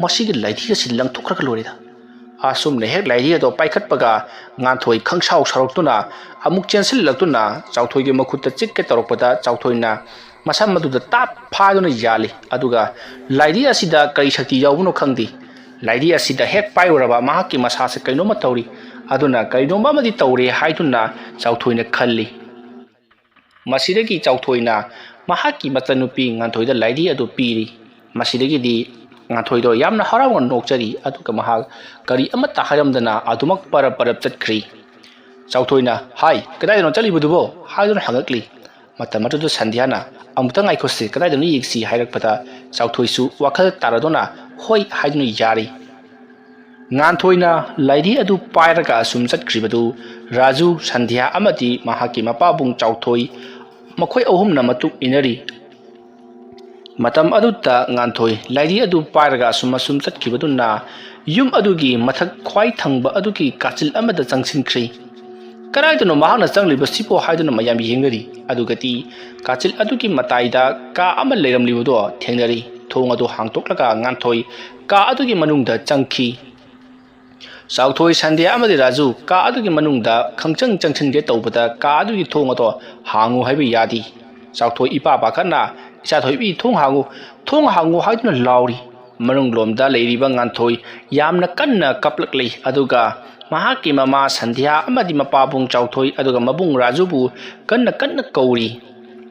ꯃꯁꯤꯒꯤ ꯂꯥꯏꯙꯤ ꯑꯁꯤ ꯂꯪꯊꯣꯛꯈ꯭ꯔꯒ ꯂꯣꯏꯔꯦꯗ"꯫ ꯑꯁꯨꯝꯅ ꯍꯦꯛ ꯂꯥꯏꯙꯤ ꯑꯗꯣ ꯄꯥꯏꯈꯠꯄꯒ ꯉꯥꯟꯊꯣꯏ ꯈꯪꯁꯥꯎ ꯁꯥꯎꯔꯛꯇꯨꯅ ꯑꯃꯨꯛ ꯆꯦꯟꯁꯤꯜꯂꯛꯇꯨꯅ ꯆꯥꯎꯊꯣꯏꯒꯤ ꯃꯈꯨꯠꯇ ꯆꯤꯛꯀꯦ ꯇꯧꯔꯛꯄꯗ ꯆꯥꯎꯊꯣꯏꯅ ꯃꯁꯝ ꯑꯗꯨꯗ ꯇꯥꯞ ꯐꯥꯗꯨꯅ ꯌꯥꯜꯂꯤ꯫ ꯑꯗꯨꯒ ꯂꯥꯏꯙꯤ ꯑꯁꯤꯗ ꯀꯔꯤ ꯁꯛꯇꯤ ꯌꯥꯎꯕꯅꯣ ꯈꯪꯗꯦ, ꯂꯥꯏꯙꯤ ꯑꯁꯤꯗ ꯍꯦꯛ ꯄꯥꯏꯔꯨꯔꯕ ꯃꯍꯥꯛꯀꯤ ꯃꯁꯥꯁꯦ ꯀꯩꯅꯣꯝꯃ ꯇꯧꯔꯤ꯫ ꯑꯗꯨꯅ ꯀꯔꯤꯅꯣꯝꯃ ꯑꯃꯗꯤ ꯇꯧꯔꯦ ꯍꯥꯏꯗꯨꯅ ꯆꯥꯎꯊꯣꯏꯅ ꯈꯜꯂꯤ꯫ ꯃꯁꯤꯗꯒꯤ ꯆꯥꯎꯊꯣꯏꯅ ꯃꯍꯥꯛꯀꯤ ꯃꯆꯟꯅꯨꯄꯤ ꯉꯥꯟꯊꯣꯏꯗ ꯂꯥꯏꯙꯤ ꯑꯗꯨ ꯄꯤꯔꯤ꯫ ꯃꯁꯤꯗꯒꯤꯗꯤ ꯉꯥꯟꯊꯣꯏꯗꯣ ꯌꯥꯝꯅ ꯍꯔꯥꯎꯅ ꯅꯣꯛꯆꯔꯤ, ꯑꯗꯨꯒ ꯃꯍꯥꯛ ꯀꯔꯤ ꯑꯃꯠꯇ ꯍꯥꯏꯔꯝꯗꯅ ꯑꯗꯨꯃꯛ ꯄꯔꯞ ꯄꯔꯞ ꯆꯠꯈ꯭ꯔꯤ꯫ ꯆꯥꯎꯊꯣꯏꯅ "ꯍꯥꯏ, ꯀꯗꯥꯏꯗꯅꯣ ꯆꯠꯂꯤꯕꯗꯨꯕꯣ?" ꯍꯥꯏꯗꯨꯅ ꯍꯪꯉꯛꯂꯤ꯫ ꯃꯇꯝ ꯑꯗꯨꯗ ꯁꯟꯙ꯭ꯌꯥꯅ "ꯑꯃꯨꯛꯇ ꯉꯥꯏꯈꯣꯁꯤ, ꯀꯗꯥꯏꯗꯅꯣ ꯌꯦꯡꯁꯤ" ꯍꯥꯏꯔꯛꯄꯗ ꯆꯥꯎꯊꯣꯏꯁꯨ ꯋꯥꯈꯜ ꯇꯥꯔꯗꯨꯅ "ꯍꯣꯏ" ꯍꯥꯏꯗꯨꯅ ꯌꯥꯔꯤ꯫ ꯉꯥꯟꯊꯣꯏꯅ ꯂꯥꯏꯙꯤ ꯑꯗꯨ ꯄꯥꯏꯔꯒ ꯑꯁꯨꯝ ꯆꯠꯈ꯭ꯔꯤꯕꯗꯨ ꯔꯥꯖꯨ, ꯁꯟꯙ꯭ꯌꯥ ꯑꯃꯗꯤ ꯃꯍꯥꯛꯀꯤ ꯃꯄꯥꯕꯨꯡ ꯆꯥꯎꯊꯣꯏ, ꯃꯈꯣꯏ ꯑꯍꯨꯝꯅ ꯃꯇꯨꯡ ꯏꯟꯅꯔꯤ꯫ ꯃꯇꯝ ꯑꯗꯨꯗ ꯉꯥꯟꯊꯣꯏ ꯂꯥꯏꯙꯤ ꯑꯗꯨ ꯄꯥꯏꯔꯒ ꯑꯁꯨꯝ ꯑꯁꯨꯝ ꯆꯠꯈꯤꯕꯗꯨꯅ ꯌꯨꯝ ꯑꯗꯨꯒꯤ ꯃꯊꯛ ꯈ꯭ꯋꯥꯏ ꯊꯪꯕ ꯑꯗꯨꯒꯤ ꯀꯥꯆꯤꯜ ꯑꯃꯗ ꯆꯪꯁꯤꯟꯈ꯭ꯔꯤ꯫ "ꯀꯗꯥꯏꯗꯅꯣ ꯃꯍꯥꯛꯅ ꯆꯪꯂꯤꯕꯁꯤꯕꯣ?" ꯍꯥꯏꯗꯨꯅ ꯃꯌꯥꯝ ꯌꯦꯡꯅꯔꯤ꯫ ꯑꯗꯨꯒꯗꯤ ꯀꯥꯆꯤꯜ ꯑꯗꯨꯒꯤ ꯃꯇꯥꯏꯗ ꯀꯥ ꯑꯃ ꯂꯩꯔꯝꯂꯤꯕꯗꯣ ꯊꯦꯡꯅꯔꯤ꯫ ꯊꯣꯡ ꯑꯗꯨ ꯍꯥꯡꯇꯣꯛꯂꯒ ꯉꯥꯟꯊꯣꯏ ꯀꯥ ꯑꯗꯨꯒꯤ ꯃꯅꯨꯡꯗ ꯆꯪꯈꯤ꯫ ꯆꯥꯎꯊꯣꯏ, ꯁꯟꯙ꯭ꯌꯥ ꯑꯃꯗꯤ ꯔꯥꯖꯨ ꯀꯥ ꯑꯗꯨꯒꯤ ꯃꯅꯨꯡꯗ ꯈꯪꯆꯪ ꯆꯪꯁꯤꯟꯒꯦ ꯇꯧꯕꯗ ꯀꯥ ꯑꯗꯨꯒꯤ ꯊꯣꯡ ꯑꯗꯣ "ꯍꯥꯡꯉꯨ" ꯍꯥꯏꯕ ꯌꯥꯗꯦ꯫ ꯆꯥꯎꯊꯣꯏ ꯏꯄꯥ ꯄꯥꯈꯠꯅ "ꯏꯆꯥꯊꯣꯏꯕꯤ, ꯊꯣꯡ ꯍꯥꯡꯉꯨ, ꯊꯣꯡ ꯍꯥꯡꯉꯨ" ꯍꯥꯏꯗꯨꯅ ꯂꯥꯎꯔꯤ꯫ ꯃꯅꯨꯡꯂꯣꯝꯗ ꯂꯩꯔꯤꯕ ꯉꯥꯟꯊꯣꯏ ꯌꯥꯝꯅ ꯀꯟꯅ ꯀꯞꯂꯛꯂꯤ, ꯑꯗꯨꯒ ꯃꯍꯥꯛꯀꯤ ꯃꯃꯥ ꯁꯟꯙ꯭ꯌꯥ ꯑꯃꯗꯤ ꯃꯄꯥꯕꯨꯡ ꯆꯥꯎꯊꯣꯏ ꯑꯗꯨꯒ ꯃꯕꯨꯡ ꯔꯥꯖꯨꯕꯨ ꯀꯟꯅ ꯀꯟꯅ ꯀꯧꯔꯤ꯫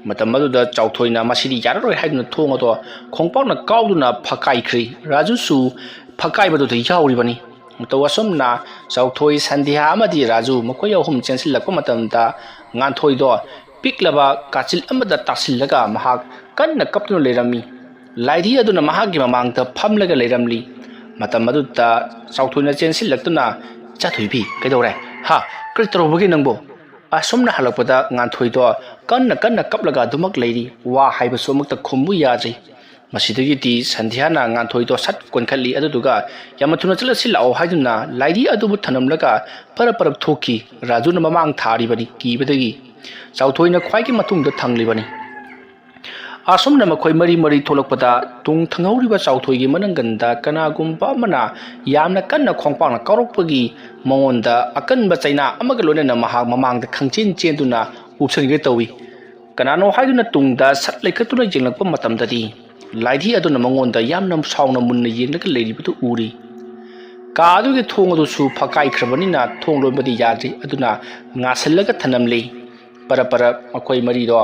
ꯃꯇꯝ ꯑꯗꯨꯗ ꯆꯥꯎꯊꯣꯏꯅ "ꯃꯁꯤꯗꯤ ꯌꯥꯔꯔꯣꯏ" ꯍꯥꯏꯗꯨꯅ ꯊꯣꯡ ꯑꯗꯣ ꯈꯣꯡꯄꯥꯛꯅ ꯀꯥꯎꯗꯨꯅ ꯐꯛꯀꯥꯏꯈ꯭ꯔꯤ꯫ ꯔꯥꯖꯨꯁꯨ ꯐꯛꯀꯥꯏꯕꯗꯨꯗ ꯌꯥꯎꯔꯤꯕꯅꯤ꯫ ꯃꯇꯧ ꯑꯁꯨꯝꯅ ꯆꯥꯎꯊꯣꯏ, ꯁꯟꯙ꯭ꯌꯥ ꯑꯃꯗꯤ ꯔꯥꯖꯨ ꯃꯈꯣꯏ ꯑꯍꯨꯝ ꯆꯦꯟꯁꯤꯜꯂꯛꯄ ꯃꯇꯝꯗ ꯉꯥꯟꯊꯣꯏꯗꯣ ꯄꯤꯛꯂꯕ ꯀꯥꯆꯤꯜ ꯑꯃꯗ ꯇꯥꯁꯤꯜꯂꯒ ꯃꯍꯥꯛ ꯀꯟꯅ ꯀꯞꯇꯨꯅ ꯂꯩꯔꯝꯃꯤ꯫ ꯂꯥꯏꯙꯤ ꯑꯗꯨꯅ ꯃꯍꯥꯛꯀꯤ ꯃꯃꯥꯡꯗ ꯐꯝꯂꯒ ꯂꯩꯔꯝꯂꯤ꯫ ꯃꯇꯝ ꯑꯗꯨꯗ ꯆꯥꯎꯊꯣꯏꯅ ꯆꯦꯟꯁꯤꯜꯂꯛꯇꯨꯅ, "ꯆꯥꯊꯣꯏꯕꯤ, ꯀꯩꯗꯧꯔꯦ? ꯍꯥ? ꯀꯔꯤ ꯇꯧꯔꯨꯕꯒꯦ ꯅꯪꯕꯨ?" ꯑꯁꯨꯝꯅ ꯍꯜꯂꯛꯄꯗ ꯉꯥꯟꯊꯣꯏꯗꯣ ꯀꯟꯅ ꯀꯟꯅ ꯀꯞꯂꯒ ꯑꯗꯨꯃꯛ ꯂꯩꯔꯤ꯫ ꯋꯥ ꯍꯥꯏꯕꯁꯨ ꯑꯃꯠꯇ ꯈꯨꯝꯃꯨ ꯌꯥꯗ꯭ꯔꯤ꯫ ꯃꯁꯤꯗꯒꯤꯗꯤ ꯁꯟꯙ꯭ꯌꯥꯅ ꯉꯥꯟꯊꯣꯏꯗꯣ ꯁꯠ ꯀꯣꯟꯈꯠꯂꯤ꯫ ꯑꯗꯨꯗꯨꯒ ꯌꯥꯝꯅ ꯊꯨꯅ ꯆꯠꯂꯁꯤ ꯂꯥꯛꯑꯣ ꯍꯥꯏꯗꯨꯅ ꯂꯥꯏꯙꯤ ꯑꯗꯨꯕꯨ ꯊꯅꯝꯂꯒ ꯄꯔꯞ ꯄꯔꯞ ꯊꯣꯛꯈꯤ꯫ ꯔꯥꯖꯨꯅ ꯃꯃꯥꯡ ꯊꯥꯔꯤꯕꯅꯤ ꯀꯤꯕꯗꯒꯤ꯫ ꯆꯥꯎꯊꯣꯏꯅ ꯈ꯭ꯋꯥꯏꯒꯤ ꯃꯇꯨꯡꯗ ꯊꯪꯂꯤꯕꯅꯤ꯫ ꯑꯁꯨꯝꯅ ꯃꯈꯣꯏ ꯃꯔꯤ ꯃꯔꯤ ꯊꯣꯛꯂꯛꯄꯗ ꯇꯨꯡ ꯊꯪꯍꯧꯔꯤꯕ ꯆꯥꯎꯊꯣꯏꯒꯤ ꯃꯅꯪꯒꯟꯗ ꯀꯅꯥꯒꯨꯝꯕ ꯑꯃꯅ ꯌꯥꯝꯅ ꯀꯟꯅ ꯈꯣꯡꯄꯥꯛꯅ ꯀꯥꯎꯔꯛꯄꯒꯤ ꯃꯉꯣꯟꯗ ꯑꯀꯟꯕ ꯆꯩꯅꯥ ꯑꯃꯒ ꯂꯣꯏꯅꯅ ꯃꯍꯥꯛ ꯃꯃꯥꯡꯗ ꯈꯪꯆꯦꯟ ꯆꯦꯟꯗꯨꯅ ꯎꯞꯁꯟꯒꯦ ꯇꯧꯏ꯫ ꯀꯅꯥꯅꯣ ꯍꯥꯏꯗꯨꯅ ꯇꯨꯡꯗ ꯁꯠ ꯂꯩꯈꯠꯇꯨꯅ ꯌꯦꯡꯂꯛꯄ ꯃꯇꯝꯗꯗꯤ ꯂꯥꯏꯙꯤ ꯑꯗꯨꯅ ꯃꯉꯣꯟꯗ ꯌꯥꯝꯅ ꯁꯥꯎꯅ ꯃꯨꯟꯅ ꯌꯦꯡꯂꯒ ꯂꯩꯔꯤꯕꯗꯨ ꯎꯔꯤ꯫ ꯀꯥ ꯑꯗꯨꯒꯤ ꯊꯣꯡ ꯑꯗꯨꯁꯨ ꯐꯛꯀꯥꯏꯈ꯭ꯔꯕꯅꯤꯅ ꯊꯣꯡ ꯂꯣꯟꯕꯗꯤ ꯌꯥꯗ꯭ꯔꯤ꯫ ꯑꯗꯨꯅ ꯉꯥꯁꯤꯜꯂꯒ ꯊꯅꯝꯂꯤ꯫ ꯄꯔꯞ ꯄꯔꯞ ꯃꯈꯣꯏ ꯃꯔꯤꯗꯣ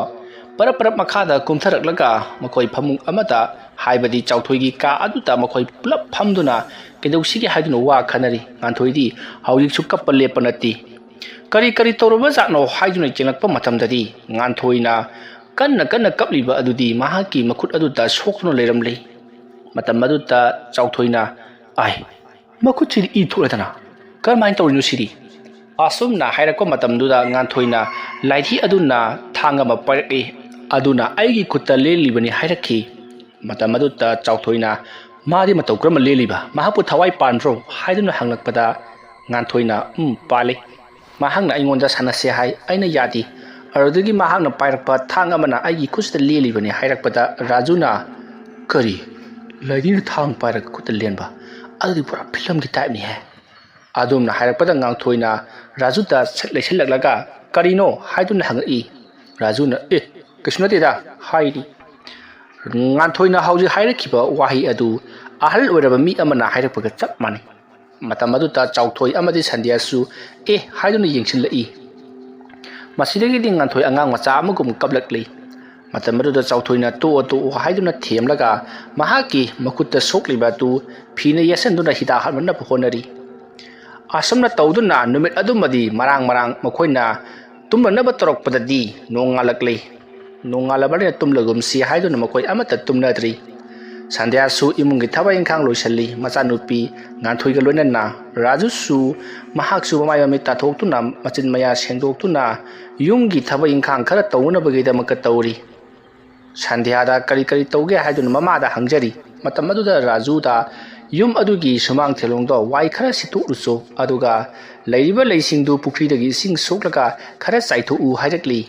ꯄꯔꯞ ꯄꯔꯞ ꯃꯈꯥꯗ ꯀꯨꯝꯊꯔꯛꯂꯒ ꯃꯈꯣꯏ ꯐꯃꯨꯡ ꯑꯃꯗ, ꯍꯥꯏꯕꯗꯤ ꯆꯥꯎꯊꯣꯏꯒꯤ ꯀꯥ ꯑꯗꯨꯗ ꯃꯈꯣꯏ ꯄꯨꯂꯞ ꯐꯝꯗꯨꯅ ꯀꯩꯗꯧꯁꯤꯒꯦ ꯍꯥꯏꯗꯨꯅ ꯋꯥ ꯈꯟꯅꯔꯤ꯫ ꯉꯥꯟꯊꯣꯏꯗꯤ ꯍꯧꯖꯤꯛꯁꯨ ꯀꯞꯄ ꯂꯦꯞꯄ ꯅꯠꯇꯦ꯫ ꯀꯔꯤ ꯀꯔꯤ ꯇꯧꯔꯕ ꯖꯥꯠꯅꯣ ꯍꯥꯏꯗꯨꯅ ꯌꯦꯡꯂꯛꯄ ꯃꯇꯝꯗꯗꯤ ꯉꯥꯟꯊꯣꯏꯅ ꯀꯟꯅ ꯀꯟꯅ ꯀꯞꯂꯤꯕ ꯑꯗꯨꯗꯤ ꯃꯍꯥꯛꯀꯤ ꯃꯈꯨꯠ ꯑꯗꯨꯗ ꯁꯣꯛꯇꯨꯅ ꯂꯩꯔꯝꯂꯦ꯫ ꯃꯇꯝ ꯑꯗꯨꯗ ꯆꯥꯎꯊꯣꯏꯅ, "ꯑꯥꯏ, ꯃꯈꯨꯠꯁꯤꯗꯤ ꯏ ꯊꯣꯛꯂꯗꯅ ꯀꯔꯝꯍꯥꯏꯅ ꯇꯧꯔꯤꯅꯣ ꯁꯤꯗꯤ?" ꯑꯁꯨꯝꯅ ꯍꯥꯏꯔꯛꯄ ꯃꯇꯝꯗꯨꯗ ꯉꯥꯟꯊꯣꯏꯅ ꯂꯥꯏꯙꯤ ꯑꯗꯨꯅ ꯊꯥꯡ ꯑꯃ ꯄꯥꯏꯔꯛꯏ꯫ ꯑꯗꯨꯅ ꯑꯩꯒꯤ ꯈꯨꯠꯇ ꯂꯦꯜꯂꯤꯕꯅꯤ ꯍꯥꯏꯔꯛꯈꯤ꯫ ꯃꯇꯝ ꯑꯗꯨꯗ ꯆꯥꯎꯊꯣꯏꯅ, "ꯃꯥꯗꯤ ꯃꯇꯧ ꯀꯔꯝꯕ ꯂꯦꯜꯂꯤꯕ? ꯃꯍꯥꯛꯄꯨ ꯊꯋꯥꯏ ꯄꯥꯟꯕ꯭ꯔꯣ?" ꯍꯥꯏꯗꯨꯅ ꯍꯪꯂꯛꯄꯗ ꯉꯥꯟꯊꯣꯏꯅ, "ꯎꯝ, ꯄꯥꯜꯂꯤ꯫ ꯃꯍꯥꯛꯅ ꯑꯩꯉꯣꯟꯗ ꯁꯥꯟꯅꯁꯦ ꯍꯥꯏ, ꯑꯩꯅ ꯌꯥꯗꯦ꯫ ꯑꯗꯨꯗꯒꯤ ꯃꯍꯥꯛꯅ ꯄꯥꯏꯔꯛꯄ ꯊꯥꯡ ꯑꯃꯅ ꯑꯩꯒꯤ ꯈꯨꯠꯁꯤꯗ ꯂꯦꯜꯂꯤꯕꯅꯤ" ꯍꯥꯏꯔꯛꯄꯗ ꯔꯥꯖꯨꯅ, "ꯀꯔꯤ? ꯂꯥꯏꯙꯤꯅ ꯊꯥꯡ ꯄꯥꯏꯔꯒ ꯈꯨꯠꯇ ꯂꯦꯟꯕ? ꯑꯗꯨꯗꯤ ꯄꯨꯔꯥ ꯐꯤꯂꯝꯒꯤ ꯇꯥꯏꯞꯅꯤꯍꯦ!" ꯑꯗꯨꯝꯅ ꯍꯥꯏꯔꯛꯄꯗ ꯉꯥꯟꯊꯣꯏꯅ ꯔꯥꯖꯨꯗ ꯁꯠ ꯂꯩꯁꯤꯜꯂꯛꯂꯒ, "ꯀꯔꯤꯅꯣ?" ꯍꯥꯏꯗꯨꯅ ꯍꯪꯉꯛꯏ꯫ ꯔꯥꯖꯨꯅ, "ꯑꯦ, ꯀꯩꯁꯨ ꯅꯠꯇꯦꯗ" ꯍꯥꯏꯔꯤ꯫ ꯉꯥꯟꯊꯣꯏꯅ ꯍꯧꯖꯤꯛ ꯍꯥꯏꯔꯛꯈꯤꯕ ꯋꯥꯍꯩ ꯑꯗꯨ ꯑꯍꯜ ꯑꯣꯏꯔꯕ ꯃꯤ ꯑꯃꯅ ꯍꯥꯏꯔꯛꯄꯒ ꯆꯞ ꯃꯥꯟꯅꯩ꯫ ꯃꯇꯝ ꯑꯗꯨꯗ ꯆꯥꯎꯊꯣꯏ ꯑꯃꯗꯤ ꯁꯟꯙ꯭ꯌꯥꯁꯨ "ꯑꯦ" ꯍꯥꯏꯗꯨꯅ ꯌꯦꯡꯁꯤꯜꯂꯛꯏ꯫ ꯃꯁꯤꯗꯒꯤꯗꯤ ꯉꯥꯟꯊꯣꯏ ꯑꯉꯥꯡ ꯃꯆꯥ ꯑꯃꯒꯨꯝ ꯀꯞꯂꯛꯂꯤ꯫ ꯃꯇꯝ ꯑꯗꯨꯗ ꯆꯥꯎꯊꯣꯏꯅ "ꯇꯣꯛꯑꯣ, ꯇꯣꯛꯑꯣ" ꯍꯥꯏꯗꯨꯅ ꯊꯦꯝꯂꯒ ꯃꯍꯥꯛꯀꯤ ꯃꯈꯨꯠꯇ ꯁꯣꯛꯂꯤꯕ ꯑꯗꯨ ꯐꯤꯅ ꯌꯦꯠꯁꯤꯟꯗꯨꯅ ꯍꯤꯗꯥꯛ ꯍꯥꯞꯅꯅꯕ ꯍꯣꯠꯅꯔꯤ꯫ ꯑꯁꯨꯝꯅ ꯇꯧꯗꯨꯅ ꯅꯨꯃꯤꯠ ꯑꯗꯨꯃꯗꯤ ꯃꯔꯥꯡ ꯃꯔꯥꯡ ꯃꯈꯣꯏꯅ ꯇꯨꯝꯂꯅꯕ ꯇꯧꯔꯛꯄꯗꯗꯤ ꯅꯣꯡꯉꯥꯜꯂꯛꯂꯤ꯫ ꯅꯣꯡꯉꯥꯜꯂꯕꯅꯤꯅ ꯇꯨꯝꯂꯒꯨꯝꯁꯤ ꯍꯥꯏꯗꯨꯅ ꯃꯈꯣꯏ ꯑꯃꯠꯇ ꯇꯨꯝꯅꯗ꯭ꯔꯤ꯫ ꯁꯟꯙ꯭ꯌꯥꯁꯨ ꯏꯃꯨꯡꯒꯤ ꯊꯕꯛ ꯏꯪꯈꯥꯡ ꯂꯣꯏꯁꯤꯜꯂꯤ꯫ ꯃꯆꯥꯅꯨꯄꯤ ꯉꯥꯟꯊꯣꯏꯒ ꯂꯣꯏꯅꯅ ꯔꯥꯖꯨꯁꯨ ꯃꯍꯥꯛꯁꯨ ꯃꯃꯥꯏ ꯃꯃꯤꯠ ꯇꯥꯊꯣꯛꯇꯨꯅ, ꯃꯆꯤꯟ ꯃꯌꯥ ꯁꯦꯡꯗꯣꯛꯇꯨꯅ, ꯌꯨꯝꯒꯤ ꯊꯕꯛ ꯏꯪꯈꯥꯡ ꯈꯔ ꯇꯧꯅꯕꯒꯤꯗꯃꯛꯇ ꯇꯧꯔꯤ꯫ ꯁꯟꯙ꯭ꯌꯥꯗ ꯀꯔꯤ ꯀꯔꯤ ꯇꯧꯒꯦ ꯍꯥꯏꯗꯨꯅ ꯃꯃꯥꯗ ꯍꯪꯖꯔꯤ꯫ ꯃꯇꯝ ꯑꯗꯨꯗ ꯔꯥꯖꯨꯗ ꯌꯨꯝ ꯑꯗꯨꯒꯤ ꯁꯨꯃꯥꯡ ꯊꯦꯂꯣꯡꯗꯣ ꯋꯥꯏ ꯈꯔ ꯁꯤꯠꯇꯣꯛꯂꯨꯆꯣ, ꯑꯗꯨꯒ ꯂꯩꯔꯤꯕ ꯂꯩꯁꯤꯡꯗꯨ ꯄꯨꯈ꯭ꯔꯤꯗꯒꯤ ꯏꯁꯤꯡ ꯁꯣꯛꯂꯒ ꯈꯔ ꯆꯥꯏꯊꯣꯛꯎ ꯍꯥꯏꯔꯛꯂꯤ꯫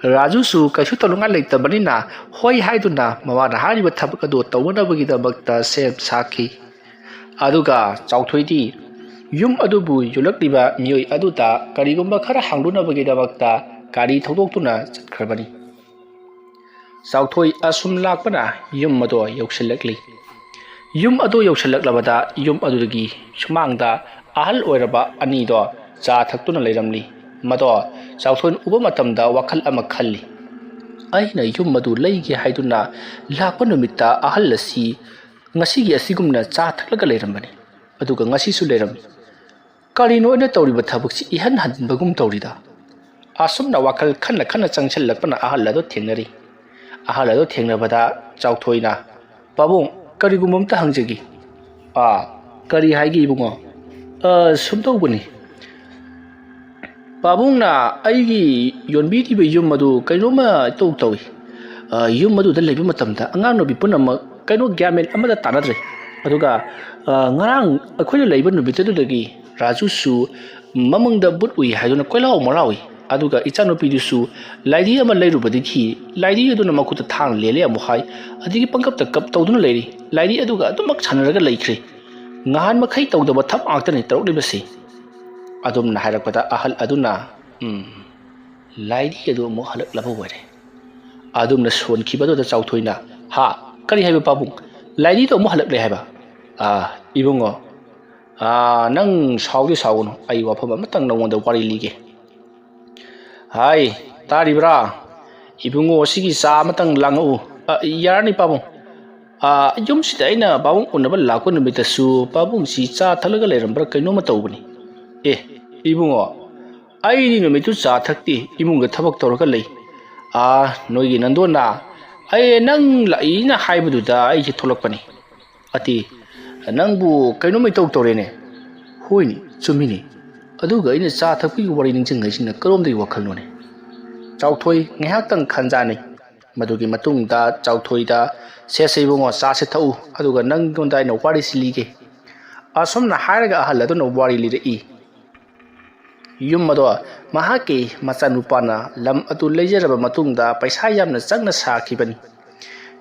ꯔꯥꯖꯨꯁꯨ ꯀꯩꯁꯨ ꯇꯧꯅꯤꯡꯉꯥꯏ ꯂꯩꯇꯕꯅꯤꯅ ꯍꯣꯏ ꯍꯥꯏꯗꯨꯅ ꯃꯃꯥꯅ ꯍꯥꯏꯔꯤꯕ ꯊꯕꯛ ꯑꯗꯨ ꯇꯧꯅꯅꯕꯒꯤꯗꯃꯛꯇ ꯁꯦꯝ ꯁꯥꯈꯤ꯫ ꯑꯗꯨꯒ ꯆꯥꯎꯊꯣꯏꯗꯤ ꯌꯨꯝ ꯑꯗꯨꯕꯨ ꯌꯣꯜꯂꯛꯂꯤꯕ ꯃꯤꯑꯣꯏ ꯑꯗꯨꯗ ꯀꯔꯤꯒꯨꯝꯕ ꯈꯔ ꯍꯥꯡꯗꯣꯛꯅꯕꯒꯤꯗꯃꯛꯇ ꯒꯥꯔꯤ ꯊꯧꯗꯣꯛꯇꯨꯅ ꯆꯠꯈ꯭ꯔꯕꯅꯤ꯫ ꯆꯥꯎꯊꯣꯏ ꯑꯁꯨꯝ ꯂꯥꯛꯄꯅ ꯌꯨꯝ ꯑꯗꯣ ꯌꯧꯁꯤꯜꯂꯛꯂꯤ꯫ ꯌꯨꯝ ꯑꯗꯨ ꯌꯧꯁꯤꯜꯂꯛꯂꯕꯗ ꯌꯨꯝ ꯑꯗꯨꯗꯒꯤ ꯁꯨꯃꯥꯡꯗ ꯑꯍꯜ ꯑꯣꯏꯔꯕ ꯑꯅꯤꯗꯣ ꯆꯥ ꯊꯛꯇꯨꯅ ꯂꯩꯔꯝꯂꯤ꯫ ꯃꯗꯣ ꯆꯥꯎꯊꯣꯏꯅ ꯎꯕ ꯃꯇꯝꯗ ꯋꯥꯈꯜ ꯑꯃ ꯈꯜꯂꯤ꯫ ꯑꯩꯅ ꯌꯨꯝ ꯑꯗꯨ ꯂꯩꯒꯦ ꯍꯥꯏꯗꯨꯅ ꯂꯥꯛꯄ ꯅꯨꯃꯤꯠꯇ ꯑꯍꯜ ꯑꯁꯤ ꯉꯁꯤꯒꯤ ꯑꯁꯤꯒꯨꯝꯅ ꯆꯥ ꯊꯛꯂꯒ ꯂꯩꯔꯝꯕꯅꯤ, ꯑꯗꯨꯒ ꯉꯁꯤꯁꯨ ꯂꯩꯔꯝꯃꯤ꯫ ꯀꯔꯤꯅꯣ ꯑꯩꯅ ꯇꯧꯔꯤꯕ ꯊꯕꯛꯁꯤ ꯏꯍꯟ ꯍꯟꯕꯒꯨꯝ ꯇꯧꯔꯤꯗ? ꯑꯁꯨꯝꯅ ꯋꯥꯈꯜ ꯈꯟꯅ ꯈꯟꯅ ꯆꯪꯁꯤꯜꯂꯛꯄꯅ ꯑꯍꯜ ꯑꯗꯨ ꯊꯦꯡꯅꯔꯤ꯫ ꯑꯍꯜ ꯑꯗꯨ ꯊꯦꯡꯅꯕꯗ ꯆꯥꯎꯊꯣꯏꯅ, "ꯄꯥꯕꯨꯡ, ꯀꯔꯤꯒꯨꯝꯕ ꯑꯝꯇ ꯍꯪꯖꯒꯦ꯫" "ꯑꯥ, ꯀꯔꯤ ꯍꯥꯏꯒꯦ ꯏꯕꯨꯡꯉꯣ?" "ꯑ, ꯁꯨꯝ ꯇꯧꯕꯅꯤ꯫ ꯄꯥꯕꯨꯡꯅ ꯑꯩꯒꯤ ꯌꯣꯟꯕꯤꯔꯤꯕ ꯌꯨꯝ ꯑꯗꯨ ꯀꯩꯅꯣꯝꯃ ꯏꯇꯧ ꯇꯧꯏ꯫ ꯑ, ꯌꯨꯝ ꯑꯗꯨꯗ ꯂꯩꯕ ꯃꯇꯝꯗ ꯑꯉꯥꯡ ꯅꯨꯄꯤ ꯄꯨꯝꯅꯃꯛ ꯀꯩꯅꯣ ꯒ꯭ꯌꯥꯟ ꯃꯦꯟ ꯑꯃꯠꯇ ꯇꯥꯅꯗ꯭ꯔꯦ꯫ ꯑꯗꯨꯒ, ꯑ, ꯉꯔꯥꯡ ꯑꯩꯈꯣꯏꯅ ꯂꯩꯕ ꯅꯨꯃꯤꯠ ꯑꯗꯨꯗꯒꯤ ꯔꯥꯖꯨꯁꯨ ꯃꯃꯪꯗ ꯕꯨꯠ ꯎꯏ ꯍꯥꯏꯗꯨꯅ ꯀꯣꯏꯂꯥꯎ ꯃꯔꯥꯎꯏ꯫ ꯑꯗꯨꯒ ꯏꯆꯥꯅꯨꯄꯤꯗꯨꯁꯨ ꯂꯥꯏꯙꯤ ꯑꯃ ꯂꯩꯔꯨꯕꯗꯒꯤ ꯂꯥꯏꯙꯤ ꯑꯗꯨꯅ ꯃꯈꯨꯠꯇ ꯊꯥꯡ ꯂꯦꯜꯂꯦ ꯑꯃꯨꯛ ꯍꯥꯏ, ꯑꯗꯒꯤ ꯄꯪꯀꯞꯇ ꯀꯞ ꯇꯧꯗꯨꯅ ꯂꯩꯔꯤ꯫ ꯂꯥꯏꯙꯤ ꯑꯗꯨꯒ ꯑꯗꯨꯃꯛ ꯁꯥꯟꯅꯔꯒ ꯂꯩꯈ꯭ꯔꯦ꯫ ꯉꯍꯥꯟ ꯃꯈꯩ ꯇꯧꯗꯕ ꯊꯕꯛ ꯉꯥꯛꯇꯅꯤ ꯇꯧꯔꯛꯂꯤꯕꯁꯤ꯫" ꯑꯗꯨꯝꯅ ꯍꯥꯏꯔꯛꯄꯗ ꯑꯍꯜ ꯑꯗꯨꯅ, "ꯎꯝ, ꯂꯥꯏꯙꯤ ꯑꯗꯨ ꯑꯃꯨꯛ ꯍꯜꯂꯛꯂꯕ ꯑꯣꯏꯔꯦ꯫" ꯑꯗꯨꯝꯅ ꯁꯣꯟꯈꯤꯕꯗꯨꯗ ꯆꯥꯎꯊꯣꯏꯅ, "ꯍꯥ? ꯀꯔꯤ ꯍꯥꯏꯕ ꯄꯥꯕꯨꯡ? ꯂꯥꯏꯙꯤꯗꯣ ꯑꯃꯨꯛ ꯍꯜꯂꯛꯂꯦ ꯍꯥꯏꯕ?" "ꯑꯥ, ꯏꯕꯨꯡꯉꯣ, ꯑꯥ, ꯅꯪ ꯁꯥꯎꯗꯤ ꯁꯥꯎꯒꯅꯨ, ꯑꯩ ꯋꯥꯐꯝ ꯑꯃꯇꯪ ꯅꯉꯣꯟꯗ ꯋꯥꯔꯤ ꯂꯤꯒꯦ꯫" "ꯍꯥꯏ, ꯇꯥꯔꯤꯕ꯭ꯔꯥ? ꯏꯕꯨꯡꯉꯣ ꯑꯁꯤꯒꯤ ꯆꯥ ꯑꯃꯇꯪ ꯂꯥꯡꯉꯛꯎ꯫" "ꯑ, ꯌꯥꯔꯅꯤ ꯄꯥꯕꯨꯡ꯫" ꯑꯥ, ꯌꯨꯝꯁꯤꯗ ꯑꯩꯅ ꯄꯥꯕꯨꯡ ꯎꯅꯕ ꯂꯥꯛꯄ ꯅꯨꯃꯤꯠꯇꯁꯨ ꯄꯥꯕꯨꯡꯁꯤ ꯆꯥ ꯊꯛꯂꯒ ꯂꯩꯔꯝꯕ꯭ꯔꯥ ꯀꯩꯅꯣꯝꯃ ꯇꯧꯕꯅꯤ꯫ ꯑꯦ, ꯏꯕꯨꯡꯉꯣ, ꯑꯩꯗꯤ ꯅꯨꯃꯤꯠꯇꯨ ꯆꯥ ꯊꯛꯇꯦ, ꯏꯃꯨꯡꯗ ꯊꯕꯛ ꯇꯧꯔꯒ ꯂꯩ꯫ ꯑꯥ, ꯅꯣꯏꯒꯤ ꯅꯟꯗꯣꯟꯅ ꯑꯩ ꯅꯪ ꯂꯥꯛꯏꯅ ꯍꯥꯏꯕꯗꯨꯗ ꯑꯩꯁꯦ ꯊꯣꯛꯂꯛꯄꯅꯤ꯫ ꯑꯇꯤ, ꯅꯪꯕꯨ ꯀꯩꯅꯣꯝꯃ ꯏꯇꯧ ꯇꯧꯔꯦꯅꯦ꯫ ꯍꯣꯏꯅꯦ, ꯆꯨꯝꯃꯤꯅꯦ꯫ ꯑꯗꯨꯒ ꯑꯩꯅ ꯆꯥ ꯊꯛꯄꯒꯤ ꯋꯥꯔꯤ ꯅꯤꯡꯁꯤꯡꯉꯛꯏꯁꯤꯅ ꯀꯔꯣꯝꯗꯒꯤ ꯋꯥꯈꯜꯅꯣꯅꯦ? ꯆꯥꯎꯊꯣꯏ ꯉꯥꯏꯍꯥꯛꯇꯪ ꯈꯟꯖꯥꯅꯩ꯫ ꯃꯗꯨꯒꯤ ꯃꯇꯨꯡꯗ ꯆꯥꯎꯊꯣꯏꯗ, "ꯁꯦꯁꯦ ꯏꯕꯨꯡꯉꯣ, ꯆꯥꯁꯦ ꯊꯛꯎ, ꯑꯗꯨꯒ ꯅꯪꯉꯣꯟꯗ ꯑꯩꯅ ꯋꯥꯔꯤꯁꯤ ꯂꯤꯒꯦ"꯫ ꯑꯁꯨꯝꯅ ꯍꯥꯏꯔꯒ ꯑꯍꯜ ꯑꯗꯨꯅ ꯋꯥꯔꯤ ꯂꯤꯔꯛꯏ꯫ ꯌꯨꯝ ꯑꯗꯣ ꯃꯍꯥꯛꯀꯤ ꯃꯆꯥꯅꯨꯄꯥꯅ ꯂꯝ ꯑꯗꯨ ꯂꯩꯖꯔꯕ ꯃꯇꯨꯡꯗ ꯄꯩꯁꯥ ꯌꯥꯝꯅ ꯆꯪꯅ ꯁꯥꯈꯤꯕꯅꯤ꯫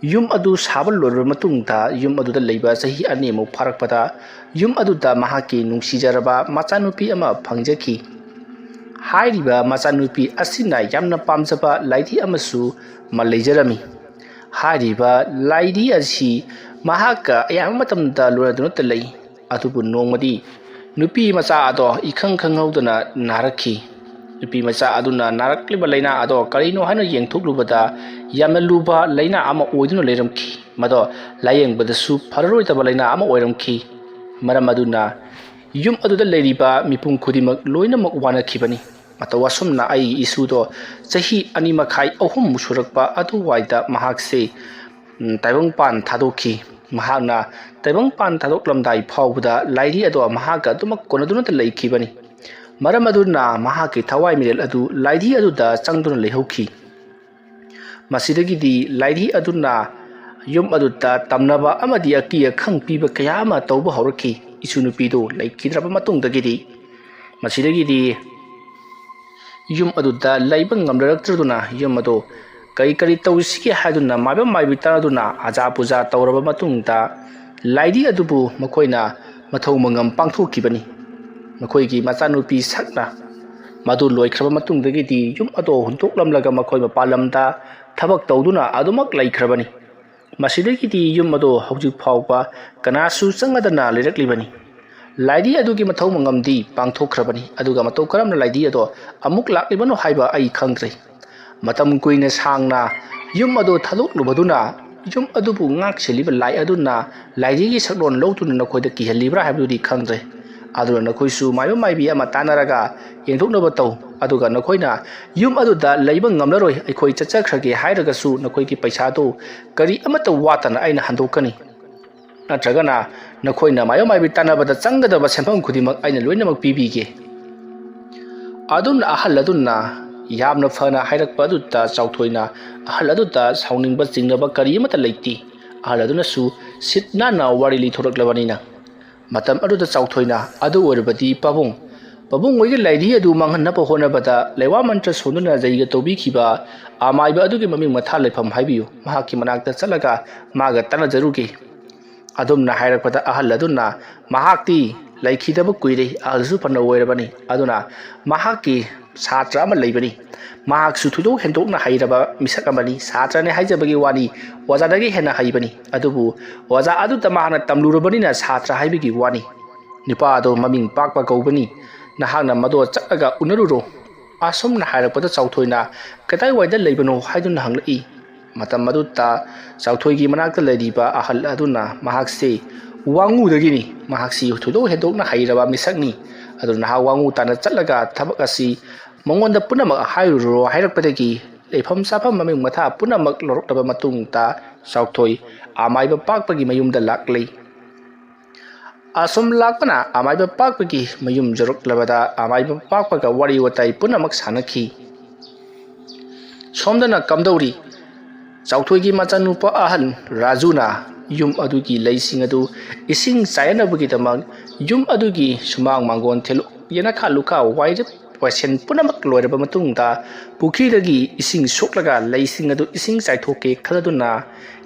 ꯌꯨꯝ ꯑꯗꯨ ꯁꯥꯕ ꯂꯣꯏꯔꯕ ꯃꯇꯨꯡꯗ ꯌꯨꯝ ꯑꯗꯨꯗ ꯂꯩꯕ ꯆꯍꯤ ꯑꯅꯤꯃꯨꯛ ꯐꯥꯔꯛꯄꯗ ꯌꯨꯝ ꯑꯗꯨꯗ ꯃꯍꯥꯛꯀꯤ ꯅꯨꯡꯁꯤꯖꯔꯕ ꯃꯆꯥꯅꯨꯄꯤ ꯑꯃ ꯐꯪꯖꯈꯤ꯫ ꯍꯥꯏꯔꯤꯕ ꯃꯆꯥꯅꯨꯄꯤ ꯑꯁꯤꯅ ꯌꯥꯝꯅ ꯄꯥꯝꯖꯕ ꯂꯥꯏꯙꯤ ꯑꯃꯁꯨ ꯃ-, ꯂꯩꯖꯔꯝꯃꯤ꯫ ꯍꯥꯏꯔꯤꯕ ꯂꯥꯏꯙꯤ ꯑꯁꯤ ꯃꯍꯥꯛꯀ ꯑꯌꯥꯝꯕ ꯃꯇꯝꯗ ꯂꯣꯏꯅꯗꯨꯅꯇ ꯂꯩ꯫ ꯑꯗꯨꯕꯨ ꯅꯣꯡꯃꯗꯤ ꯅꯨꯄꯤ ꯃꯆꯥ ꯑꯗꯣ ꯏꯈꯪ ꯈꯪꯍꯧꯗꯅ ꯅꯥꯔꯛꯈꯤ꯫ ꯅꯨꯄꯤ ꯃꯆꯥ ꯑꯗꯨꯅ ꯅꯥꯔꯛꯂꯤꯕ ꯂꯥꯏꯅꯥ ꯑꯗꯣ ꯀꯔꯤꯅꯣ ꯍꯥꯏꯅ ꯌꯦꯡꯊꯣꯛꯂꯨꯕꯗ ꯌꯥꯝꯅ ꯂꯨꯕ ꯂꯥꯏꯅꯥ ꯑꯃ ꯑꯣꯏꯗꯨꯅ ꯂꯩꯔꯝꯈꯤ꯫ ꯃꯗꯣ ꯂꯥꯌꯦꯡꯕꯗꯁꯨ ꯐꯔꯔꯣꯏꯗꯕ ꯂꯥꯏꯅꯥ ꯑꯃ ꯑꯣꯏꯔꯝꯈꯤ꯫ ꯃꯔꯝ ꯑꯗꯨꯅ ꯌꯨꯝ ꯑꯗꯨꯗ ꯂꯩꯔꯤꯕ ꯃꯤꯄꯨꯝ ꯈꯨꯗꯤꯡꯃꯛ ꯂꯣꯏꯅꯃꯛ ꯋꯥꯅꯈꯤꯕꯅꯤ꯫ ꯃꯇꯧ ꯑꯁꯨꯝꯅ ꯑꯩꯒꯤ ꯏꯁꯨꯗꯣ ꯆꯍꯤ ꯑꯅꯤ ꯃꯈꯥꯏ ꯑꯍꯨꯝ ꯁꯨꯔꯛꯄ ꯑꯗꯨꯋꯥꯏꯗ ꯃꯍꯥꯛꯁꯦ, ꯎꯝ, ꯇꯥꯏꯕꯪꯄꯥꯟ ꯊꯥꯗꯣꯛꯈꯤ꯫ ꯃꯍꯥꯛꯅ ꯇꯥꯏꯕꯪꯄꯥꯟ ꯊꯥꯗꯣꯛꯂꯝꯗꯥꯏ ꯐꯥꯎꯕꯗ ꯂꯥꯏꯙꯤ ꯑꯗꯣ ꯃꯍꯥꯛꯀ ꯑꯗꯨꯃꯛ ꯀꯣꯟꯅꯗꯨꯅꯇ ꯂꯩꯈꯤꯕꯅꯤ꯫ ꯃꯔꯝ ꯑꯗꯨꯅ ꯃꯍꯥꯛꯀꯤ ꯊꯋꯥꯏ ꯃꯤꯔꯦꯜ ꯑꯗꯨ ꯂꯥꯏꯙꯤ ꯑꯗꯨꯗ ꯆꯪꯗꯨꯅ ꯂꯩꯍꯧꯈꯤ꯫ ꯃꯁꯤꯗꯒꯤꯗꯤ ꯂꯥꯏꯙꯤ ꯑꯗꯨꯅ ꯌꯨꯝ ꯑꯗꯨꯗ ꯇꯝꯅꯕ ꯑꯃꯗꯤ ꯑꯀꯤ ꯑꯈꯪ ꯄꯤꯕ ꯀꯌꯥ ꯑꯃ ꯇꯧꯕ ꯍꯧꯔꯛꯈꯤ꯫ ꯏꯁꯨ ꯅꯨꯄꯤꯗꯨ ꯂꯩꯈꯤꯗ꯭ꯔꯕ ꯃꯇꯨꯡꯗꯒꯤꯗꯤ, ꯃꯁꯤꯗꯒꯤꯗꯤ ꯌꯨꯝ ꯑꯗꯨꯗ ꯂꯩꯕ ꯉꯝꯂꯔꯛꯇ꯭ꯔꯗꯨꯅ ꯌꯨꯝ ꯑꯗꯨ ꯀꯔꯤ ꯀꯔꯤ ꯇꯧꯁꯤꯒꯦ ꯍꯥꯏꯗꯨꯅ ꯃꯥꯏꯕ ꯃꯥꯏꯕꯤ ꯇꯥꯟꯅꯗꯨꯅ ꯑꯖꯥ ꯄꯨꯖꯥ ꯇꯧꯔꯕ ꯃꯇꯨꯡꯗ ꯂꯥꯏꯙꯤ ꯑꯗꯨꯕꯨ ꯃꯈꯣꯏꯅ ꯃꯊꯧ ꯃꯉꯝ ꯄꯥꯡꯊꯣꯛꯈꯤꯕꯅꯤ꯫ ꯃꯈꯣꯏꯒꯤ ꯃꯆꯥꯅꯨꯄꯤ ꯁꯛꯅ ꯃꯗꯨ ꯂꯣꯏꯈ꯭ꯔꯕ ꯃꯇꯨꯡꯗꯒꯤꯗꯤ ꯌꯨꯝ ꯑꯗꯨ ꯍꯨꯟꯗꯣꯛꯂꯝꯂꯒ ꯃꯈꯣꯏ ꯃꯄꯥꯟ ꯂꯝꯗ ꯊꯕꯛ ꯇꯧꯗꯨꯅ ꯑꯗꯨꯃꯛ ꯂꯩꯈ꯭ꯔꯕꯅꯤ꯫ ꯃꯁꯤꯗꯒꯤꯗꯤ ꯌꯨꯝ ꯑꯗꯨ ꯍꯧꯖꯤꯛ ꯐꯥꯎꯕ ꯀꯅꯥꯁꯨ ꯆꯪꯅꯗꯅ ꯂꯩꯔꯛꯂꯤꯕꯅꯤ꯫ ꯂꯥꯏꯙꯤ ꯑꯗꯨꯒꯤ ꯃꯊꯧ ꯃꯉꯝꯗꯤ ꯄꯥꯡꯊꯣꯛꯈ꯭ꯔꯕꯅꯤ, ꯑꯗꯨꯒ ꯃꯇꯧ ꯀꯔꯝꯅ ꯂꯥꯏꯙꯤ ꯑꯗꯣ ꯑꯃꯨꯛ ꯂꯥꯛꯂꯤꯕꯅꯣ ꯍꯥꯏꯕ ꯑꯩ ꯈꯪꯗ꯭ꯔꯦ꯫ ꯃꯇꯝ ꯀꯨꯏꯅ ꯁꯥꯡꯅ ꯌꯨꯝ ꯑꯗꯨ ꯊꯥꯗꯣꯛꯂꯨꯕꯗꯨꯅ ꯌꯨꯝ ꯑꯗꯨꯕꯨ ꯉꯥꯛ ꯁꯦꯜꯂꯤꯕ ꯂꯥꯏ ꯑꯗꯨꯅ ꯂꯥꯏꯙꯤꯒꯤ ꯁꯛꯂꯣꯟ ꯂꯧꯗꯨꯅ ꯅꯈꯣꯏꯗ ꯀꯤꯍꯜꯂꯤꯕ꯭ꯔꯥ ꯍꯥꯏꯕꯗꯨꯗꯤ ꯈꯪꯗ꯭ꯔꯦ꯫ ꯑꯗꯨꯅ ꯅꯈꯣꯏꯁꯨ ꯃꯥꯏꯕ ꯃꯥꯏꯕꯤ ꯑꯃ ꯇꯥꯟꯅꯔꯒ ꯌꯦꯡꯊꯣꯛꯅꯕ ꯇꯧ꯫ ꯑꯗꯨꯒ ꯅꯈꯣꯏꯅ ꯌꯨꯝ ꯑꯗꯨꯗ ꯂꯩꯕ ꯉꯝꯂꯔꯣꯏ, ꯑꯩꯈꯣꯏ ꯆꯠꯆꯈ꯭ꯔꯒꯦ ꯍꯥꯏꯔꯒꯁꯨ ꯅꯈꯣꯏꯒꯤ ꯄꯩꯁꯥꯗꯨ ꯀꯔꯤ ꯑꯃꯠꯇ ꯋꯥꯠꯇꯅ ꯑꯩꯅ ꯍꯟꯗꯣꯛꯀꯅꯤ꯫ ꯅꯠꯇ꯭ꯔꯒꯅ ꯅꯈꯣꯏꯅ ꯃꯥꯏꯕ ꯃꯥꯏꯕꯤ ꯇꯥꯟꯅꯕꯗ ꯆꯪꯒꯗꯕ ꯁꯦꯟꯐꯝ ꯈꯨꯗꯤꯡꯃꯛ ꯑꯩꯅ ꯂꯣꯏꯅꯃꯛ ꯄꯤꯕꯤꯒꯦ꯫ ꯑꯗꯨꯝꯅ ꯑꯍꯜ ꯑꯗꯨꯅ ꯌꯥꯝꯅ ꯐꯅ ꯍꯥꯏꯔꯛꯄ ꯑꯗꯨꯗ ꯆꯥꯎꯊꯣꯏꯅ ꯑꯍꯜ ꯑꯗꯨꯗ ꯁꯥꯎꯅꯤꯡꯕ ꯆꯤꯡꯅꯕ ꯀꯔꯤ ꯑꯃꯠꯇ ꯂꯩꯇꯦ꯫ ꯑꯍꯜ ꯑꯗꯨꯅꯁꯨ ꯁꯤꯠ ꯅꯥꯟꯅ ꯋꯥꯔꯤ ꯂꯤꯊꯣꯔꯛꯂꯕꯅꯤꯅ꯫ ꯃꯇꯝ ꯑꯗꯨꯗ ꯆꯥꯎꯊꯣꯏꯅ, "ꯑꯗꯨ ꯑꯣꯏꯔꯕꯗꯤ ꯄꯥꯕꯨꯡ, ꯄꯥꯕꯨꯡ ꯍꯣꯏꯒꯤ ꯂꯥꯏꯙꯤ ꯑꯗꯨ ꯃꯥꯡꯍꯟꯅꯕ ꯍꯣꯠꯅꯕꯗ ꯂꯩꯋꯥ ꯃꯟꯇ꯭ꯔ ꯁꯣꯟꯗꯨꯅ ꯖꯩꯒ ꯇꯧꯕꯤꯈꯤꯕ ꯑꯃꯥꯏꯕ ꯑꯗꯨꯒꯤ ꯃꯃꯤꯡ ꯃꯊꯥ ꯂꯩꯐꯝ ꯍꯥꯏꯕꯤꯌꯨ, ꯃꯍꯥꯛꯀꯤ ꯃꯅꯥꯛꯇ ꯆꯠꯂꯒ ꯃꯥꯒ ꯇꯥꯟꯅꯖꯔꯨꯒꯦ"꯫ ꯑꯗꯨꯝꯅ ꯍꯥꯏꯔꯛꯄꯗ ꯑꯍꯜ ꯑꯗꯨꯅ, "ꯃꯍꯥꯛꯇꯤ ꯂꯩꯈꯤꯗꯕ ꯀꯨꯏꯔꯦ, ꯑꯍꯜꯁꯨ ꯐꯅ ꯑꯣꯏꯔꯕꯅꯤ, ꯑꯗꯨꯅ ꯃꯍꯥꯛꯀꯤ ꯁꯥꯇ꯭ꯔ ꯑꯃ ꯂꯩꯕꯅꯤ꯫ ꯃꯍꯥꯛꯁꯨ ꯊꯣꯏꯗꯣꯛ ꯍꯦꯟꯗꯣꯛꯅ ꯍꯩꯔꯕ ꯃꯤꯁꯛ ꯑꯃꯅꯤ꯫ ꯁꯥꯇ꯭ꯔꯅꯤ ꯍꯥꯏꯖꯕꯒꯤ ꯋꯥꯅꯤ, ꯑꯣꯖꯥꯗꯒꯤ ꯍꯦꯟꯅ ꯍꯩꯕꯅꯤ꯫ ꯑꯗꯨꯕꯨ ꯑꯣꯖꯥ ꯑꯗꯨꯗ ꯃꯍꯥꯛꯅ ꯇꯝꯂꯨꯔꯕꯅꯤꯅ ꯁꯥꯇ꯭ꯔ ꯍꯥꯏꯕꯒꯤ ꯋꯥꯅꯤ꯫ ꯅꯨꯄꯥ ꯑꯗꯣ ꯃꯃꯤꯡ ꯄꯥꯛꯄ ꯀꯧꯕꯅꯤ꯫ ꯅꯍꯥꯛꯅ ꯃꯗꯣ ꯆꯠꯂꯒ ꯎꯅꯔꯨꯔꯣ"꯫ ꯑꯁꯨꯝꯅ ꯍꯥꯏꯔꯛꯄꯗ ꯆꯥꯎꯊꯣꯏꯅ, "ꯀꯗꯥꯏꯋꯥꯏꯗ ꯂꯩꯕꯅꯣ?" ꯍꯥꯏꯗꯨꯅ ꯍꯪꯂꯛꯏ꯫ ꯃꯇꯝ ꯑꯗꯨꯗ ꯆꯥꯎꯊꯣꯏꯒꯤ ꯃꯅꯥꯛꯇ ꯂꯩꯔꯤꯕ ꯑꯍꯜ ꯑꯗꯨꯅ ꯃꯍꯥꯛꯁꯤ ꯋꯥꯉꯨꯗꯒꯤꯅꯤ, ꯃꯍꯥꯛꯁꯤ ꯊꯣꯏꯗꯣꯛ ꯍꯦꯟꯗꯣꯛꯅ ꯍꯩꯔꯕ ꯃꯤꯁꯛꯅꯤ꯫ ꯑꯗꯨꯅ ꯅꯍꯥꯛ ꯋꯥꯉꯨ ꯇꯥꯅ ꯆꯠꯂꯒ ꯊꯕꯛ ꯑꯁꯤ ꯃꯉꯣꯟꯗ ꯄꯨꯝꯅꯃꯛ ꯍꯥꯏꯔꯨꯔꯣ ꯍꯥꯏꯔꯛꯄꯗꯒꯤ ꯂꯩꯐꯝ ꯆꯥꯐꯝ ꯃꯃꯤꯡ ꯃꯊꯥ ꯄꯨꯝꯅꯃꯛ ꯂꯧꯔꯛꯂꯕ ꯃꯇꯨꯡꯗ ꯆꯥꯎꯊꯣꯏ ꯑꯃꯥꯏꯕ ꯄꯥꯛꯄꯒꯤ ꯃꯌꯨꯝꯗ ꯂꯥꯛꯂꯤ꯫ ꯑꯁꯨꯝ ꯂꯥꯛꯄꯅ ꯑꯃꯥꯏꯕ ꯄꯥꯛꯄꯒꯤ ꯃꯌꯨꯝ ꯌꯧꯔꯛꯂꯕꯗ ꯑꯃꯥꯏꯕ ꯄꯥꯛꯄꯒ ꯋꯥꯔꯤ ꯋꯥꯇꯥꯏ ꯄꯨꯝꯅꯃꯛ ꯁꯥꯟꯅꯈꯤ꯫ ꯁꯣꯝꯗꯅ ꯀꯝꯗꯧꯔꯤ? ꯆꯥꯎꯊꯣꯏꯒꯤ ꯃꯆꯥꯅꯨꯄꯥ ꯑꯍꯟ ꯔꯥꯖꯨꯅ ꯌꯨꯝ ꯑꯗꯨꯒꯤ ꯂꯩꯁꯤꯡ ꯑꯗꯨ ꯏꯁꯤꯡ ꯆꯥꯏꯅꯅꯕꯒꯤꯗꯃꯛ ꯌꯨꯝ ꯑꯗꯨꯒꯤ ꯁꯨꯃꯥꯡ ꯃꯥꯡꯒꯣꯟ ꯊꯦꯂꯨ ꯌꯦꯅꯈꯥ ꯂꯨꯈꯥ ꯋꯥꯏꯔꯦꯞ ꯋꯥꯏꯁꯦꯟ ꯄꯨꯝꯅꯃꯛ ꯂꯣꯏꯔꯕ ꯃꯇꯨꯡꯗ ꯄꯨꯈ꯭ꯔꯤꯗꯒꯤ ꯏꯁꯤꯡ ꯁꯣꯛꯂꯒ ꯂꯩꯁꯤꯡ ꯑꯗꯨ ꯏꯁꯤꯡ ꯆꯥꯏꯊꯣꯛꯀꯦ ꯈꯜꯂꯗꯨꯅ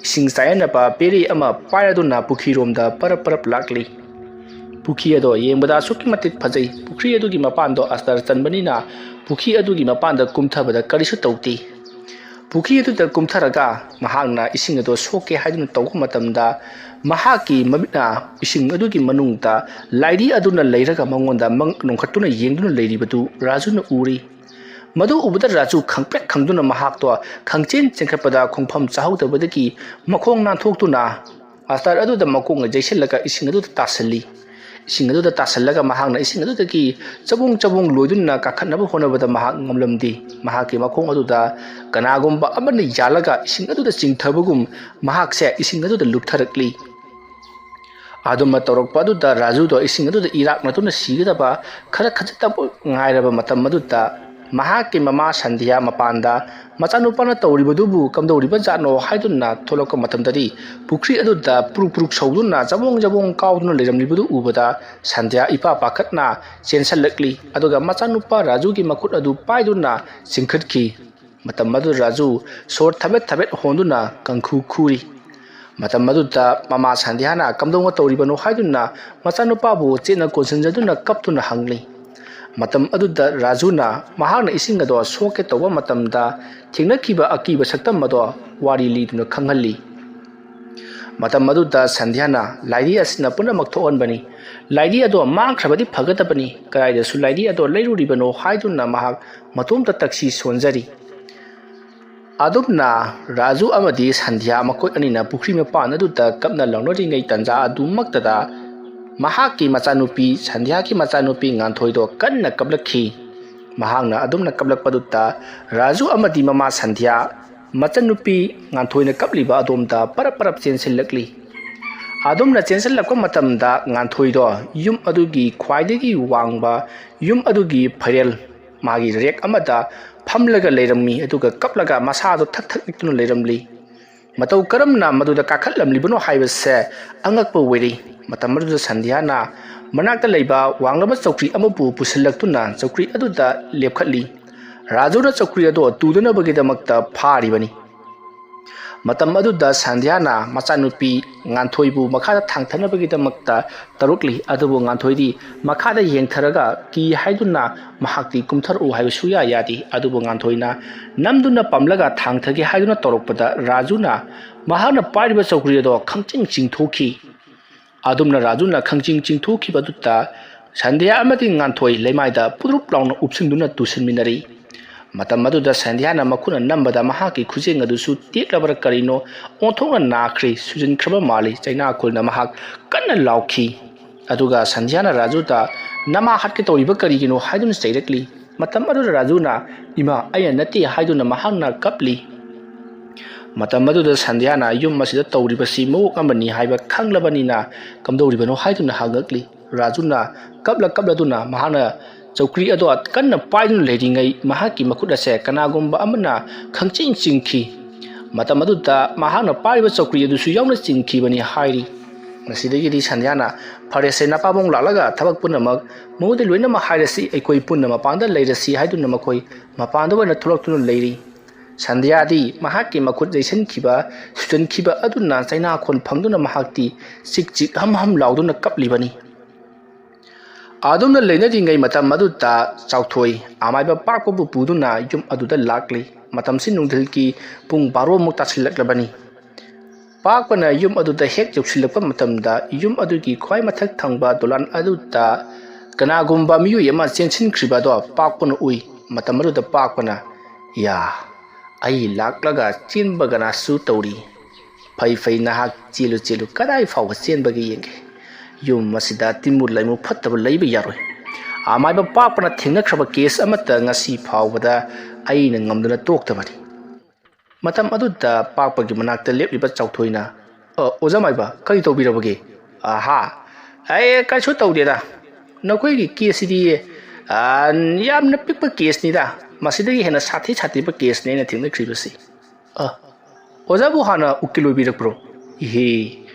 ꯏꯁꯤꯡ ꯆꯥꯏꯅꯅꯕ ꯄꯦꯔꯦ ꯑꯃ ꯄꯥꯏꯔꯗꯨꯅ ꯄꯨꯈ꯭ꯔꯤꯔꯣꯝꯗ ꯄꯔꯞ ꯄꯔꯞ ꯂꯥꯛꯂꯤ꯫ ꯄꯨꯈ꯭ꯔꯤ ꯑꯗꯣ ꯌꯦꯡꯕꯗ ꯑꯁꯨꯛꯀꯤ ꯃꯇꯤꯛ ꯐꯖꯩ꯫ ꯄꯨꯈ꯭ꯔꯤ ꯑꯗꯨꯒꯤ ꯃꯄꯥꯟꯗꯣ ꯑꯁꯇꯔ ꯆꯟꯕꯅꯤꯅ ꯄꯨꯈ꯭ꯔꯤ ꯑꯗꯨꯒꯤ ꯃꯄꯥꯟꯗ ꯀꯨꯝꯊꯕꯗ ꯀꯔꯤꯁꯨ ꯇꯧꯗꯦ꯫ ꯄꯨꯈ꯭ꯔꯤ ꯑꯗꯨꯗ ꯀꯨꯝꯊꯔꯒ ꯃꯍꯥꯛꯅ ꯏꯁꯤꯡ ꯑꯗꯣ ꯁꯣꯛꯀꯦ ꯍꯥꯏꯗꯨꯅ ꯇꯧꯕ ꯃꯇꯝꯗ ꯃꯍꯥꯛꯀꯤ ꯃꯃꯤꯠꯅ ꯏꯁꯤꯡ ꯑꯗꯨꯒꯤ ꯃꯅꯨꯡꯗ ꯂꯥꯏꯙꯤ ꯑꯗꯨꯅ ꯂꯩꯔꯒ ꯃꯉꯣꯟꯗ ꯃꯪ ꯅꯣꯡꯈꯠꯇꯨꯅ ꯌꯦꯡꯗꯨꯅ ꯂꯩꯔꯤꯕꯗꯨ ꯔꯥꯖꯨꯅ ꯎꯔꯤ꯫ ꯃꯗꯨ ꯎꯕꯗ ꯔꯥꯖꯨ ꯈꯪꯄ꯭ꯔꯦꯛ ꯈꯪꯗꯨꯅ ꯃꯍꯥꯛꯇꯣ ꯈꯪꯆꯦꯟ ꯆꯦꯟꯈꯠꯄꯗ ꯈꯣꯡꯐꯝ ꯆꯥꯍꯧꯗꯕꯗꯒꯤ ꯃꯈꯣꯡ ꯅꯥꯟꯊꯣꯛꯇꯨꯅ ꯑꯇꯔ ꯑꯗꯨꯗ ꯃꯀꯣꯛꯅ ꯌꯩꯁꯤꯜꯂꯒ ꯏꯁꯤꯡ ꯑꯗꯨꯗ ꯇꯥꯁꯤꯜꯂꯤ꯫ ꯏꯁꯤꯡ ꯑꯗꯨꯗ ꯇꯥꯁꯤꯜꯂꯒ ꯃꯍꯥꯛꯅ ꯏꯁꯤꯡ ꯑꯗꯨꯗꯒꯤ ꯆꯕꯨꯡ ꯆꯕꯨꯡ ꯂꯣꯏꯗꯨꯅ ꯀꯥꯈꯠꯅꯕ ꯍꯣꯠꯅꯕꯗ ꯃꯍꯥꯛ ꯉꯝꯂꯝꯗꯦ꯫ ꯃꯍꯥꯛꯀꯤ ꯃꯈꯣꯡ ꯑꯗꯨꯗ ꯀꯅꯥꯒꯨꯝꯕ ꯑꯃꯅ ꯌꯥꯜꯂꯒ ꯏꯁꯤꯡ ꯑꯗꯨꯗ ꯆꯤꯡꯊꯕꯒꯨꯝ ꯃꯍꯥꯛꯁꯦ ꯏꯁꯤꯡ ꯑꯗꯨꯗ ꯂꯨꯞꯊꯔꯛꯂꯤ꯫ ꯑꯗꯨꯝꯅ ꯇꯧꯔꯛꯄ ꯑꯗꯨꯗ ꯔꯥꯖꯨꯗꯣ ꯏꯁꯤꯡ ꯑꯗꯨꯗ ꯏꯔꯥꯛꯅꯗꯨꯅ ꯁꯤꯒꯗꯕ ꯈꯔ ꯈꯖꯤꯛꯇꯪ ꯉꯥꯏꯔꯕ ꯃꯇꯝ ꯑꯗꯨꯗ ꯃꯍꯥꯛꯀꯤ ꯃꯃꯥ ꯁꯟꯙ꯭ꯌꯥ ꯃꯄꯥꯟꯗ ꯃꯆꯥꯅꯨꯄꯥꯅ ꯇꯧꯔꯤꯕꯗꯨꯕꯨ ꯀꯝꯗꯧꯔꯤꯕ ꯖꯥꯠꯅꯣ ꯍꯥꯏꯗꯨꯅ ꯊꯣꯛꯂꯛꯄ ꯃꯇꯝꯗꯗꯤ ꯄꯨꯈ꯭ꯔꯤ ꯑꯗꯨꯗ ꯄꯨꯔꯨꯛ ꯄꯨꯔꯨꯛ ꯁꯧꯗꯨꯅ ꯆꯕꯣꯡ ꯆꯕꯣꯡ ꯀꯥꯎꯗꯨꯅ ꯂꯩꯔꯝꯂꯤꯕꯗꯨ ꯎꯕꯗ ꯁꯟꯙ꯭ꯌꯥ ꯏꯄꯥ ꯄꯥꯈꯠꯅ ꯆꯦꯟꯁꯤꯜꯂꯛꯂꯤ꯫ ꯑꯗꯨꯒ ꯃꯆꯥꯅꯨꯄꯥ ꯔꯥꯖꯨꯒꯤ ꯃꯈꯨꯠ ꯑꯗꯨ ꯄꯥꯏꯗꯨꯅ ꯆꯤꯡꯈꯠꯈꯤ꯫ ꯃꯇꯝ ꯑꯗꯨꯗ ꯔꯥꯖꯨ ꯁꯣꯔ ꯊꯕꯦꯠ ꯊꯕꯦꯠ ꯍꯣꯟꯗꯨꯅ ꯀꯪꯈꯨ ꯈꯨꯔꯤ꯫ ꯃꯇꯝ ꯑꯗꯨꯗ ꯃꯃꯥ ꯁꯟꯙ꯭ꯌꯥꯅ ꯀꯝꯗꯧꯅ ꯇꯧꯔꯤꯕꯅꯣ ꯍꯥꯏꯗꯨꯅ ꯃꯆꯥꯅꯨꯄꯥꯕꯨ ꯆꯦꯠꯅ ꯀꯣꯟꯁꯤꯟꯖꯗꯨꯅ ꯀꯞꯇꯨꯅ ꯍꯪꯂꯤ꯫ ꯃꯇꯝ ꯑꯗꯨꯗ ꯔꯥꯖꯨꯅ ꯃꯍꯥꯛꯅ ꯏꯁꯤꯡ ꯑꯗꯣ ꯁꯣꯛꯀꯦ ꯇꯧꯕ ꯃꯇꯝꯗ ꯊꯦꯡꯅꯈꯤꯕ ꯑꯀꯤꯕ ꯁꯛꯇꯝ ꯑꯗꯣ ꯋꯥꯔꯤ ꯂꯤꯗꯨꯅ ꯈꯪꯍꯜꯂꯤ꯫ ꯃꯇꯝ ꯑꯗꯨꯗ ꯁꯟꯙ꯭ꯌꯥꯅ ꯂꯥꯏꯙꯤ ꯑꯁꯤꯅ ꯄꯨꯝꯅꯃꯛ ꯊꯣꯛꯍꯟꯕꯅꯤ꯫ ꯂꯥꯏꯙꯤ ꯑꯗꯣ ꯃꯥꯡꯈ꯭ꯔꯕꯗꯤ ꯐꯒꯗꯕꯅꯤ, ꯀꯗꯥꯏꯗꯁꯨ ꯂꯥꯏꯙꯤ ꯑꯗꯣ ꯂꯩꯔꯨꯔꯤꯕꯅꯣ ꯍꯥꯏꯗꯨꯅ ꯃꯍꯥꯛ ꯃꯇꯣꯝꯇ ꯇꯛꯁꯤ ꯁꯣꯟꯖꯔꯤ꯫ ꯑꯗꯨꯝꯅ ꯔꯥꯖꯨ ꯑꯃꯗꯤ ꯁꯟꯙ꯭ꯌꯥ ꯃꯈꯣꯏ ꯑꯅꯤꯅ ꯄꯨꯈ꯭ꯔꯤ ꯃꯄꯥꯟ ꯑꯗꯨꯗ ꯀꯞꯅ ꯂꯥꯎꯅꯔꯤꯉꯩ ꯇꯟꯖꯥ ꯑꯗꯨꯃꯛꯇꯗ ꯃꯍꯥꯛꯀꯤ ꯃꯆꯥꯅꯨꯄꯤ, ꯁꯟꯙ꯭ꯌꯥꯒꯤ ꯃꯆꯥꯅꯨꯄꯤ ꯉꯥꯟꯊꯣꯏꯗꯣ ꯀꯟꯅ ꯀꯞꯂꯛꯈꯤ꯫ ꯃꯍꯥꯛꯅ ꯑꯗꯨꯝꯅ ꯀꯞꯂꯛꯄꯗꯨꯗ ꯔꯥꯖꯨ ꯑꯃꯗꯤ ꯃꯃꯥ ꯁꯟꯙ꯭ꯌꯥ ꯃꯆꯟꯅꯨꯄꯤ ꯉꯥꯟꯊꯣꯏꯅ ꯀꯞꯂꯤꯕ ꯑꯗꯣꯝꯗ ꯄꯔꯞ ꯄꯔꯞ ꯆꯦꯟꯁꯤꯜꯂꯛꯂꯤ꯫ ꯑꯗꯨꯝꯅ ꯆꯦꯟꯁꯤꯜꯂꯛꯄ ꯃꯇꯝꯗ ꯉꯥꯟꯊꯣꯏꯗꯣ ꯌꯨꯝ ꯑꯗꯨꯒꯤ ꯈ꯭ꯋꯥꯏꯗꯒꯤ ꯋꯥꯡꯕ ꯌꯨꯝ ꯑꯗꯨꯒꯤ ꯐꯩꯔꯦꯜ ꯃꯥꯒꯤ ꯔꯦꯛ ꯑꯃꯗ ꯐꯝꯂꯒ ꯂꯩꯔꯝꯃꯤ, ꯑꯗꯨꯒ ꯀꯞꯂꯒ ꯃꯁꯥꯗꯣ ꯊꯛ ꯊꯛ ꯅꯤꯛꯇꯨꯅ ꯂꯩꯔꯝꯂꯤ꯫ ꯃꯇꯧ ꯀꯔꯝꯅ ꯃꯗꯨꯗ ꯀꯥꯈꯠꯂꯝꯂꯤꯕꯅꯣ ꯍꯥꯏꯕꯁꯦ ꯑꯉꯛꯄ ꯑꯣꯏꯔꯤ꯫ ꯃꯇꯝ ꯑꯗꯨꯗ ꯁꯟꯙ꯭ꯌꯥꯅ ꯃꯅꯥꯛꯇ ꯂꯩꯕ ꯋꯥꯡꯂꯕ ꯆꯧꯀ꯭ꯔꯤ ꯑꯃꯕꯨ ꯄꯨꯁꯤꯜꯂꯛꯇꯨꯅ ꯆꯧꯀ꯭ꯔꯤ ꯑꯗꯨꯗ ꯂꯦꯞꯈꯠꯂꯤ꯫ ꯔꯥꯖꯨꯅ ꯆꯧꯀ꯭ꯔꯤ ꯑꯗꯨ ꯇꯨꯗꯅꯕꯒꯤꯗꯃꯛꯇ ꯐꯥꯔꯤꯕꯅꯤ꯫ ꯃꯇꯝ ꯑꯗꯨꯗ ꯁꯟꯙ꯭ꯌꯥꯅ ꯃꯆꯥꯅꯨꯄꯤ ꯉꯥꯟꯊꯣꯏꯕꯨ ꯃꯈꯥꯗ ꯊꯥꯡꯊꯅꯕꯒꯤꯗꯃꯛꯇ ꯇꯧꯔꯛꯂꯤ, ꯑꯗꯨꯕꯨ ꯉꯥꯟꯊꯣꯏꯗꯤ ꯃꯈꯥꯗ ꯌꯦꯡꯊꯔꯒ ꯀꯤ ꯍꯥꯏꯗꯨꯅ ꯃꯍꯥꯛꯇꯤ ꯀꯨꯝꯊꯔꯛꯎ ꯍꯥꯏꯕ ꯁꯨꯌꯥ ꯌꯥꯗꯦ꯫ ꯑꯗꯨꯕꯨ ꯉꯥꯟꯊꯣꯏꯅ ꯅꯝꯗꯨꯅ ꯄꯝꯂꯒ ꯊꯥꯡꯊꯒꯦ ꯍꯥꯏꯗꯨꯅ ꯇꯧꯔꯛꯄꯗ ꯔꯥꯖꯨꯅ ꯃꯍꯥꯛꯅ ꯄꯥꯏꯔꯤꯕ ꯆꯧꯀ꯭ꯔꯤ ꯑꯗꯣ ꯈꯪꯆꯤꯡ ꯆꯤꯡꯊꯣꯛꯈꯤ꯫ ꯑꯗꯨꯝꯅ ꯔꯥꯖꯨꯅ ꯈꯪꯆꯤꯡ ꯆꯤꯡꯊꯣꯛꯈꯤꯕꯗꯨꯗ ꯁꯟꯙ꯭ꯌꯥ ꯑꯃꯗꯤ ꯉꯥꯟꯊꯣꯏ ꯂꯩꯃꯥꯏꯗ ꯄꯨꯗ꯭ꯔꯨꯞ ꯂꯥꯎꯅ ꯎꯞꯁꯤꯟꯗꯨꯅ ꯇꯨꯁꯤꯟꯃꯤꯟꯅꯔꯤ꯫ ꯃꯇꯝ ꯑꯗꯨꯗ ꯁꯟꯙ꯭ꯌꯥꯅ ꯃꯈꯨꯠꯅ ꯅꯝꯕꯗ ꯃꯍꯥꯛꯀꯤ ꯈꯨꯖꯦꯡ ꯑꯗꯨꯁꯨ ꯇꯦꯛꯂꯕ꯭ꯔꯥ ꯀꯔꯤꯅꯣ, ꯑꯣꯟꯊꯣꯛꯅ ꯅꯥꯈ꯭ꯔꯦ, ꯁꯨꯖꯟꯈ꯭ꯔꯕ ꯃꯥꯜꯂꯤ꯫ ꯆꯩꯅꯥꯈꯣꯜꯅ ꯃꯍꯥꯛ ꯀꯟꯅ ꯂꯥꯎꯈꯤ꯫ ꯑꯗꯨꯒ ꯁꯟꯙ꯭ꯌꯥꯅ ꯔꯥꯖꯨꯗ, "ꯅꯃꯥ ꯍꯥꯠꯀꯦ ꯇꯧꯔꯤꯕ ꯀꯔꯤꯒꯤꯅꯣ?" ꯍꯥꯏꯗꯨꯅ ꯆꯩꯔꯛꯂꯤ꯫ ꯃꯇꯝ ꯑꯗꯨꯗ ꯔꯥꯖꯨꯅ, "ꯏꯃꯥ, ꯑꯩꯅ ꯅꯠꯇꯦ" ꯍꯥꯏꯗꯨꯅ ꯃꯍꯥꯛꯅ ꯀꯞꯂꯤ꯫ ꯃꯇꯝ ꯑꯗꯨꯗ ꯁꯟꯙ꯭ꯌꯥꯅ ꯌꯨꯝ ꯑꯁꯤꯗ ꯇꯧꯔꯤꯕꯁꯤ ꯃꯑꯣꯡ ꯑꯃꯅꯤ ꯍꯥꯏꯕ ꯈꯪꯂꯕꯅꯤꯅ, "ꯀꯝꯗꯧꯔꯤꯕꯅꯣ?" ꯍꯥꯏꯗꯨꯅ ꯍꯪꯉꯛꯂꯤ꯫ ꯔꯥꯖꯨꯅ ꯀꯞꯂ ꯀꯞꯂꯗꯨꯅ ꯃꯍꯥꯛꯅ ꯆꯧꯀ꯭ꯔꯤ ꯑꯗꯣ ꯀꯟꯅ ꯄꯥꯏꯗꯨꯅ ꯂꯩꯔꯤꯉꯩ ꯃꯍꯥꯛꯀꯤ ꯃꯈꯨꯠ ꯑꯁꯦ ꯀꯅꯥꯒꯨꯝꯕ ꯑꯃꯅ ꯈꯪꯆꯤꯡ ꯆꯤꯡꯈꯤ꯫ ꯃꯇꯝ ꯑꯗꯨꯗ ꯃꯍꯥꯛꯅ ꯄꯥꯏꯔꯤꯕ ꯆꯧꯀ꯭ꯔꯤ ꯑꯗꯨꯁꯨ ꯌꯥꯎꯅ ꯆꯤꯡꯈꯤꯕꯅꯤ ꯍꯥꯏꯔꯤ꯫ ꯃꯁꯤꯗꯒꯤꯗꯤ ꯁꯟꯙ꯭ꯌꯥꯅ, "ꯐꯔꯦꯁꯦ, ꯅꯄꯥꯕꯨꯡ ꯂꯥꯛꯂꯒ ꯊꯕꯛ ꯄꯨꯝꯅꯃꯛ ꯃꯉꯣꯟꯗ ꯂꯣꯏꯅꯃꯛ ꯍꯥꯏꯔꯁꯤ, ꯑꯩꯈꯣꯏ ꯄꯨꯟꯅ ꯃꯄꯥꯟꯗ ꯂꯩꯔꯁꯤ" ꯍꯥꯏꯗꯨꯅ ꯃꯈꯣꯏ ꯃꯄꯥꯟꯗ ꯑꯣꯏꯅ ꯊꯣꯛꯂꯛꯇꯨꯅ ꯂꯩꯔꯤ꯫ ꯁꯟꯙ꯭ꯌꯥꯗꯤ ꯃꯍꯥꯛꯀꯤ ꯃꯈꯨꯠ ꯌꯩꯁꯟꯈꯤꯕ, ꯁꯨꯖꯟꯈꯤꯕ ꯑꯗꯨꯅ ꯆꯩꯅꯥꯈꯣꯜ ꯐꯪꯗꯨꯅ ꯃꯍꯥꯛꯇꯤ ꯆꯤꯛ ꯆꯤꯛ ꯍꯝ ꯍꯝ ꯂꯥꯎꯗꯨꯅ ꯀꯞꯂꯤꯕꯅꯤ꯫ ꯑꯗꯨꯝꯅ ꯂꯩꯅꯔꯤꯉꯩ ꯃꯇꯝ ꯑꯗꯨꯗ ꯆꯥꯎꯊꯣꯏ ꯑꯃꯥꯏꯕ ꯄꯥꯛꯄꯕꯨ ꯄꯨꯗꯨꯅ ꯌꯨꯝ ꯑꯗꯨꯗ ꯂꯥꯛꯂꯤ꯫ ꯃꯇꯝꯁꯤ ꯅꯨꯡꯊꯤꯜꯒꯤ ꯄꯨꯡ ꯕꯥꯔꯣꯃꯨꯛ ꯇꯥꯁꯤꯜꯂꯛꯂꯕꯅꯤ꯫ ꯄꯥꯛꯄꯅ ꯌꯨꯝ ꯑꯗꯨꯗ ꯍꯦꯛ ꯌꯧꯁꯤꯜꯂꯛꯄ ꯃꯇꯝꯗ ꯌꯨꯝ ꯑꯗꯨꯒꯤ ꯈ꯭ꯋꯥꯏ ꯃꯊꯛ ꯊꯪꯕ ꯗꯣꯂꯥꯟ ꯑꯗꯨꯗ ꯀꯅꯥꯒꯨꯝꯕ ꯃꯤꯑꯣꯏ ꯑꯃ ꯆꯦꯟꯁꯤꯟꯈ꯭ꯔꯤꯕ ꯑꯗꯣ ꯄꯥꯛꯄꯅ ꯎꯏ꯫ ꯃꯇꯝ ꯑꯗꯨꯗ ꯄꯥꯛꯄꯅ, "ꯌꯥ, ꯑꯩ ꯂꯥꯛꯂꯒ ꯆꯦꯟꯕꯒꯅꯁꯨ ꯇꯧꯔꯤ꯫ ꯐꯩ ꯐꯩ, ꯅꯍꯥꯛ ꯆꯦꯜꯂꯨ ꯆꯦꯜꯂꯨ, ꯀꯗꯥꯏ ꯐꯥꯎꯕ ꯆꯦꯟꯕꯒꯦ ꯌꯦꯡꯒꯦ꯫ ꯌꯨꯝ ꯑꯁꯤꯗ ꯇꯤꯟꯃꯨ ꯂꯩꯃꯨ ꯐꯠꯇꯕ ꯂꯩꯕ ꯌꯥꯔꯣꯏ꯫ ꯑꯃꯥꯏꯕ ꯄꯥꯛꯄꯅ ꯊꯦꯡꯅꯈ꯭ꯔꯕ ꯀꯦꯁ ꯑꯃꯠꯇ ꯉꯁꯤ ꯐꯥꯎꯕꯗ ꯑꯩꯅ ꯉꯝꯗꯨꯅ ꯇꯣꯛꯇꯕꯅꯤ"꯫ ꯃꯇꯝ ꯑꯗꯨꯗ ꯄꯥꯛꯄꯒꯤ ꯃꯅꯥꯛꯇ ꯂꯦꯞꯂꯤꯕ ꯆꯥꯎꯊꯣꯏꯅ, "ꯑ, ꯑꯣꯖꯥ ꯃꯥꯏꯕ, ꯀꯔꯤ ꯇꯧꯕꯤꯔꯕꯒꯦ?" "ꯑꯍꯥ, ꯑꯦ, ꯀꯩꯁꯨ ꯇꯧꯗꯦꯗ꯫ ꯅꯈꯣꯏꯒꯤ ꯀꯦꯁꯁꯤꯗꯤ, ꯑ, ꯌꯥꯝꯅ ꯄꯤꯛꯄ ꯀꯦꯁꯅꯤꯗ꯫ ꯃꯁꯤꯗꯒꯤ ꯍꯦꯟꯅ ꯁꯥꯊꯤ ꯁꯥꯊꯤꯕ ꯀꯦꯁꯅꯤ ꯑꯩꯅ ꯊꯦꯡꯅꯈ꯭ꯔꯤꯕꯁꯤ"꯫ "ꯑ, ꯑꯣꯖꯥꯕꯨ ꯍꯥꯟꯅ ꯎꯀꯤꯜ ꯑꯣꯏꯕꯤꯔꯛꯄ꯭ꯔꯣ?" "ꯏꯍꯦ,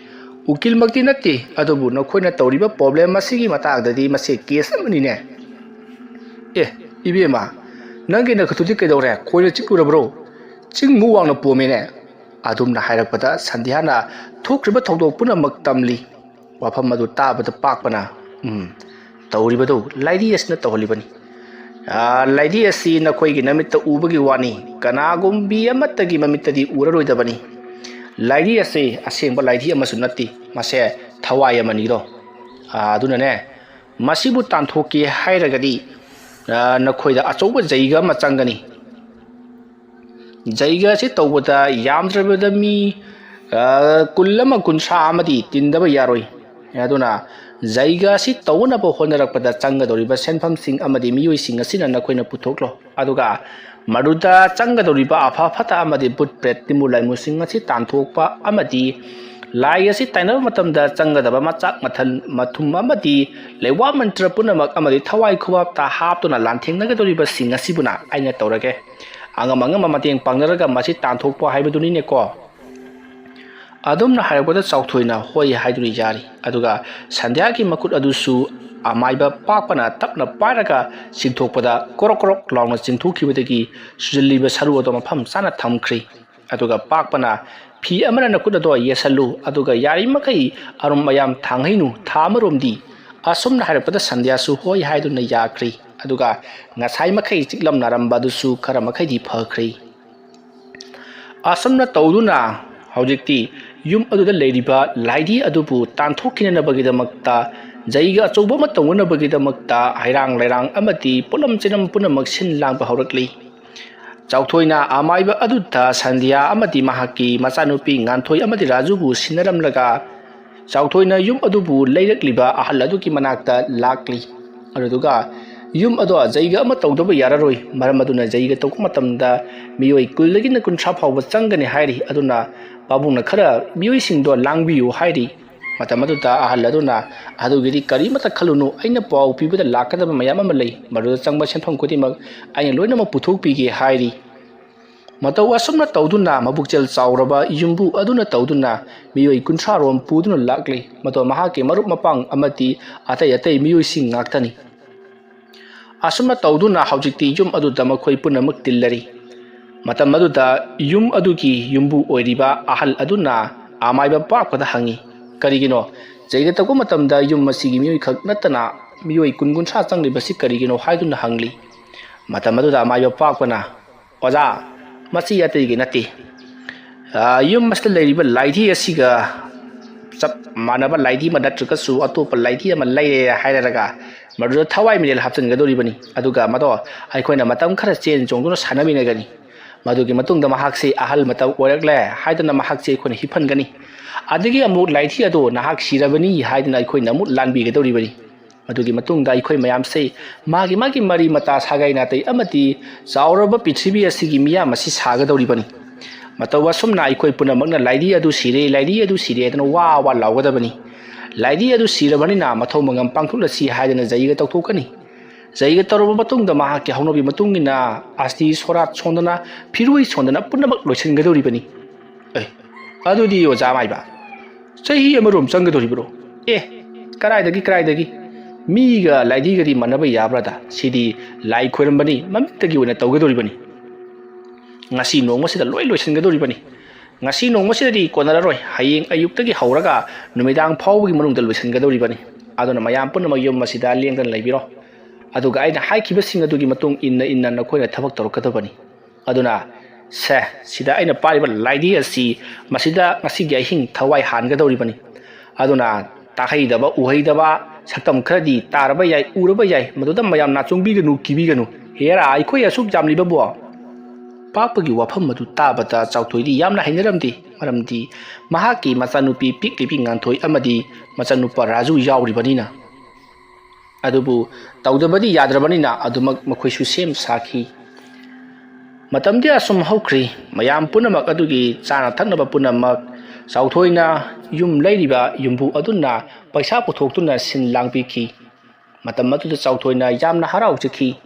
ꯎꯀꯤꯜꯃꯛꯇꯤ ꯅꯠꯇꯦ, ꯑꯗꯨꯕꯨ ꯅꯈꯣꯏꯅ ꯇꯧꯔꯤꯕ ꯄ꯭ꯔꯣꯕ꯭ꯂꯦꯝ ꯑꯁꯤꯒꯤ ꯃꯇꯥꯡꯗꯗꯤ ꯃꯁꯤ ꯀꯦꯁ ꯑꯃꯅꯤꯅꯦ"꯫ "ꯑꯦ, ꯏꯕꯦꯝꯃ, ꯅꯪꯒꯤ ꯅꯈꯨꯠꯇꯨꯗꯤ ꯀꯩꯗꯧꯔꯦ? ꯈꯣꯏꯅ ꯆꯤꯛꯂꯨꯔꯕ꯭ꯔꯣ? ꯆꯤꯡꯃꯨꯛ ꯋꯥꯡꯅ ꯄꯣꯝꯃꯦꯅꯦ"꯫ ꯑꯗꯨꯝꯅ ꯍꯥꯏꯔꯛꯄꯗ ꯁꯟꯙ꯭ꯌꯥꯅ ꯊꯣꯛꯈ꯭ꯔꯤꯕ ꯊꯧꯗꯣꯛ ꯄꯨꯝꯅꯃꯛ ꯇꯝꯂꯤ꯫ ꯋꯥꯐꯝ ꯑꯗꯨ ꯇꯥꯕꯗ ꯄꯥꯛꯄꯅ, "ꯎꯝ, ꯇꯧꯔꯤꯕꯗꯨ ꯂꯥꯏꯗꯤ ꯑꯁꯤꯅ ꯇꯧꯍꯜꯂꯤꯕꯅꯤ꯫ ꯑꯥ, ꯂꯥꯏꯗꯤ ꯑꯁꯤ ꯅꯈꯣꯏꯒꯤ ꯅꯃꯤꯠꯇ ꯎꯕꯒꯤ ꯋꯥꯅꯤ, ꯀꯅꯥꯒꯨꯝꯕꯤ ꯑꯃꯠꯇꯒꯤ ꯃꯃꯤꯠꯇꯗꯤ ꯎꯔꯔꯣꯏꯗꯕꯅꯤ꯫ ꯂꯥꯏꯗꯤ ꯑꯁꯤ ꯑꯁꯦꯡꯕ ꯂꯥꯏꯗꯤ ꯑꯃꯁꯨ ꯅꯠꯇꯦ, ꯃꯁꯦ ꯊꯋꯥꯏ ꯑꯃꯅꯤꯗꯣ꯫ ꯑꯥ, ꯑꯗꯨꯅꯅꯦ, ꯃꯁꯤꯕꯨ ꯇꯥꯟꯊꯣꯛꯀꯦ ꯍꯥꯏꯔꯒꯗꯤ, ꯑꯥ, ꯅꯈꯣꯏꯗ ꯑꯆꯧꯕ ꯖꯩꯒ ꯑꯃ ꯆꯪꯒꯅꯤ"꯫ ꯖꯩꯒ ꯑꯁꯤ ꯇꯧꯕꯗ ꯌꯥꯝꯗ꯭ꯔꯕꯗ ꯃꯤ, ꯑ, ꯀꯨꯟ ꯑꯃ ꯀꯨꯟꯊ꯭ꯔꯥ ꯑꯃꯗꯤ ꯇꯤꯟꯗꯕ ꯌꯥꯔꯣꯏ꯫ ꯑꯗꯨꯅ ꯖꯩꯒ ꯑꯁꯤ ꯇꯧꯅꯕ ꯍꯣꯠꯅꯔꯛꯄꯗ ꯆꯪꯒꯗꯧꯔꯤꯕ ꯁꯦꯟꯐꯝꯁꯤꯡ ꯑꯃꯗꯤ ꯃꯤꯑꯣꯏꯁꯤꯡ ꯑꯁꯤꯅ ꯅꯈꯣꯏꯅ ꯄꯨꯊꯣꯛꯂꯣ꯫ ꯑꯗꯨꯒ ꯃꯗꯨꯗ ꯆꯪꯒꯗꯧꯔꯤꯕ ꯑꯐ ꯐꯠꯇ ꯑꯃꯗꯤ ꯚꯨꯠ ꯄ꯭ꯔꯦꯠ ꯇꯤꯟꯕꯨ ꯂꯥꯏꯃꯨꯁꯤꯡ ꯑꯁꯤ ꯇꯥꯟꯊꯣꯛꯄ ꯑꯃꯗꯤ ꯂꯥꯏ ꯑꯁꯤ ꯇꯥꯏꯅꯕ ꯃꯇꯝꯗ ꯆꯪꯒꯗꯕ ꯃꯆꯥꯛ ꯃꯊꯜ, ꯃꯊꯨꯝ ꯑꯃꯗꯤ ꯂꯩꯋꯥ ꯃꯟꯇ꯭ꯔ ꯄꯨꯝꯅꯃꯛ ꯑꯃꯗꯤ ꯊꯋꯥꯏ ꯈꯨꯕꯥꯞꯇ ꯍꯥꯞꯇꯨꯅ ꯂꯥꯟꯊꯦꯡꯅꯒꯗꯧꯔꯤꯕꯁꯤꯡ ꯑꯁꯤꯕꯨꯅ ꯑꯩꯅ ꯇꯧꯔꯒꯦ꯫ ꯑꯉꯝ ꯑꯉꯝꯕ ꯃꯇꯦꯡ ꯄꯥꯡꯅꯔꯒ ꯃꯁꯤ ꯇꯥꯟꯊꯣꯛꯄ ꯍꯥꯏꯕꯗꯨꯅꯤꯅꯦꯀꯣ꯫ ꯑꯗꯨꯝꯅ ꯍꯥꯏꯔꯛꯄꯗ ꯆꯥꯎꯊꯣꯏꯅ ꯍꯣꯏ ꯍꯥꯏꯗꯨꯅ ꯌꯥꯔꯤ꯫ ꯑꯗꯨꯒ ꯁꯟꯙ꯭ꯌꯥꯒꯤ ꯃꯈꯨꯠ ꯑꯗꯨꯁꯨ ꯑꯃꯥꯏꯕ ꯄꯥꯛꯄꯅ ꯇꯞꯅ ꯄꯥꯏꯔꯒ ꯆꯤꯡꯊꯣꯛꯄꯗ ꯀ꯭ꯔꯣꯛ ꯀ꯭ꯔꯣꯛ ꯂꯥꯎꯅ ꯆꯤꯡꯊꯣꯛꯈꯤꯕꯗꯒꯤ ꯁꯨꯖꯤꯜꯂꯤꯕ ꯁꯔꯨ ꯑꯗꯨ ꯃꯐꯝ ꯆꯥꯅ ꯊꯝꯈ꯭ꯔꯤ꯫ ꯑꯗꯨꯒ ꯄꯥꯛꯄꯅ ꯐꯤ ꯑꯃꯅ ꯅꯈꯨꯠ ꯑꯗꯣ ꯌꯦꯠꯁꯜꯂꯨ, ꯑꯗꯨꯒ ꯌꯥꯔꯤꯃꯈꯩ ꯑꯔꯨꯝ ꯑꯌꯥꯝ ꯊꯥꯡꯍꯩꯅꯨ, ꯊꯥ ꯑꯃꯔꯣꯝꯗꯤ꯫ ꯑꯁꯨꯝꯅ ꯍꯥꯏꯔꯛꯄꯗ ꯁꯟꯙ꯭ꯌꯥꯁꯨ ꯍꯣꯏ ꯍꯥꯏꯗꯨꯅ ꯌꯥꯈ꯭ꯔꯤ꯫ ꯑꯗꯨꯒ ꯉꯁꯥꯏ ꯃꯈꯩ ꯆꯤꯛꯂꯝꯅꯔꯝꯕ ꯑꯗꯨꯁꯨ ꯈꯔ ꯃꯈꯩꯗꯤ ꯐꯈ꯭ꯔꯦ꯫ ꯑꯁꯨꯝꯅ ꯇꯧꯗꯨꯅ ꯍꯧꯖꯤꯛꯇꯤ ꯌꯨꯝ ꯑꯗꯨꯗ ꯂꯩꯔꯤꯕ ꯂꯥꯏꯙꯤ ꯑꯗꯨꯕꯨ ꯇꯥꯟꯊꯣꯛꯈꯤꯅꯅꯕꯒꯤꯗꯃꯛꯇ, ꯖꯩꯒ ꯑꯆꯧꯕ ꯑꯃ ꯇꯧꯅꯅꯕꯒꯤꯗꯃꯛꯇ ꯍꯩꯔꯥꯡ ꯂꯩꯔꯥꯡ ꯑꯃꯗꯤ ꯄꯣꯠꯂꯝ ꯆꯩꯂꯝ ꯄꯨꯝꯅꯃꯛ ꯁꯤꯟ ꯂꯥꯡꯕ ꯍꯧꯔꯛꯂꯤ꯫ ꯆꯥꯎꯊꯣꯏꯅ ꯑꯃꯥꯏꯕ ꯑꯗꯨꯗ ꯁꯟꯙ꯭ꯌꯥ ꯑꯃꯗꯤ ꯃꯍꯥꯛꯀꯤ ꯃꯆꯥꯅꯨꯄꯤ ꯉꯥꯟꯊꯣꯏ ꯑꯃꯗꯤ ꯔꯥꯖꯨꯕꯨ ꯁꯤꯟꯅꯔꯝꯂꯒ, ꯆꯥꯎꯊꯣꯏꯅ ꯌꯨꯝ ꯑꯗꯨꯕꯨ ꯂꯩꯔꯛꯂꯤꯕ ꯑꯍꯜ ꯑꯗꯨꯒꯤ ꯃꯅꯥꯛꯇ ꯂꯥꯛꯂꯤ꯫ ꯑꯗꯨꯗꯨꯒ ꯌꯨꯝ ꯑꯗꯣ ꯖꯩꯒ ꯑꯃ ꯇꯧꯗꯕ ꯌꯥꯔꯔꯣꯏ, ꯃꯔꯝ ꯑꯗꯨꯅ ꯖꯩꯒ ꯇꯧꯕ ꯃꯇꯝꯗ ꯃꯤꯑꯣꯏ ꯀꯨꯟꯗꯒꯤꯅ ꯀꯨꯟꯊ꯭ꯔꯥ ꯐꯥꯎꯕ ꯆꯪꯒꯅꯤ ꯍꯥꯏꯔꯤ꯫ ꯑꯗꯨꯅ ꯄꯥꯕꯨꯡꯅ ꯈꯔ ꯃꯤꯑꯣꯏꯁꯤꯡꯗꯣ ꯂꯥꯡꯕꯤꯌꯨ ꯍꯥꯏꯔꯤ꯫ ꯃꯇꯝ ꯑꯗꯨꯗ ꯑꯍꯜ ꯑꯗꯨꯅ, "ꯑꯗꯨꯒꯤꯗꯤ ꯀꯔꯤꯃꯇ ꯈꯜꯂꯨꯅꯨ, ꯑꯩꯅ ꯄꯥꯎ ꯄꯤꯕꯗ ꯂꯥꯛꯀꯗꯕ ꯃꯌꯥꯝ ꯑꯃ ꯂꯩ, ꯃꯗꯨꯗ ꯆꯪꯕ ꯁꯦꯟꯐꯝ ꯈꯨꯗꯤꯡꯃꯛ ꯑꯩꯅ ꯂꯣꯏꯅꯃꯛ ꯄꯨꯊꯣꯛꯄꯤꯒꯦ" ꯍꯥꯏꯔꯤ꯫ ꯃꯇꯧ ꯑꯁꯨꯝꯅ ꯇꯧꯗꯨꯅ ꯃꯕꯨꯛꯆꯦꯜ ꯆꯥꯎꯔꯕ ꯌꯨꯝꯕꯨ ꯑꯗꯨꯅ ꯇꯧꯗꯨꯅ ꯃꯤꯑꯣꯏ ꯀꯨꯟꯊ꯭ꯔꯥ ꯔꯣꯝ ꯄꯨꯗꯨꯅ ꯂꯥꯛꯂꯤ꯫ ꯃꯗꯣ ꯃꯍꯥꯛꯀꯤ ꯃꯔꯨꯞ ꯃꯄꯥꯡ ꯑꯃꯗꯤ ꯑꯇꯩ ꯑꯇꯩ ꯃꯤꯑꯣꯏꯁꯤꯡ ꯉꯥꯛꯇꯅꯤ꯫ ꯑꯁꯨꯝꯅ ꯇꯧꯗꯨꯅ ꯍꯧꯖꯤꯛꯇꯤ ꯌꯨꯝ ꯑꯗꯨꯗ ꯃꯈꯣꯏ ꯄꯨꯝꯅꯃꯛ ꯇꯤꯜꯂꯔꯤ꯫ ꯃꯇꯝ ꯑꯗꯨꯗ ꯌꯨꯝ ꯑꯗꯨꯒꯤ ꯌꯨꯝꯕꯨ ꯑꯣꯏꯔꯤꯕ ꯑꯍꯜ ꯑꯗꯨꯅ ꯑꯃꯥꯏꯕ ꯄꯥꯛꯄꯗ ꯍꯪꯉꯤ, "ꯀꯔꯤꯒꯤꯅꯣ ꯖꯩꯒ ꯇꯧꯕ ꯃꯇꯝꯗ ꯌꯨꯝ ꯑꯁꯤꯒꯤ ꯃꯤꯑꯣꯏ ꯈꯛ ꯅꯠꯇꯅ ꯃꯤꯑꯣꯏ ꯀꯨꯟ ꯀꯨꯟꯊ꯭ꯔꯥ ꯆꯪꯂꯤꯕꯁꯤ ꯀꯔꯤꯒꯤꯅꯣ?" ꯍꯥꯏꯗꯨꯅ ꯍꯪꯂꯤ꯫ ꯃꯇꯝ ꯑꯗꯨꯗ ꯑꯃꯥꯏꯕ ꯄꯥꯛꯄꯅ, "ꯑꯣꯖꯥ, ꯃꯁꯤ ꯑꯇꯩꯒꯤ ꯅꯠꯇꯦ꯫ ꯑ, ꯌꯨꯝ ꯑꯁꯤꯗ ꯂꯩꯔꯤꯕ ꯂꯥꯏꯙꯤ ꯑꯁꯤꯒ ꯆꯞ ꯃꯥꯟꯅꯕ ꯂꯥꯏꯙꯤ ꯑꯃ ꯅꯠꯇ꯭ꯔꯒꯁꯨ ꯑꯇꯣꯞꯄ ꯂꯥꯏꯙꯤ ꯑꯃ ꯂꯩꯔꯦ ꯍꯥꯏꯔꯒ ꯃꯗꯨꯗ ꯊꯋꯥꯏ ꯃꯤꯔꯦꯜ ꯍꯥꯞꯆꯤꯟꯒꯗꯧꯔꯤꯕꯅꯤ꯫ ꯑꯗꯨꯒ ꯃꯗꯣ ꯑꯩꯈꯣꯏꯅ ꯃꯇꯝ ꯈꯔ ꯆꯦꯟ ꯆꯣꯡꯗꯨꯅ ꯁꯥꯟꯅꯃꯤꯟꯅꯒꯅꯤ꯫ ꯃꯗꯨꯒꯤ ꯃꯇꯨꯡꯗ ꯃꯍꯥꯛꯁꯤ ꯑꯍꯜ ꯃꯇꯝ ꯑꯣꯏꯔꯛꯂꯦ ꯍꯥꯏꯗꯅ ꯃꯍꯥꯛꯁꯤ ꯑꯩꯈꯣꯏꯅ ꯍꯤꯞꯍꯟꯒꯅꯤ꯫ ꯑꯗꯒꯤ ꯑꯃꯨꯛ ꯂꯥꯏꯙꯤ ꯑꯗꯨ ꯅꯍꯥꯛ ꯁꯤꯔꯕꯅꯤ ꯍꯥꯏꯗꯅ ꯑꯩꯈꯣꯏꯅ ꯑꯃꯨꯛ ꯂꯥꯟꯕꯤꯒꯗꯧꯔꯤꯕꯅꯤ꯫ ꯃꯗꯨꯒꯤ ꯃꯇꯨꯡꯗ ꯑꯩꯈꯣꯏ ꯃꯌꯥꯝꯁꯦ ꯃꯥꯒꯤ ꯃꯥꯒꯤ ꯃꯔꯤ ꯃꯇꯥ, ꯁꯥꯒꯩ ꯅꯥꯇꯩ ꯑꯃꯗꯤ ꯆꯥꯎꯔꯕ ꯄ꯭ꯔꯤꯊꯤꯕꯤ ꯑꯁꯤꯒꯤ ꯃꯤꯌꯥꯝ ꯑꯁꯤ ꯁꯥꯒꯗꯧꯔꯤꯕꯅꯤ꯫ ꯃꯇꯧ ꯑꯁꯨꯝꯅ ꯑꯩꯈꯣꯏ ꯄꯨꯝꯅꯃꯛꯅ ꯂꯥꯏꯙꯤ ꯑꯗꯨ ꯁꯤꯔꯦ, ꯂꯥꯏꯙꯤ ꯑꯗꯨ ꯁꯤꯔꯦ ꯍꯥꯏꯗꯅ ꯋꯥ ꯋꯥ ꯂꯥꯎꯒꯗꯕꯅꯤ꯫ ꯂꯥꯏꯙꯤ ꯑꯗꯨ ꯁꯤꯔꯕꯅꯤꯅ ꯃꯊꯧ ꯃꯉꯝ ꯄꯥꯡꯊꯣꯛꯂꯁꯤ ꯍꯥꯏꯗꯅ ꯖꯩꯒ ꯇꯧꯊꯣꯛꯀꯅꯤ꯫ ꯖꯩꯒ ꯇꯧꯔꯕ ꯃꯇꯨꯡꯗ ꯃꯍꯥꯛꯀꯤ ꯍꯧꯅꯕꯤ ꯃꯇꯨꯡ ꯏꯟꯅ ꯑꯁꯇꯤ ꯁꯣꯔꯥꯠ ꯁꯣꯟꯗꯅ, ꯐꯤꯔꯣꯏ ꯁꯣꯟꯗꯅ ꯄꯨꯝꯅꯃꯛ ꯂꯣꯏꯁꯤꯟꯒꯗꯧꯔꯤꯕꯅꯤ꯫ ꯑꯦ, ꯑꯗꯨꯗꯤ ꯑꯣꯖꯥ ꯃꯥꯏꯕ, ꯆꯍꯤ ꯑꯃꯔꯣꯝ ꯆꯪꯒꯗꯧꯔꯤꯕ꯭ꯔꯣ? ꯑꯦ, ꯀꯔꯥꯏꯗꯒꯤ, ꯀꯔꯥꯏꯗꯒꯤ? ꯃꯤꯒ ꯂꯥꯏꯙꯤꯒꯗꯤ ꯃꯥꯟꯅꯕ ꯌꯥꯕ꯭ꯔꯥꯗ? ꯁꯤꯗꯤ ꯂꯥꯏ ꯈꯣꯏꯔꯝꯕꯅꯤ, ꯃꯃꯤꯠꯇꯒꯤ ꯑꯣꯏꯅ ꯇꯧꯒꯗꯧꯔꯤꯕꯅꯤ꯫ ꯉꯁꯤ ꯅꯣꯡꯃꯁꯤꯗ ꯂꯣꯏ ꯂꯣꯏꯁꯤꯟꯒꯗꯧꯔꯤꯕꯅꯤ꯫ ꯉꯁꯤ ꯅꯣꯡꯃꯁꯤꯗꯗꯤ ꯀꯣꯟꯅꯔꯔꯣꯏ, ꯍꯌꯦꯡ ꯑꯌꯨꯛꯇꯒꯤ ꯍꯧꯔꯒ ꯅꯨꯃꯤꯗꯥꯡ ꯐꯥꯎꯕꯒꯤ ꯃꯅꯨꯡꯗ ꯂꯣꯏꯁꯤꯟꯒꯗꯧꯔꯤꯕꯅꯤ꯫ ꯑꯗꯨꯅ ꯃꯌꯥꯝ ꯄꯨꯝꯅꯃꯛ ꯌꯨꯝ ꯑꯁꯤꯗ ꯂꯦꯡꯗꯅ ꯂꯩꯕꯤꯔꯣ꯫ ꯑꯗꯨꯒ ꯑꯩꯅ ꯍꯥꯏꯈꯤꯕꯁꯤꯡ ꯑꯗꯨꯒꯤ ꯃꯇꯨꯡ ꯏꯟꯅ ꯏꯟꯅ ꯅꯈꯣꯏꯅ ꯊꯕꯛ ꯇꯧꯔꯛꯀꯗꯕꯅꯤ꯫ ꯑꯗꯨꯅ, ꯁꯦ, ꯁꯤꯗ ꯑꯩꯅ ꯄꯥꯏꯔꯤꯕ ꯂꯥꯏꯙꯤ ꯑꯁꯤ ꯃꯁꯤꯗ ꯉꯁꯤꯒꯤ ꯑꯍꯤꯡ ꯊꯋꯥꯏ ꯍꯥꯟꯒꯗꯧꯔꯤꯕꯅꯤ꯫ ꯑꯗꯨꯅ ꯇꯥꯍꯩꯗꯕ, ꯎꯍꯩꯗꯕ ꯁꯛꯇꯝ ꯈꯔꯗꯤ ꯇꯥꯔꯕ ꯌꯥꯏ, ꯎꯔꯕ ꯌꯥꯏ, ꯃꯗꯨꯗ ꯃꯌꯥꯝ ꯅꯥꯆꯣꯡꯕꯤꯒꯅꯨ, ꯀꯤꯕꯤꯒꯅꯨ꯫ ꯍꯦꯔꯥ, ꯑꯩꯈꯣꯏ ꯑꯁꯨꯛ ꯌꯥꯝꯂꯤꯕꯕꯨ꯫ ꯄꯥꯛꯄꯒꯤ ꯋꯥꯐꯝ ꯑꯗꯨ ꯇꯥꯕꯗ ꯆꯥꯎꯊꯣꯏꯗꯤ ꯌꯥꯝꯅ ꯍꯩꯅꯔꯝꯗꯦ, ꯃꯔꯝꯗꯤ ꯃꯍꯥꯛꯀꯤ ꯃꯆꯥꯅꯨꯄꯤ ꯄꯤꯛꯂꯤꯕꯤ ꯉꯥꯟꯊꯣꯏ ꯑꯃꯗꯤ ꯃꯆꯥꯅꯨꯄꯥ ꯔꯥꯖꯨ ꯌꯥꯎꯔꯤꯕꯅꯤꯅ꯫ ꯑꯗꯨꯕꯨ ꯇꯧꯗꯕꯗꯤ ꯌꯥꯗ꯭ꯔꯕꯅꯤꯅ ꯑꯗꯨꯃꯛ ꯃꯈꯣꯏꯁꯨ ꯁꯦꯝ ꯁꯥꯈꯤ꯫ ꯃꯇꯝꯗꯤ ꯑꯁꯨꯝ ꯍꯧꯈ꯭ꯔꯤ꯫ ꯃꯌꯥꯝ ꯄꯨꯝꯅꯃꯛ ꯑꯗꯨꯒꯤ ꯆꯥꯅ ꯊꯛꯅꯕ ꯄꯨꯝꯅꯃꯛ ꯆꯥꯎꯊꯣꯏꯅ ꯌꯨꯝ ꯂꯩꯔꯤꯕ ꯌꯨꯝꯕꯨ ꯑꯗꯨꯅ ꯄꯩꯁꯥ ꯄꯨꯊꯣꯛꯇꯨꯅ ꯁꯤꯟ ꯂꯥꯡꯕꯤꯈꯤ꯫ ꯃꯇꯝ ꯑꯗꯨꯗ ꯆꯥꯎꯊꯣꯏꯅ ꯌꯥꯝꯅ ꯍꯔꯥꯎꯖꯈꯤ꯫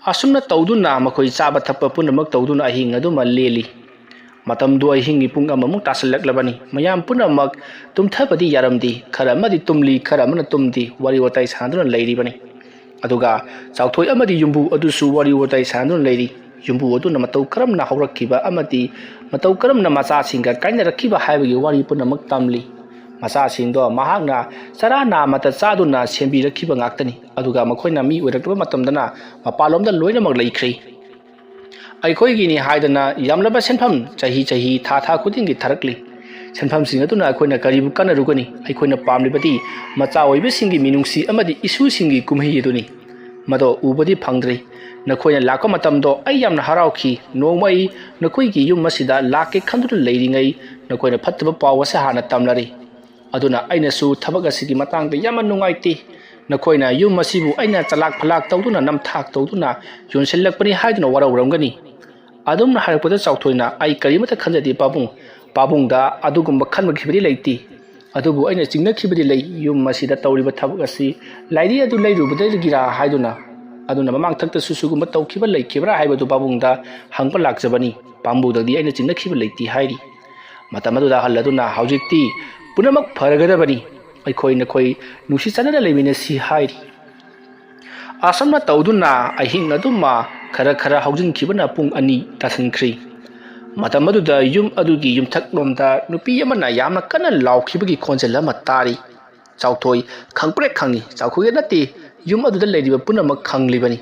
ꯑꯁꯨꯝꯅ ꯇꯧꯗꯨꯅ ꯃꯈꯣꯏ ꯆꯥꯕ ꯊꯛꯄ ꯄꯨꯝꯅꯃꯛ ꯇꯧꯗꯨꯅ ꯑꯍꯤꯡ ꯑꯗꯨꯃ ꯂꯦꯜꯂꯤ꯫ ꯃꯇꯝꯗꯨ ꯑꯍꯤꯡꯒꯤ ꯄꯨꯡ ꯑꯃꯃꯨꯛ ꯇꯥꯁꯤꯜꯂꯛꯂꯕꯅꯤ꯫ ꯃꯌꯥꯝ ꯄꯨꯝꯅꯃꯛ ꯇꯨꯝꯊꯕꯗꯤ ꯌꯥꯔꯝꯗꯦ꯫ ꯈꯔ ꯑꯃꯗꯤ ꯇꯨꯝꯂꯤ, ꯈꯔ ꯑꯃꯅ ꯇꯨꯝꯗꯦ, ꯋꯥꯔꯤ ꯋꯥꯇꯥꯏ ꯁꯥꯟꯅꯗꯨꯅ ꯂꯩꯔꯤꯕꯅꯤ꯫ ꯑꯗꯨꯒ ꯆꯥꯎꯊꯣꯏ ꯑꯃꯗꯤ ꯌꯨꯝꯕꯨ ꯑꯗꯨꯁꯨ ꯋꯥꯔꯤ ꯋꯥꯇꯥꯏ ꯁꯥꯟꯅꯗꯨꯅ ꯂꯩꯔꯤ꯫ ꯌꯨꯝꯕꯨ ꯑꯗꯨꯅ ꯃꯇꯧ ꯀꯔꯝꯅ ꯍꯧꯔꯛꯈꯤꯕ ꯑꯃꯗꯤ ꯃꯇꯧ ꯀꯔꯝꯅ ꯃꯆꯥꯁꯤꯡꯒ ꯀꯥꯏꯅꯔꯛꯈꯤꯕ ꯍꯥꯏꯕꯒꯤ ꯋꯥꯔꯤ ꯄꯨꯝꯅꯃꯛ ꯇꯝꯂꯤ꯫ ꯃꯆꯥꯁꯤꯡꯗꯣ ꯃꯍꯥꯛꯅ ꯆꯔꯥ ꯅꯥꯝꯃꯇ ꯆꯥꯗꯨꯅ ꯁꯦꯝꯕꯤꯔꯛꯈꯤꯕ ꯉꯥꯛꯇꯅꯤ꯫ ꯑꯗꯨꯒ ꯃꯈꯣꯏꯅ ꯃꯤ ꯑꯣꯏꯔꯛꯂꯕ ꯃꯇꯝꯗꯅ ꯃꯄꯥꯟꯂꯣꯝꯗ ꯂꯣꯏꯅꯃꯛ ꯂꯩꯈ꯭ꯔꯦ꯫ ꯑꯩꯈꯣꯏꯒꯤꯅꯤ ꯍꯥꯏꯗꯅ ꯌꯥꯝꯂꯕ ꯁꯦꯟꯐꯝ ꯆꯍꯤ ꯆꯍꯤ, ꯊꯥ ꯊꯥ ꯈꯨꯗꯤꯡꯒꯤ ꯊꯥꯔꯛꯂꯤ꯫ ꯁꯦꯟꯐꯝꯁꯤꯡ ꯑꯗꯨꯅ ꯑꯩꯈꯣꯏꯅ ꯀꯔꯤꯕꯨ ꯀꯥꯟꯅꯔꯨꯒꯅꯤ? ꯑꯩꯈꯣꯏꯅ ꯄꯥꯝꯂꯤꯕꯗꯤ ꯃꯆꯥ ꯑꯣꯏꯕꯁꯤꯡꯒꯤ ꯃꯤꯅꯨꯡꯁꯤ ꯑꯃꯗꯤ ꯏꯁꯨꯁꯤꯡꯒꯤ ꯀꯨꯝꯍꯩ ꯑꯗꯨꯅꯤ꯫ ꯃꯗꯣ ꯎꯕꯗꯤ ꯐꯪꯗ꯭ꯔꯤ꯫ ꯅꯈꯣꯏꯅ ꯂꯥꯛꯄ ꯃꯇꯝꯗꯣ ꯑꯩ ꯌꯥꯝꯅ ꯍꯔꯥꯎꯈꯤ꯫ ꯅꯣꯡꯃ ꯑꯩ ꯅꯈꯣꯏꯒꯤ ꯌꯨꯝ ꯑꯁꯤꯗ ꯂꯥꯛꯀꯦ ꯈꯟꯗꯨꯅ ꯂꯩꯔꯤꯉꯩ ꯅꯈꯣꯏꯅ ꯐꯠꯇꯕ ꯄꯥꯎ ꯑꯁꯤ ꯍꯥꯟꯅ ꯇꯝꯂꯔꯤ꯫ ꯑꯗꯨꯅ ꯑꯩꯅꯁꯨ ꯊꯕꯛ ꯑꯁꯤꯒꯤ ꯃꯇꯥꯡꯗ ꯌꯥꯝꯅ ꯅꯨꯡꯉꯥꯏꯇꯦ꯫ ꯅꯈꯣꯏꯅ ꯌꯨꯝ ꯑꯁꯤꯕꯨ ꯑꯩꯅ ꯆꯂꯥꯛ ꯐꯂꯥꯛ ꯇꯧꯗꯨꯅ, ꯅꯝꯊꯥꯛ ꯇꯧꯗꯨꯅ ꯌꯣꯟꯁꯤꯜꯂꯛꯄꯅꯤ ꯍꯥꯏꯗꯨꯅ ꯋꯥꯔꯧꯔꯝꯒꯅꯤ꯫ ꯑꯗꯨꯝꯅ ꯍꯥꯏꯔꯛꯄꯗ ꯆꯥꯎꯊꯣꯏꯅ, "ꯑꯩ ꯀꯔꯤꯃꯠꯇ ꯈꯟꯖꯗꯦ ꯄꯥꯕꯨꯡ꯫ ꯄꯥꯕꯨꯡꯗ ꯑꯗꯨꯒꯨꯝꯕ ꯈꯟꯕꯈꯤꯕꯗꯤ ꯂꯩꯇꯦ꯫ ꯑꯗꯨꯕꯨ ꯑꯩꯅ ꯆꯤꯡꯅꯈꯤꯕꯗꯤ ꯂꯩ꯫ ꯌꯨꯝ ꯑꯁꯤꯗ ꯇꯧꯔꯤꯕ ꯊꯕꯛ ꯑꯁꯤ ꯂꯥꯏꯔꯤ ꯑꯗꯨ ꯂꯩꯔꯨꯕꯗꯒꯤꯔꯥ ꯍꯥꯏꯗꯨꯅ꯫ ꯑꯗꯨꯅ ꯃꯃꯥꯡꯊꯛꯇꯁꯨ ꯁꯤꯒꯨꯝꯕ ꯇꯧꯈꯤꯕ ꯂꯩꯈꯤꯕ꯭ꯔꯥ ꯍꯥꯏꯕꯗꯨ ꯄꯥꯕꯨꯡꯗ ꯍꯪꯕ ꯂꯥꯛꯆꯕꯅꯤ꯫ ꯄꯥꯕꯨꯡꯗꯗꯤ ꯑꯩꯅ ꯆꯤꯡꯅꯈꯤꯕ ꯂꯩꯇꯦ" ꯍꯥꯏꯔꯤ꯫ ꯃꯇꯝ ꯑꯗꯨꯗ ꯑꯍꯜ ꯑꯗꯨꯅ, "ꯍꯧꯖꯤꯛꯇꯤ ꯄꯨꯝꯅꯃꯛ ꯐꯔꯒꯗꯕꯅꯤ꯫ ꯑꯩꯈꯣꯏ ꯅꯈꯣꯏ ꯅꯨꯡꯁꯤ ꯆꯥꯟꯅꯅ ꯂꯩꯃꯤꯟꯅꯁꯤ" ꯍꯥꯏꯔꯤ꯫ ꯑꯁꯨꯝꯅ ꯇꯧꯗꯨꯅ ꯑꯍꯤꯡ ꯑꯗꯨꯃ ꯈꯔ ꯈꯔ ꯍꯧꯖꯤꯟꯈꯤꯕꯅ ꯄꯨꯡ ꯑꯅꯤ ꯇꯥꯁꯤꯟꯈ꯭ꯔꯤ꯫ ꯃꯇꯝ ꯑꯗꯨꯗ ꯌꯨꯝ ꯑꯗꯨꯒꯤ ꯌꯨꯝꯊꯛꯂꯣꯝꯗ ꯅꯨꯄꯤ ꯑꯃꯅ ꯌꯥꯝꯅ ꯀꯟꯅ ꯂꯥꯎꯈꯤꯕꯒꯤ ꯈꯣꯟꯖꯦꯜ ꯑꯃ ꯇꯥꯔꯤ꯫ ꯆꯥꯎꯊꯣꯏ ꯈꯪꯄ꯭ꯔꯦꯛ ꯈꯪꯏ꯫ ꯆꯥꯎꯊꯣꯏꯗ ꯅꯠꯇꯦ, ꯌꯨꯝ ꯑꯗꯨꯗ ꯂꯩꯔꯤꯕ ꯄꯨꯝꯅꯃꯛ ꯈꯪꯂꯤꯕꯅꯤ꯫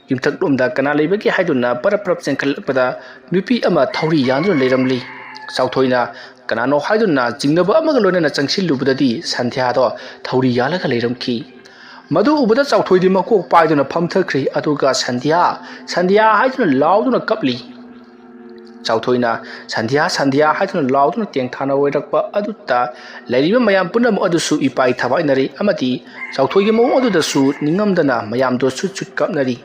ꯌꯨꯝꯊꯛꯂꯣꯝꯗ ꯀꯅꯥ ꯂꯩꯕꯒꯦ ꯍꯥꯏꯗꯨꯅ ꯄꯔꯞ ꯄꯔꯞ ꯆꯦꯟꯈꯠꯂꯛꯄꯗ ꯅꯨꯄꯤ ꯑꯃ ꯊꯧꯔꯤ ꯌꯥꯟꯗꯨꯅ ꯂꯩꯔꯝꯂꯤ꯫ ꯆꯥꯎꯊꯣꯏꯅ ꯀꯅꯥꯅꯣ ꯍꯥꯏꯗꯨꯅ ꯆꯤꯡꯅꯕ ꯑꯃꯒ ꯂꯣꯏꯅꯅ ꯆꯪꯁꯤꯜꯂꯨꯕꯗꯗꯤ ꯁꯟꯙ꯭ꯌꯥꯗꯣ ꯊꯧꯔꯤ ꯌꯥꯜꯂꯒ ꯂꯩꯔꯝꯈꯤ꯫ ꯃꯗꯨ ꯎꯕꯗ ꯆꯥꯎꯊꯣꯏꯗꯤ ꯃꯀꯣꯛ ꯄꯥꯏꯗꯨꯅ ꯐꯝꯊꯈ꯭ꯔꯤ꯫ ꯑꯗꯨꯒ "ꯁꯟꯙ꯭ꯌꯥ, ꯁꯟꯙ꯭ꯌꯥ" ꯍꯥꯏꯗꯨꯅ ꯂꯥꯎꯗꯨꯅ ꯀꯞꯂꯤ꯫ ꯆꯥꯎꯊꯣꯏꯅ "ꯁꯟꯙ꯭ꯌꯥ, ꯁꯟꯙ꯭ꯌꯥ" ꯍꯥꯏꯗꯨꯅ ꯂꯥꯎꯗꯨꯅ ꯇꯦꯡꯊꯥꯅ ꯑꯣꯏꯔꯛꯄ ꯑꯗꯨꯗ ꯂꯩꯔꯤꯕ ꯃꯌꯥꯝ ꯄꯨꯝꯅꯃꯛ ꯑꯗꯨꯁꯨ ꯏꯄꯥꯏ ꯊꯕꯥꯏꯅꯔꯤ ꯑꯃꯗꯤ ꯆꯥꯎꯊꯣꯏꯒꯤ ꯃꯑꯣꯡ ꯑꯗꯨꯗꯁꯨ ꯅꯤꯡꯉꯝꯗꯅ ꯃꯌꯥꯝꯗꯣ ꯆꯨꯠ ꯆꯨꯠ ꯀꯞꯅꯔꯤ꯫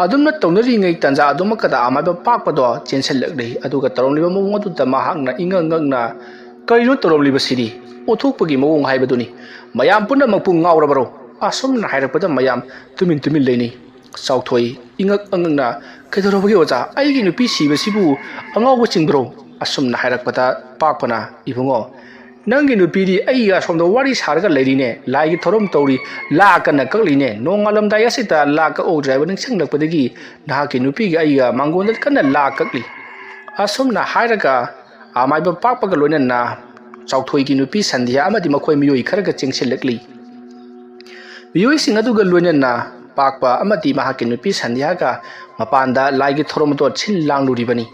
ꯑꯗꯨꯝꯅ ꯇꯧꯅꯔꯤꯉꯩ ꯇꯟꯖꯥ ꯑꯗꯨꯃꯛꯀꯗ ꯑꯃꯥꯏꯕ ꯄꯥꯛꯄꯗꯣ ꯆꯦꯟꯁꯤꯜꯂꯛꯂꯤ꯫ ꯑꯗꯨꯒ ꯇꯧꯔꯝꯂꯤꯕ ꯃꯑꯣꯡ ꯑꯗꯨꯗ ꯃꯍꯥꯛꯅ ꯏꯉꯛ ꯉꯛꯅ, "ꯀꯔꯤꯅꯣ ꯇꯧꯔꯝꯂꯤꯕꯁꯤꯗꯤ? ꯑꯣꯟꯊꯣꯛꯄꯒꯤ ꯃꯑꯣꯡ ꯍꯥꯏꯕꯗꯨꯅꯤ꯫ ꯃꯌꯥꯝ ꯄꯨꯝꯅꯃꯛꯄꯨ ꯉꯥꯎꯔꯕꯔꯣ?" ꯑꯁꯨꯝꯅ ꯍꯥꯏꯔꯛꯄꯗ ꯃꯌꯥꯝ ꯇꯨꯃꯤꯟ ꯇꯨꯃꯤꯟ ꯂꯩꯅꯩ꯫ ꯆꯥꯎꯊꯣꯏ ꯏꯉꯛ ꯑꯉꯛꯅ, "ꯀꯩꯗꯧꯔꯕꯒꯦ ꯑꯣꯖꯥ? ꯑꯩꯒꯤ ꯅꯨꯄꯤ ꯁꯤꯕꯁꯤꯕꯨ ꯑꯉꯥꯎꯕ ꯆꯤꯡꯕ꯭ꯔꯣ?" ꯑꯁꯨꯝꯅ ꯍꯥꯏꯔꯛꯄꯗ ꯄꯥꯛꯄꯅ, "ꯏꯕꯨꯡꯉꯣ, ꯅꯪꯒꯤ ꯅꯨꯄꯤꯗꯤ ꯑꯩꯒ ꯑꯁꯣꯝꯗ ꯋꯥꯔꯤ ꯁꯥꯔꯒ ꯂꯩꯔꯤꯅꯦ, ꯂꯥꯏꯒꯤ ꯊꯧꯔꯝ ꯇꯧꯔꯤ, ꯂꯥ ꯀꯟꯅ ꯀꯛꯂꯤꯅꯦ꯫ ꯅꯣꯡꯉꯥꯜꯂꯝꯗꯥꯏ ꯑꯁꯤꯗ ꯂꯥ ꯀꯛꯍꯧꯗ꯭ꯔꯦ ꯍꯥꯏꯕ ꯅꯤꯡꯁꯤꯡꯂꯛꯄꯗꯒꯤ ꯅꯍꯥꯛꯀꯤ ꯅꯨꯄꯤꯒ ꯑꯩꯒ ꯃꯥꯡꯒꯣꯟꯗ ꯀꯟꯅ ꯂꯥ ꯀꯛꯂꯤ꯫" ꯑꯁꯨꯝꯅ ꯍꯥꯏꯔꯒ ꯑꯃꯥꯏꯕ ꯄꯥꯛꯄꯒ ꯂꯣꯏꯅꯅ ꯆꯥꯎꯊꯣꯏꯒꯤ ꯅꯨꯄꯤ ꯁꯟꯙ꯭ꯌꯥ ꯑꯃꯗꯤ ꯃꯈꯣꯏ ꯃꯤꯑꯣꯏ ꯈꯔꯒ ꯆꯦꯟꯁꯤꯜꯂꯛꯂꯤ꯫ ꯃꯤꯑꯣꯏꯁꯤꯡ ꯑꯗꯨꯒ ꯂꯣꯏꯅꯅ ꯄꯥꯛꯄ ꯑꯃꯗꯤ ꯃꯍꯥꯛꯀꯤ ꯅꯨꯄꯤ ꯁꯟꯙ꯭ꯌꯥꯒ ꯃꯄꯥꯟꯗ ꯂꯥꯏꯒꯤ ꯊꯧꯔꯝ ꯑꯗꯨ ꯁꯤꯟ ꯂꯥꯡꯂꯨꯔꯤꯕꯅꯤ꯫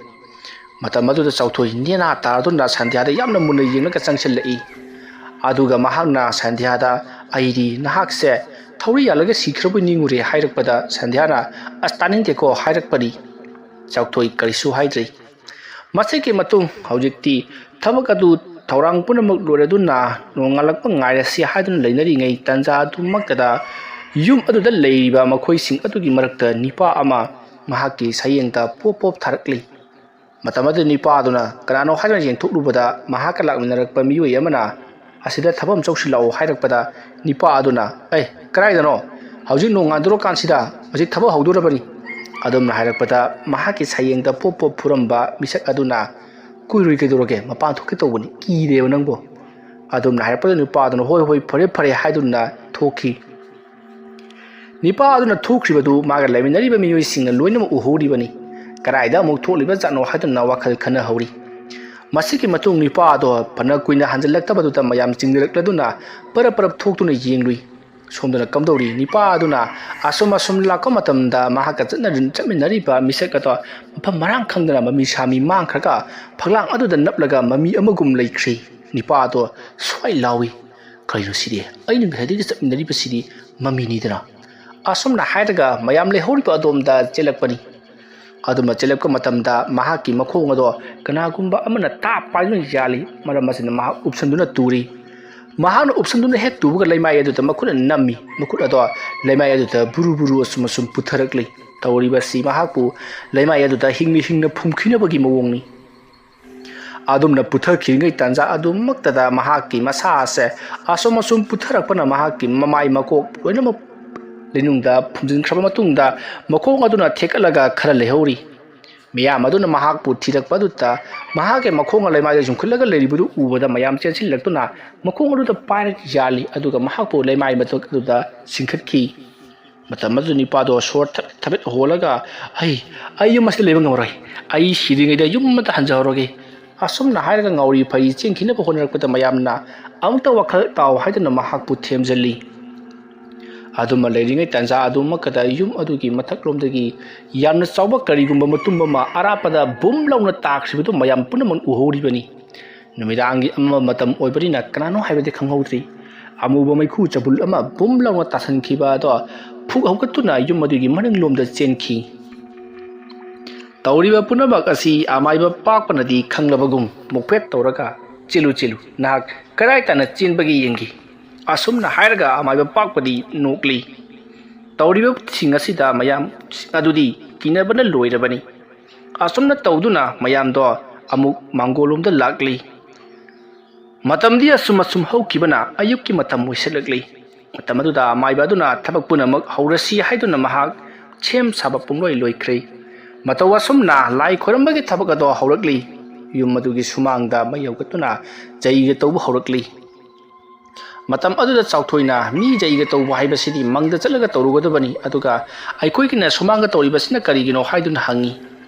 ꯃꯇꯝ ꯑꯗꯨꯗ ꯆꯥꯎꯊꯣꯏ ꯅꯦꯅꯥ ꯇꯥꯔꯗꯨꯅ ꯁꯟꯙ꯭ꯌꯥꯗ ꯌꯥꯝꯅ ꯃꯨꯟꯅ ꯌꯦꯡꯂꯒ ꯆꯪꯁꯤꯜꯂꯛꯏ꯫ ꯑꯗꯨꯒ ꯃꯍꯥꯛꯅ ꯁꯟꯙ꯭ꯌꯥꯗ, "ꯑꯩꯗꯤ ꯅꯍꯥꯛꯁꯦ ꯊꯧꯔꯤ ꯌꯥꯜꯂꯒ ꯁꯤꯈ꯭ꯔꯕꯣꯏ ꯅꯤꯡꯉꯨꯔꯦ" ꯍꯥꯏꯔꯛꯄꯗ, ꯁꯟꯙ꯭ꯌꯥꯅ, "ꯑꯁ, ꯇꯥꯅꯤꯡꯗꯦꯀꯣ" ꯍꯥꯏꯔꯛꯄꯅꯤ꯫ ꯆꯥꯎꯊꯣꯏ ꯀꯔꯤꯁꯨ ꯍꯥꯏꯗ꯭ꯔꯤ꯫ ꯃꯁꯤꯒꯤ ꯃꯇꯨꯡ ꯍꯧꯖꯤꯛꯇꯤ ꯊꯕꯛ ꯑꯗꯨ, ꯊꯧꯔꯥꯡ ꯄꯨꯝꯅꯃꯛ ꯂꯣꯏꯔꯗꯨꯅ ꯅꯣꯡꯉꯥꯜꯂꯛꯄ ꯉꯥꯏꯔꯁꯤ ꯍꯥꯏꯗꯨꯅ ꯂꯩꯅꯔꯤꯉꯩ ꯇꯥꯟꯖꯥ ꯑꯗꯨꯃꯛꯇꯗ ꯌꯨꯝ ꯑꯗꯨꯗ ꯂꯩꯔꯤꯕ ꯃꯈꯣꯏꯁꯤꯡ ꯑꯗꯨꯒꯤ ꯃꯔꯛꯇ ꯅꯤꯄꯥ ꯑꯃ ꯃꯍꯥꯛꯀꯤ ꯁꯌꯦꯡꯗ ꯄꯣꯞ ꯄꯣꯞ ꯊꯥꯔꯛꯂꯤ꯫ ꯃꯇꯝ ꯑꯗꯨꯗ ꯅꯤꯄꯥ ꯑꯗꯨꯅ ꯀꯅꯥꯅꯣ ꯍꯥꯏꯗꯨꯅ ꯌꯦꯡꯊꯣꯛꯂꯨꯕꯗ, ꯃꯍꯥꯛꯀ ꯂꯥꯛꯃꯤꯟꯅꯔꯛꯄ ꯃꯤꯑꯣꯏ ꯑꯃꯅ ꯑꯁꯤꯗ ꯊꯕꯛ ꯑꯃ ꯆꯧꯁꯤꯜꯂꯛꯑꯣ ꯍꯥꯏꯔꯛꯄꯗ, ꯅꯤꯄꯥ ꯑꯗꯨꯅ, "ꯑꯦ, ꯀꯗꯥꯏꯗꯅꯣ? ꯍꯧꯖꯤꯛ ꯅꯣꯡꯉꯥꯟꯗꯣꯔꯀꯥꯟꯁꯤꯗ ꯍꯧꯖꯤꯛ ꯊꯕꯛ ꯍꯧꯗꯣꯔꯕꯅꯤ"꯫ ꯑꯗꯨꯝꯅ ꯍꯥꯏꯔꯛꯄꯗ, ꯃꯍꯥꯛꯀꯤ ꯁꯌꯦꯡꯗ ꯄꯣꯞ ꯄꯣꯞ ꯐꯨꯔꯝꯕ ꯃꯤꯁꯛ ꯑꯗꯨꯅ, "ꯀꯨꯏꯔꯣꯏ, ꯀꯩꯗꯧꯔꯒꯦ? ꯃꯄꯥꯟ ꯊꯣꯛꯀꯦ ꯇꯧꯕꯅꯤ, ꯀꯤꯔꯦꯕ ꯅꯪꯕꯨ?" ꯑꯗꯨꯝꯅ ꯍꯥꯏꯔꯛꯄꯗ, ꯅꯤꯄꯥ ꯑꯗꯨꯅ, "ꯍꯣꯏ, ꯍꯣꯏ, ꯐꯔꯦ, ꯐꯔꯦ" ꯍꯥꯏꯗꯨꯅ ꯊꯣꯛꯈꯤ꯫ ꯅꯤꯄꯥ ꯑꯗꯨꯅ ꯊꯣꯛꯈ꯭ꯔꯤꯕꯗꯨ ꯃꯥꯒ ꯂꯩꯃꯤꯟꯅꯔꯤꯕ ꯃꯤꯑꯣꯏꯁꯤꯡꯅ ꯂꯣꯏꯅꯃꯛ ꯎꯍꯧꯔꯤꯕꯅꯤ꯫ ꯀꯗꯥꯏꯗ ꯑꯃꯨꯛ ꯊꯣꯛꯂꯤꯕ ꯖꯥꯠꯅꯣ ꯍꯥꯏꯗꯨꯅ ꯋꯥꯈꯜ ꯈꯟꯅꯍꯧꯔꯤ꯫ ꯃꯁꯤꯒꯤ ꯃꯇꯨꯡ ꯅꯤꯄꯥ ꯑꯗꯣ ꯐꯅ ꯀꯨꯏꯅ ꯍꯟꯖꯤꯜꯂꯛꯇꯕꯗꯨꯗ ꯃꯌꯥꯝ ꯆꯤꯡꯅꯔꯛꯂꯗꯨꯅ ꯄꯔꯞ ꯄꯔꯞ ꯊꯣꯛꯇꯨꯅ ꯌꯦꯡꯂꯨꯏ꯫ ꯁꯣꯝꯗꯅ ꯀꯝꯗꯧꯔꯤ? ꯅꯤꯄꯥ ꯑꯗꯨꯅ ꯑꯁꯨꯝ ꯑꯁꯨꯝ ꯂꯥꯛꯄ ꯃꯇꯝꯗ ꯃꯍꯥꯛꯀ ꯆꯠꯅ-, ꯆꯠꯃꯤꯟꯅꯔꯤꯕ ꯃꯤꯁꯛ ꯑꯗꯣ ꯃꯐꯝ ꯃꯔꯥꯡ ꯈꯪꯗꯅ ꯃꯃꯤ ꯁꯥꯃꯤ ꯃꯥꯡꯈ꯭ꯔꯒ ꯐꯛꯂꯥꯡ ꯑꯗꯨꯗ ꯅꯞꯂꯒ ꯃꯃꯤ ꯑꯃꯒꯨꯝ ꯂꯩꯈ꯭ꯔꯤ꯫ ꯅꯤꯄꯥ ꯑꯗꯣ ꯁ꯭ꯋꯥꯏ ꯂꯥꯎꯏ, "ꯀꯔꯤꯅꯣ ꯁꯤꯗꯤ? ꯑꯩꯅ ꯉꯁꯥꯏꯗꯒꯤ ꯆꯠꯃꯤꯟꯅꯔꯤꯕꯁꯤꯗꯤ ꯃꯃꯤꯅꯤꯗꯅ?" ꯑꯁꯨꯝꯅ ꯍꯥꯏꯔꯒ ꯃꯌꯥꯝ ꯂꯩꯍꯧꯔꯤꯕ ꯑꯗꯣꯝꯗ ꯆꯦꯜꯂꯛꯄꯅꯤ꯫ ꯑꯗꯨꯝꯅ ꯆꯦꯜꯂꯛꯄ ꯃꯇꯝꯗ ꯃꯍꯥꯛꯀꯤ ꯃꯈꯣꯡ ꯑꯗꯣ ꯀꯅꯥꯒꯨꯝꯕ ꯑꯃꯅ ꯇꯥꯞ ꯄꯥꯏꯗꯨꯅ ꯌꯥꯜꯂꯤ꯫ ꯃꯔꯝ ꯑꯁꯤꯅ ꯃꯍꯥꯛ ꯎꯞꯁꯟꯗꯨꯅ ꯇꯨꯔꯤ꯫ ꯃꯍꯥꯛꯅ ꯎꯞꯁꯟꯗꯨꯅ ꯍꯦꯛ ꯇꯨꯕꯒ ꯂꯩꯃꯥꯏ ꯑꯗꯨꯗ ꯃꯈꯨꯠꯅ ꯅꯝꯃꯤ꯫ ꯃꯈꯨꯠ ꯑꯗꯣ ꯂꯩꯃꯥꯏ ꯑꯗꯨꯗ ꯕꯨꯔꯨ ꯕꯨꯔꯨ ꯑꯁꯨꯝ ꯑꯁꯨꯝ ꯄꯨꯊꯔꯛꯂꯤ꯫ ꯇꯧꯔꯤꯕꯁꯤ ꯃꯍꯥꯛꯄꯨ ꯂꯩꯃꯥꯏ ꯑꯗꯨꯗ ꯍꯤꯡꯅ ꯍꯤꯡꯅ ꯐꯨꯝꯈꯤꯅꯕꯒꯤ ꯃꯑꯣꯡꯅꯤ꯫ ꯑꯗꯨꯝꯅ ꯄꯨꯊꯈꯤꯔꯤꯉꯩ ꯇꯥꯟꯖꯥ ꯑꯗꯨꯃꯛꯇꯗ ꯃꯍꯥꯛꯀꯤ ꯃꯁꯥ ꯑꯁꯦ ꯑꯁꯨꯝ ꯑꯁꯨꯝ ꯄꯨꯊꯔꯛꯄꯅ ꯃꯍꯥꯛꯀꯤ ꯃꯃꯥꯏ ꯃꯀꯣꯛ ꯂꯣꯏꯅꯃꯛ ꯂꯩꯅꯨꯡꯗ ꯐꯨꯝꯖꯤꯟꯈ꯭ꯔꯕ ꯃꯇꯨꯡꯗ ꯃꯈꯣꯡ ꯑꯗꯨꯅ ꯊꯦꯛꯀꯠꯂꯒ ꯈꯔ ꯂꯩꯍꯧꯔꯤ꯫ ꯃꯤꯌꯥꯝ ꯑꯗꯨꯅ ꯃꯍꯥꯛꯄꯨ ꯊꯤꯔꯛꯄ ꯑꯗꯨꯗ ꯃꯍꯥꯛꯀꯤ ꯃꯈꯣꯡꯅ ꯂꯩꯃꯥꯏꯗ ꯌꯨꯡꯈꯠꯂꯒ ꯂꯩꯔꯤꯕꯗꯨ ꯎꯕꯗ ꯃꯌꯥꯝ ꯆꯦꯟꯁꯤꯜꯂꯛꯇꯨꯅ ꯃꯈꯣꯡ ꯑꯗꯨꯗ ꯄꯥꯏꯔꯒ ꯌꯥꯜꯂꯤ, ꯑꯗꯨꯒ ꯃꯍꯥꯛꯄꯨ ꯂꯩꯃꯥꯏ ꯃꯊꯛ ꯑꯗꯨꯗ ꯆꯤꯡꯈꯠꯈꯤ꯫ ꯃꯇꯝ ꯑꯗꯨꯗ ꯅꯤꯄꯥꯗꯣ ꯁꯣꯔ ꯊꯕꯦꯠ ꯊꯕꯦꯠ ꯍꯣꯜꯂꯒ, "ꯑꯩ, ꯑꯩ ꯌꯨꯝ ꯑꯁꯤꯗ ꯂꯩꯕ ꯉꯝꯃꯔꯣꯏ꯫ ꯑꯩ ꯁꯤꯗ꯭ꯔꯤꯉꯩꯗ ꯌꯨꯝ ꯑꯃꯗ ꯍꯟꯖꯍꯧꯔꯒꯦ"꯫ ꯑꯁꯨꯝꯅ ꯍꯥꯏꯔꯒ ꯉꯥꯎꯔꯤ ꯐꯩꯔꯤ ꯆꯦꯟꯈꯤꯅꯕ ꯍꯣꯠꯅꯔꯛꯄꯗ ꯃꯌꯥꯝꯅ ꯑꯃꯨꯛꯇ ꯋꯥꯈꯜ ꯇꯥꯎ ꯍꯥꯏꯗꯨꯅ ꯃꯍꯥꯛꯄꯨ ꯊꯦꯝꯖꯤꯜꯂꯤ꯫ ꯑꯗꯨꯝꯅ ꯂꯩꯔꯤꯉꯩ ꯇꯥꯟꯖꯥ ꯑꯗꯨꯃꯛꯇꯗ ꯌꯨꯝ ꯑꯗꯨꯒꯤ ꯃꯊꯛꯂꯣꯝꯗꯒꯤ ꯌꯥꯝꯅ ꯆꯥꯎꯕ ꯀꯔꯤꯒꯨꯝꯕ ꯃꯇꯨꯝ ꯑꯃ ꯑꯔꯥꯞꯄꯗ ꯕꯨꯝ ꯂꯥꯎꯅ ꯇꯥꯈ꯭ꯔꯤꯕꯗꯨ ꯃꯌꯥꯝ ꯄꯨꯝꯅꯃꯛ ꯎꯍꯧꯔꯤꯕꯅꯤ꯫ ꯅꯨꯃꯤꯗꯥꯡꯒꯤ ꯑꯃꯝꯕ ꯃꯇꯝ ꯑꯣꯏꯕꯅꯤꯅ ꯀꯅꯥꯅꯣ ꯍꯥꯏꯕꯗꯤ ꯈꯪꯍꯧꯗ꯭ꯔꯤ꯫ ꯑꯃꯨꯕ ꯃꯩꯈꯨ ꯆꯕꯨꯜ ꯑꯃ ꯕꯨꯝ ꯂꯥꯎꯅ ꯇꯥꯁꯟꯈꯤꯕ ꯑꯗꯣ ꯐꯨꯛ ꯍꯧꯒꯠꯇꯨꯅ ꯌꯨꯝ ꯑꯗꯨꯒꯤ ꯃꯅꯤꯡꯂꯣꯝꯗ ꯆꯦꯟꯈꯤ꯫ ꯇꯧꯔꯤꯕ ꯄꯨꯝꯅꯃꯛ ꯑꯁꯤ ꯑꯃꯥꯏꯕ ꯄꯥꯛꯄꯅꯗꯤ ꯈꯪꯂꯕꯒꯨꯝ ꯃꯣꯛꯐꯦꯠ ꯇꯧꯔꯒ, "ꯆꯦꯜꯂꯨ, ꯆꯦꯜꯂꯨ, ꯅꯍꯥꯛ ꯀꯗꯥꯏ ꯇꯥꯟꯅ ꯆꯦꯟꯕꯒꯦ ꯌꯦꯡꯒꯦ"꯫ ꯑꯁꯨꯝꯅ ꯍꯥꯏꯔꯒ ꯑꯃꯥꯏꯕ ꯄꯥꯛꯄꯗꯤ ꯅꯣꯛꯂꯤ꯫ ꯇꯧꯔꯤꯕꯁꯤꯡ ꯑꯁꯤꯗ ꯃꯌꯥꯝ ꯑꯗꯨꯗꯤ ꯀꯤꯅꯕꯅ ꯂꯣꯏꯔꯕꯅꯤ꯫ ꯑꯁꯨꯝꯅ ꯇꯧꯗꯨꯅ ꯃꯌꯥꯝꯗꯣ ꯑꯃꯨꯛ ꯃꯥꯡꯒꯣꯜꯂꯣꯝꯗ ꯂꯥꯛꯂꯤ꯫ ꯃꯇꯝꯗꯤ ꯑꯁꯨꯝ ꯑꯁꯨꯝ ꯍꯧꯈꯤꯕꯅ ꯑꯌꯨꯛꯀꯤ ꯃꯇꯝ ꯑꯣꯏꯁꯤꯜꯂꯛꯂꯤ꯫ ꯃꯇꯝ ꯑꯗꯨꯗ ꯑꯃꯥꯏꯕ ꯑꯗꯨꯅ ꯊꯕꯛ ꯄꯨꯝꯅꯃꯛ ꯍꯧꯔꯁꯤ ꯍꯥꯏꯗꯨꯅ ꯃꯍꯥꯛ ꯁꯦꯝ ꯁꯥꯕ ꯄꯨꯝꯂꯣꯏ ꯂꯣꯏꯈ꯭ꯔꯦ꯫ ꯃꯇꯧ ꯑꯁꯨꯝꯅ ꯂꯥꯏ ꯈꯣꯏꯔꯝꯕꯒꯤ ꯊꯕꯛ ꯑꯗꯣ ꯍꯧꯔꯛꯂꯤ꯫ ꯌꯨꯝ ꯑꯗꯨꯒꯤ ꯁꯨꯃꯥꯡꯗ ꯃꯩ ꯍꯧꯒꯠꯇꯨꯅ ꯖꯩꯒ ꯇꯧꯕ ꯍꯧꯔꯛꯂꯤ꯫ ꯃꯇꯝ ꯑꯗꯨꯗ ꯆꯥꯎꯊꯣꯏꯅ, "ꯃꯤ ꯖꯩꯒ ꯇꯧꯕ ꯍꯥꯏꯕꯁꯤꯗꯤ ꯃꯪꯗ ꯆꯠꯂꯒ ꯇꯧꯔꯨꯒꯗꯕꯅꯤ, ꯑꯗꯨꯒ ꯑꯩꯈꯣꯏꯒꯤꯅ ꯁꯨꯃꯥꯡꯗ ꯇꯧꯔꯤꯕꯁꯤꯅ ꯀꯔꯤꯒꯤꯅꯣ?" ꯍꯥꯏꯗꯨꯅ ꯍꯪꯉꯤ꯫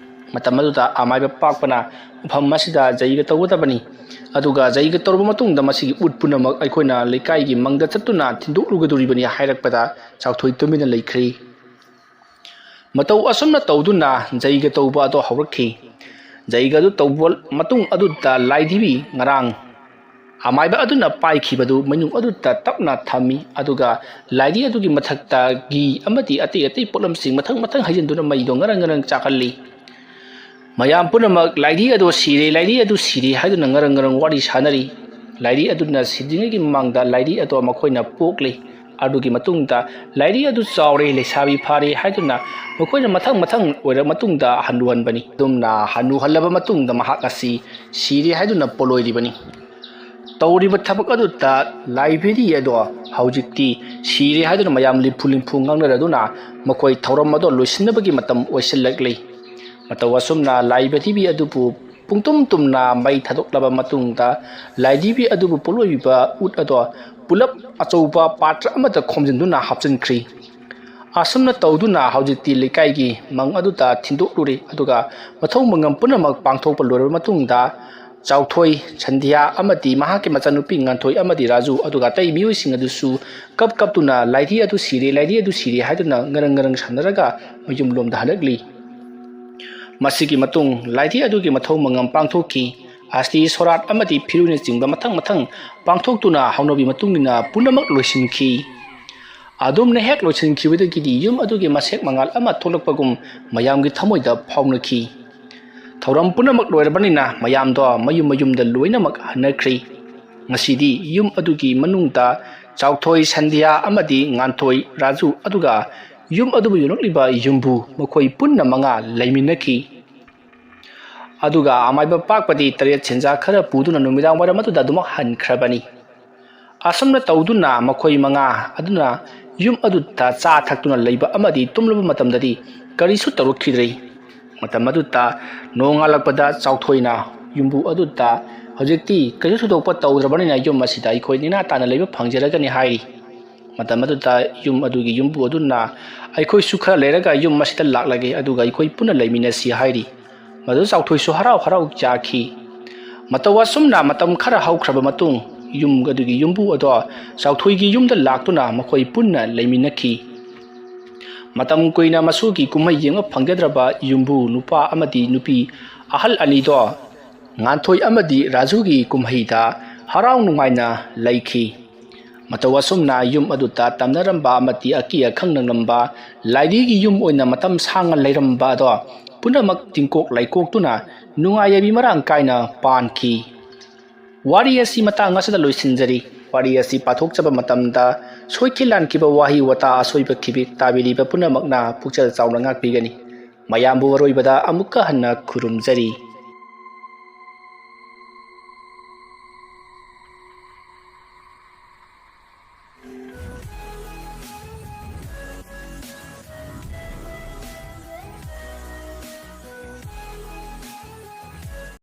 ꯃꯇꯝ ꯑꯗꯨꯗ ꯑꯃꯥꯏꯕ ꯄꯥꯛꯄꯅ, "ꯃꯐꯝ ꯑꯁꯤꯗ ꯖꯩꯒ ꯇꯧꯒꯗꯕꯅꯤ, ꯑꯗꯨꯒ ꯖꯩꯒ ꯇꯧꯔꯕ ꯃꯇꯨꯡꯗ ꯃꯁꯤꯒꯤ ꯎꯠ ꯄꯨꯝꯅꯃꯛ ꯑꯩꯈꯣꯏꯅ ꯂꯩꯀꯥꯏꯒꯤ ꯃꯪꯗ ꯆꯠꯇꯨꯅ ꯊꯤꯟꯗꯣꯛꯂꯨꯒꯗꯧꯔꯤꯕꯅꯤ" ꯍꯥꯏꯔꯛꯄꯗ ꯆꯥꯎꯊꯣꯏ ꯇꯨꯃꯤꯟꯅ ꯂꯩꯈ꯭ꯔꯤ꯫ ꯃꯇꯧ ꯑꯁꯨꯝꯅ ꯇꯧꯗꯨꯅ ꯖꯩꯒ ꯇꯧꯕ ꯑꯗꯨ ꯍꯧꯔꯛꯈꯤ꯫ ꯖꯩꯒ ꯑꯗꯨ ꯇꯧꯕ ꯃꯇꯨꯡ ꯑꯗꯨꯗ ꯂꯥꯏꯙꯤꯕꯤ ꯉꯔꯥꯡ ꯑꯃꯥꯏꯕ ꯑꯗꯨꯅ ꯄꯥꯏꯈꯤꯕꯗꯨ ꯃꯩꯅꯨꯡ ꯑꯗꯨꯗ ꯇꯞꯅ ꯊꯝꯃꯤ, ꯑꯗꯨꯒ ꯂꯥꯏꯙꯤ ꯑꯗꯨꯒꯤ ꯃꯊꯛꯇ ꯘꯤ ꯑꯃꯗꯤ ꯑꯇꯩ ꯑꯇꯩ ꯄꯣꯠꯂꯝꯁꯤꯡ ꯃꯊꯪ ꯃꯊꯪ ꯍꯩꯖꯤꯟꯗꯨꯅ ꯃꯩꯗꯣ ꯉꯔꯪ ꯉꯔꯪ ꯆꯥꯛꯍꯜꯂꯤ꯫ ꯃꯌꯥꯝ ꯄꯨꯝꯅꯃꯛ "ꯂꯥꯏꯙꯤ ꯑꯗꯨ ꯁꯤꯔꯦ, ꯂꯥꯏꯙꯤ ꯑꯗꯨ ꯁꯤꯔꯦ" ꯍꯥꯏꯗꯨꯅ ꯉꯔꯪ ꯉꯔꯪ ꯋꯥꯔꯤ ꯁꯥꯟꯅꯔꯤ꯫ ꯂꯥꯏꯙꯤ ꯑꯗꯨꯅ ꯁꯤꯗ꯭ꯔꯤꯉꯩꯒꯤ ꯃꯃꯥꯡꯗ ꯂꯥꯏꯙꯤ ꯑꯗꯨ ꯃꯈꯣꯏꯅ ꯄꯣꯛꯂꯤ꯫ ꯑꯗꯨꯒꯤ ꯃꯇꯨꯡꯗ ꯂꯥꯏꯙꯤ ꯑꯗꯨ ꯆꯥꯎꯔꯦ, ꯂꯩꯁꯥꯕꯤ ꯐꯥꯔꯦ ꯍꯥꯏꯗꯨꯅ ꯃꯈꯣꯏꯅ ꯃꯊꯪ ꯃꯊꯪ ꯑꯣꯏꯔ ꯃꯇꯨꯡꯗ ꯍꯟꯅꯨꯍꯟꯕꯅꯤ꯫ ꯑꯗꯨꯝꯅ ꯍꯟꯅꯨꯍꯜꯂꯕ ꯃꯇꯨꯡꯗ ꯃꯍꯥꯛ ꯑꯁꯤ ꯁꯤꯔꯦ ꯍꯥꯏꯗꯨꯅ ꯄꯣꯂꯣꯏꯔꯤꯕꯅꯤ꯫ ꯇꯧꯔꯤꯕ ꯊꯕꯛ ꯑꯗꯨꯗ ꯂꯥꯏꯕ꯭ꯔꯦꯔꯤ ꯑꯗꯣ ꯍꯧꯖꯤꯛꯇꯤ ꯁꯤꯔꯦ ꯍꯥꯏꯗꯨꯅ ꯃꯌꯥꯝ ꯂꯤꯝꯐꯨ ꯂꯤꯝꯐꯨ ꯉꯥꯡꯅꯔꯗꯨꯅ ꯃꯈꯣꯏ ꯊꯧꯔꯝ ꯑꯗꯣ ꯂꯣꯏꯁꯤꯟꯅꯕꯒꯤ ꯃꯇꯝ ꯑꯣꯏꯁꯤꯜꯂꯛꯂꯤ꯫ ꯃꯇꯧ ꯑꯁꯨꯝꯅ ꯂꯥꯏꯕ꯭ꯔꯦꯔꯤ ꯑꯗꯨꯕꯨ ꯄꯨꯡꯇꯨꯝ ꯇꯨꯝꯅ ꯃꯩ ꯊꯥꯗꯣꯛꯂꯕ ꯃꯇꯨꯡꯗ ꯂꯥꯏꯙꯤꯕꯤ ꯑꯗꯨꯕꯨ ꯄꯣꯠꯂꯣꯏꯕ ꯎꯠ ꯑꯗꯣ ꯄꯨꯂꯞ ꯑꯆꯧꯕ ꯄꯥꯇ꯭ꯔ ꯑꯃꯗ ꯈꯣꯝꯖꯤꯟꯗꯨꯅ ꯍꯥꯞꯆꯤꯟꯈ꯭ꯔꯤ꯫ ꯑꯁꯨꯝꯅ ꯇꯧꯗꯨꯅ ꯍꯧꯖꯤꯛꯇꯤ ꯂꯩꯀꯥꯏꯒꯤ ꯃꯪ ꯑꯗꯨꯗ ꯊꯤꯟꯗꯣꯛꯂꯨꯔꯦ, ꯑꯗꯨꯒ ꯃꯊꯧ ꯃꯉꯝ ꯄꯨꯝꯅꯃꯛ ꯄꯥꯡꯊꯣꯛꯄ ꯂꯣꯏꯔꯕ ꯃꯇꯨꯡꯗ ꯆꯥꯎꯊꯣꯏ, ꯁꯟꯙ꯭ꯌꯥ ꯑꯃꯗꯤ ꯃꯍꯥꯛꯀꯤ ꯃꯆꯥꯅꯨꯄꯤ ꯉꯥꯟꯊꯣꯏ ꯑꯃꯗꯤ ꯔꯥꯖꯨ, ꯑꯗꯨꯒ ꯑꯇꯩ ꯃꯤꯑꯣꯏꯁꯤꯡ ꯑꯗꯨꯁꯨ ꯀꯞ ꯀꯞꯇꯨꯅ "ꯂꯥꯏꯙꯤ ꯑꯗꯨ ꯁꯤꯔꯦ, ꯂꯥꯏꯙꯤ ꯑꯗꯨ ꯁꯤꯔꯦ" ꯍꯥꯏꯗꯨꯅ ꯉꯔꯪ ꯉꯔꯪ ꯁꯥꯟꯅꯔꯒ ꯃꯌꯨꯝꯂꯣꯝꯗ ꯍꯜꯂꯛꯂꯤ꯫ ꯃꯁꯤꯒꯤ ꯃꯇꯨꯡ ꯂꯥꯏꯙꯤ ꯑꯗꯨꯒꯤ ꯃꯊꯧ ꯃꯉꯝ ꯄꯥꯡꯊꯣꯛꯈꯤ꯫ ꯑꯁꯇꯤ ꯁꯣꯔꯥꯠ ꯑꯃꯗꯤ ꯐꯤꯔꯨꯅꯆꯤꯡꯕ ꯃꯊꯪ ꯃꯊꯪ ꯄꯥꯡꯊꯣꯛꯇꯨꯅ ꯍꯧꯅꯕꯤ ꯃꯇꯨꯡ ꯏꯟꯅ ꯄꯨꯝꯅꯃꯛ ꯂꯣꯏꯁꯤꯟꯈꯤ꯫ ꯑꯗꯨꯝꯅ ꯍꯦꯛ ꯂꯣꯏꯁꯤꯟꯈꯤꯕꯗꯒꯤꯗꯤ ꯌꯨꯝ ꯑꯗꯨꯒꯤ ꯃꯁꯦꯛ ꯃꯉꯥꯜ ꯑꯃ ꯊꯣꯛꯂꯛꯄꯒꯨꯝ ꯃꯌꯥꯝꯒꯤ ꯊꯃꯣꯏꯗ ꯐꯥꯎꯅꯈꯤ꯫ ꯊꯧꯔꯝ ꯄꯨꯝꯅꯃꯛ ꯂꯣꯏꯔꯕꯅꯤꯅ ꯃꯌꯥꯝꯗꯣ ꯃꯌꯨꯝ ꯃꯌꯨꯝꯗ ꯂꯣꯏꯅꯃꯛ ꯍꯟꯅꯈ꯭ꯔꯤ꯫ ꯉꯁꯤꯗꯤ ꯌꯨꯝ ꯑꯗꯨꯒꯤ ꯃꯅꯨꯡꯗ ꯆꯥꯎꯊꯣꯏ, ꯁꯟꯙ꯭ꯌꯥ ꯑꯃꯗꯤ ꯉꯥꯟꯊꯣꯏ, ꯔꯥꯖꯨ, ꯑꯗꯨꯒ ꯌꯨꯝ ꯑꯗꯨꯕꯨ ꯌꯣꯛꯂꯛꯂꯤꯕ ꯌꯨꯝꯕꯨ, ꯃꯈꯣꯏ ꯄꯨꯟꯅ ꯃꯉꯥ ꯂꯩꯃꯤꯟꯅꯈꯤ꯫ ꯑꯗꯨꯒ ꯑꯃꯥꯏꯕ ꯄꯥꯛꯄꯗꯤ ꯇꯔꯦꯠ ꯁꯦꯟꯖꯥ ꯈꯔ ꯄꯨꯗꯨꯅ ꯅꯨꯃꯤꯗꯥꯡ ꯋꯥꯏꯔꯝ ꯑꯗꯨꯗ ꯑꯗꯨꯃꯛ ꯍꯟꯈ꯭ꯔꯕꯅꯤ꯫ ꯑꯁꯨꯝꯅ ꯇꯧꯗꯨꯅ ꯃꯈꯣꯏ ꯃꯉꯥ ꯑꯗꯨꯅ ꯌꯨꯝ ꯑꯗꯨꯗ ꯆꯥ ꯊꯛꯇꯨꯅ ꯂꯩꯕ ꯑꯃꯗꯤ ꯇꯨꯝꯂꯕ ꯃꯇꯝꯗꯗꯤ ꯀꯔꯤꯁꯨ ꯇꯧꯔꯛꯈꯤꯗ꯭ꯔꯦ꯫ ꯃꯇꯝ ꯑꯗꯨꯗ ꯅꯣꯡꯉꯥꯜꯂꯛꯄꯗ ꯆꯥꯎꯊꯣꯏꯅ ꯌꯨꯝꯕꯨ ꯑꯗꯨꯗ, "ꯍꯧꯖꯤꯛꯇꯤ ꯀꯩꯁꯨ ꯊꯣꯏꯗꯣꯛꯄ ꯇꯧꯗ꯭ꯔꯕꯅꯤꯅ ꯌꯨꯝ ꯑꯁꯤꯗ ꯑꯩꯈꯣꯏ ꯅꯦꯅꯥ ꯇꯥꯅ ꯂꯩꯕ ꯐꯪꯖꯔꯒꯅꯤ" ꯍꯥꯏꯔꯤ꯫ ꯃꯇꯝ ꯑꯗꯨꯗ ꯌꯨꯝ ꯑꯗꯨꯒꯤ ꯌꯨꯝꯕꯨ ꯑꯗꯨꯅ, "ꯑꯩꯈꯣꯏꯁꯨ ꯈꯔ ꯂꯩꯔꯒ ꯌꯨꯝ ꯑꯁꯤꯗ ꯂꯥꯛꯂꯒꯦ, ꯑꯗꯨꯒ ꯑꯩꯈꯣꯏ ꯄꯨꯟꯅ ꯂꯩꯃꯤꯟꯅꯁꯤ" ꯍꯥꯏꯔꯤ꯫ ꯃꯗꯨ ꯆꯥꯎꯊꯣꯏꯁꯨ ꯍꯔꯥꯎ ꯍꯔꯥꯎ ꯌꯥꯈꯤ꯫ ꯃꯇꯧ ꯑꯁꯨꯝꯅ ꯃꯇꯝ ꯈꯔ ꯍꯧꯈ꯭ꯔꯕ ꯃꯇꯨꯡ, ꯌꯨꯝ ꯑꯗꯨꯒꯤ ꯌꯨꯝꯕꯨ ꯑꯗꯣ ꯆꯥꯎꯊꯣꯏꯒꯤ ꯌꯨꯝꯗ ꯂꯥꯛꯇꯨꯅ ꯃꯈꯣꯏ ꯄꯨꯟꯅ ꯂꯩꯃꯤꯟꯅꯈꯤ꯫ ꯃꯇꯝ ꯀꯨꯏꯅ ꯃꯁꯨꯒꯤ ꯀꯨꯝꯍꯩ ꯌꯦꯡꯕ ꯐꯪꯖꯗ꯭ꯔꯕ ꯌꯨꯝꯕꯨ ꯅꯨꯄꯥ ꯑꯃꯗꯤ ꯅꯨꯄꯤ ꯑꯍꯜ ꯑꯅꯤꯗꯣ ꯉꯥꯟꯊꯣꯏ ꯑꯃꯗꯤ ꯔꯥꯖꯨꯒꯤ ꯀꯨꯝꯍꯩꯗ ꯍꯔꯥꯎ ꯅꯨꯡꯉꯥꯏꯅ ꯂꯩꯈꯤ꯫ ꯃꯇꯧ ꯑꯁꯨꯝꯅ ꯌꯨꯝ ꯑꯗꯨꯗ ꯇꯝꯅꯔꯝꯕ ꯑꯃꯗꯤ ꯑꯀꯤ ꯑꯈꯪ ꯅꯪꯂꯝꯕ ꯂꯥꯏꯔꯤꯒꯤ ꯌꯨꯝ ꯑꯣꯏꯅ ꯃꯇꯝ ꯁꯥꯡꯅ ꯂꯩꯔꯝꯕ ꯑꯗꯣ ꯄꯨꯝꯅꯃꯛ ꯇꯤꯡꯀꯣꯛ ꯂꯩꯀꯣꯛꯇꯨꯅ ꯅꯨꯡꯉꯥꯏ ꯌꯥꯏꯕꯤ ꯃꯔꯥꯡ ꯀꯥꯏꯅ ꯄꯥꯟꯈꯤ꯫ ꯋꯥꯔꯤ ꯑꯁꯤ ꯃꯇꯥꯡ ꯑꯁꯤꯗ ꯂꯣꯏꯁꯤꯟꯖꯔꯤ꯫ ꯋꯥꯔꯤ ꯑꯁꯤ ꯄꯥꯊꯣꯛꯆꯕ ꯃꯇꯝꯗ ꯁꯣꯏꯈꯤ ꯂꯥꯟꯈꯤꯕ ꯋꯥꯍꯩ ꯋꯥꯇꯥ ꯑꯁꯣꯏꯕ ꯈꯤꯕꯤꯛ ꯇꯥꯕꯤꯔꯤꯕ ꯄꯨꯝꯅꯃꯛꯅ ꯄꯨꯛꯆꯦꯜ ꯆꯥꯎꯅ ꯉꯥꯛꯄꯤꯒꯅꯤ꯫ ꯃꯌꯥꯝꯕꯨ ꯑꯔꯣꯏꯕꯗ ꯑꯃꯨꯛꯀ ꯍꯟꯅ ꯈꯨꯔꯨꯝꯖꯔꯤ꯫